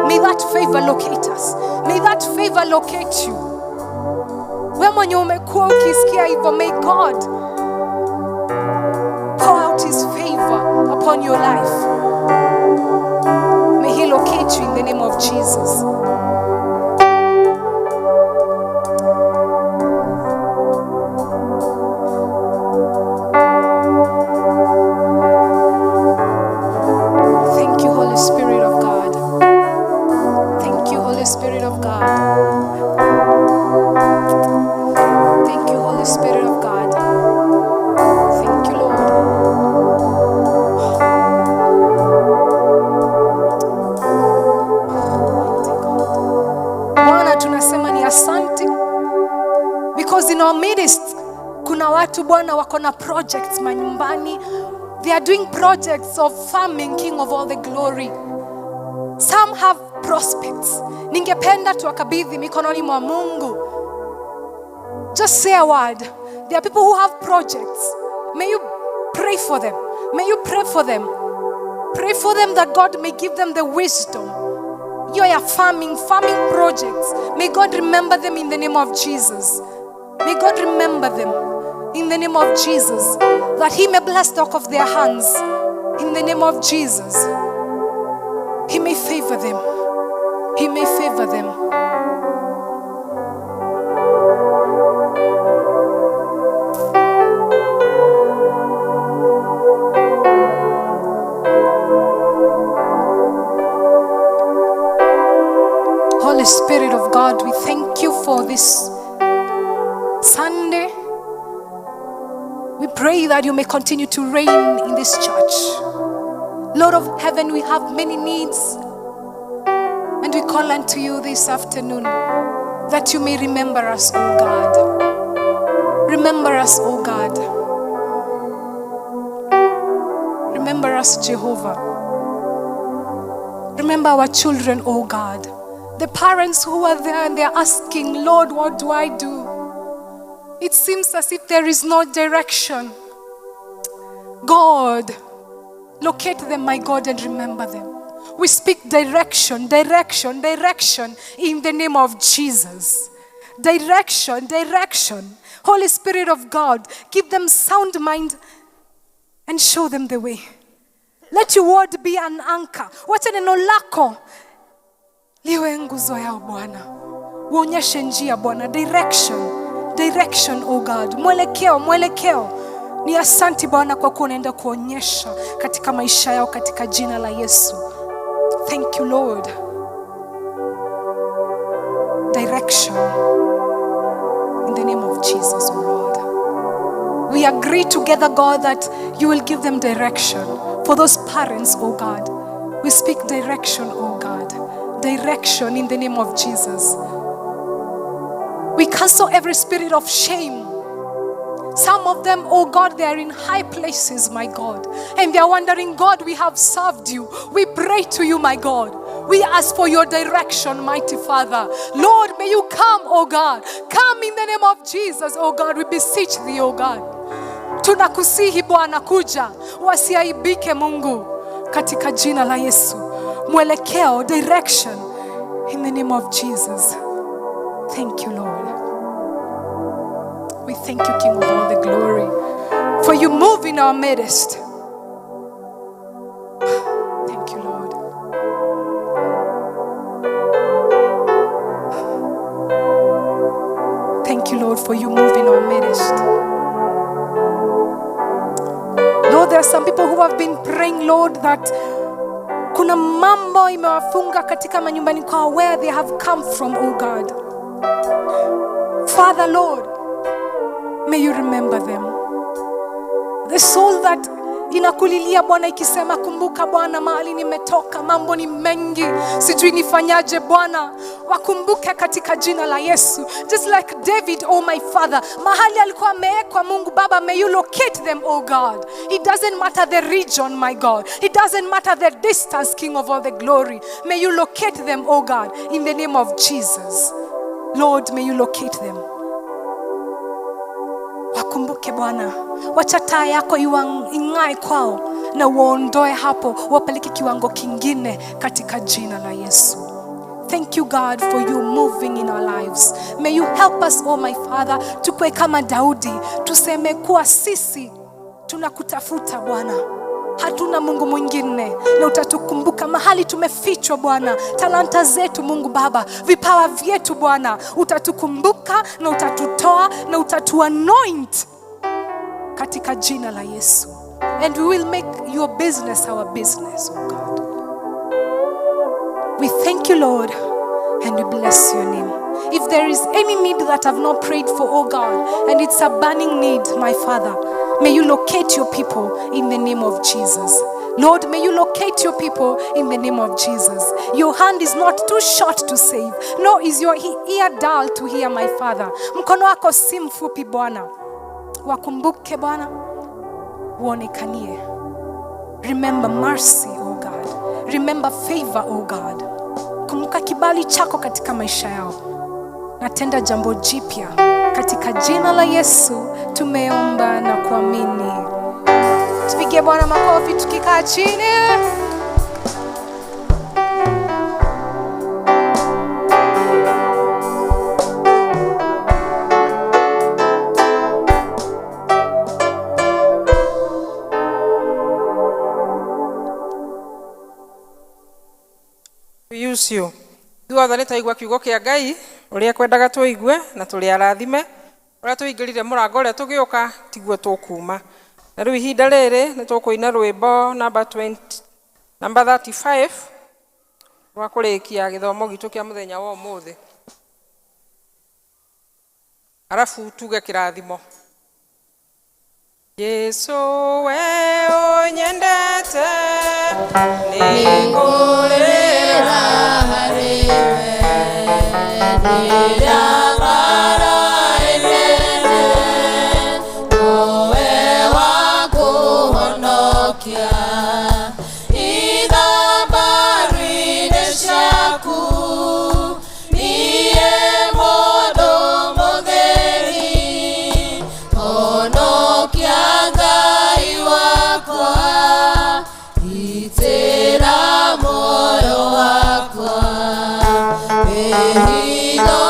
May that favor locate us. May that favor locate you. Wewe mwenye umekuwa ukisikia hivyo, may God pour out his favor upon your life. May he locate you in the name of Jesus. Thank you, Holy Spirit of God. Thank you, Holy Spirit of God. Thank you, Holy Spirit of God. Thank you, Lord. Bwana, tunasema ni asante because in our midst kuna watu Bwana wako na projects manyumbani. They are doing projects of farming, King of all the glory. Some have prospects. Ningependa tuwakabidhi mikononi mwa Mungu. Just say a word. There are people who have projects. May you pray for them. May you pray for them. Pray for them that God may give them the wisdom. You are farming projects. May God remember them in the name of Jesus. May God remember them in the name of Jesus, that he may bless the work of their hands in the name of Jesus. He may favor them. He may favor them. Holy Spirit of God, we thank you for this Sunday. We pray that you may continue to reign in this church. Lord of heaven, we have many needs, and we call unto you this afternoon that you may remember us, O God. Remember us, O God. Remember us, Jehovah. Remember our children, O God. The parents who are there and they're asking, Lord, what do I do? It seems as if there is no direction. God, locate them, my God, and remember them. We speak direction, direction, direction in the name of Jesus. Direction, direction. Holy Spirit of God, give them sound mind and show them the way. Let your word be an anchor. Wacha neno lako liwe nguzo yao Bwana. Waonyeshe njia Bwana, direction, direction, oh God, mwelekeo, mwelekeo. Ni asanti Bwana kwa kuwa unaenda kuonyesha katika maisha yao katika jina la Yesu. Thank you Lord. Direction in the name of Jesus, oh Lord. We agree together, God, that you will give them direction. For those parents, oh God, we speak direction, oh God. Direction in the name of Jesus. We cancel every spirit of shame. Some of them, oh God, they are in high places, my God. And they are wondering, God, we have served you. We pray to you, my God. We ask for your direction, mighty Father. Lord, may you come, oh God. Come in the name of Jesus, oh God. We beseech thee, oh God. Tunakusihi Bwana kuja, wasiaibike Mungu, katika jina la Yesu. Mwelekeo, direction, in the name of Jesus. Thank you, Lord. We thank you, King of all the glory, for you move in our midst. Thank you, Lord. Thank you, Lord, for you move in our midst. Lord, there are some people who have been praying, Lord, that kuna mambo imewafunga katika manyumbani kwao, where they have come from, oh God. Father, Lord, may you remember them. The soul that inakulilia Bwana ikisema, kumbuka Bwana mahali nimetoka, mambo ni mengi, sijui nifanyaje Bwana. Wakumbuke katika jina la Yesu. Just like David, oh my Father, mahali alikuwa amewekwa Mungu Baba, may you locate them, oh God. It doesn't matter the region, my God. It doesn't matter the distance, King of all the glory. May you locate them, oh God, in the name of Jesus. Lord, may you locate them. Wakumbuke Bwana, wacha taa yako ing'ae kwao na uondoe hapo, wapeleke kiwango kingine katika jina la Yesu. Thank you God for you moving in our lives. May you help us, oh my Father, tukue kama Daudi, tuseme kuwa sisi tunakutafuta Bwana. Hatuna Mungu mwingine, na utatukumbuka mahali tumefichwa Bwana. Talanta zetu Mungu Baba, vipawa vyetu Bwana, utatukumbuka na utatutoa na utatuanoint katika jina la Yesu. And we will make your business our business, oh God. We thank you, Lord, and we bless your name. If there is any need that I've not prayed for, oh God, and it's a burning need, my Father, may you locate your people in the name of Jesus. Lord, may you locate your people in the name of Jesus. Your hand is not too short to save, nor is your ear dull to hear, my Father. Mkono wako si mfupi Bwana. Wakumbuke Bwana, uonekanie. Remember mercy, oh God. Remember favor, oh God. Kumbuka kibali chako katika maisha yao. Natenda jambo jipya katika jina la Yesu tumeomba na kuamini. Tupigie Bwana makofi tukikaa chini. Ucio ithuothe nĩ twaigua kiugo kĩa Ngai ũrĩa kwendaga tũigue na tũrĩ arathime. Ũrĩa tũingĩrire mũrango ũrĩa tũgĩũka tiguo tũkuma. Na rĩu ihinda rĩrĩ nĩ tũkũina rwĩmbo namba 20, namba 35 rwa kũrĩkia gĩthomo gitũ kĩa mũthenya wa ũmũthĩ, arabu tuge kĩrathimo. Yesu we ũnyendete nĩngũrĩra harĩ we ndĩramara ĩnene nowe wa kũhonokia ithambaru-inĩ ciaku niĩ mũndũ mũthĩni honokia Ngai wakwa itĩra muoyo wakwa wĩhitho.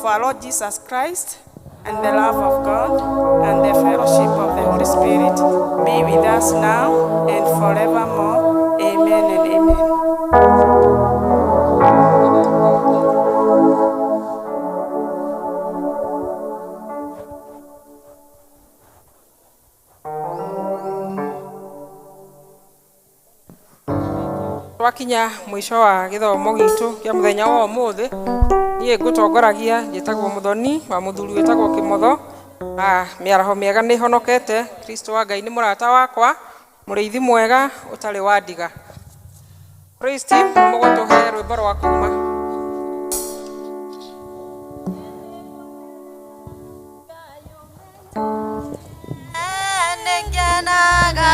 our Lord Jesus Christ and the love of God and the fellowship of the Holy Spirit be with us now and forevermore. Amen and amen. Twakinya mũico wa gĩthomo gitũ kĩa mũthenya wa ũmũthĩ, niĩ ngũtongoragia njĩtagwo Mũthoni wa mũthuri wĩtagwo Kĩmotho, na mĩaraho mĩega nĩ honokete. Kristo wa Ngai nĩ mũrata wakwa, mũrĩithi mwega ũtarĩ wa ndiga. Praise team, mũgũtũhe rwĩmbo rwa kuma. Nĩngenaga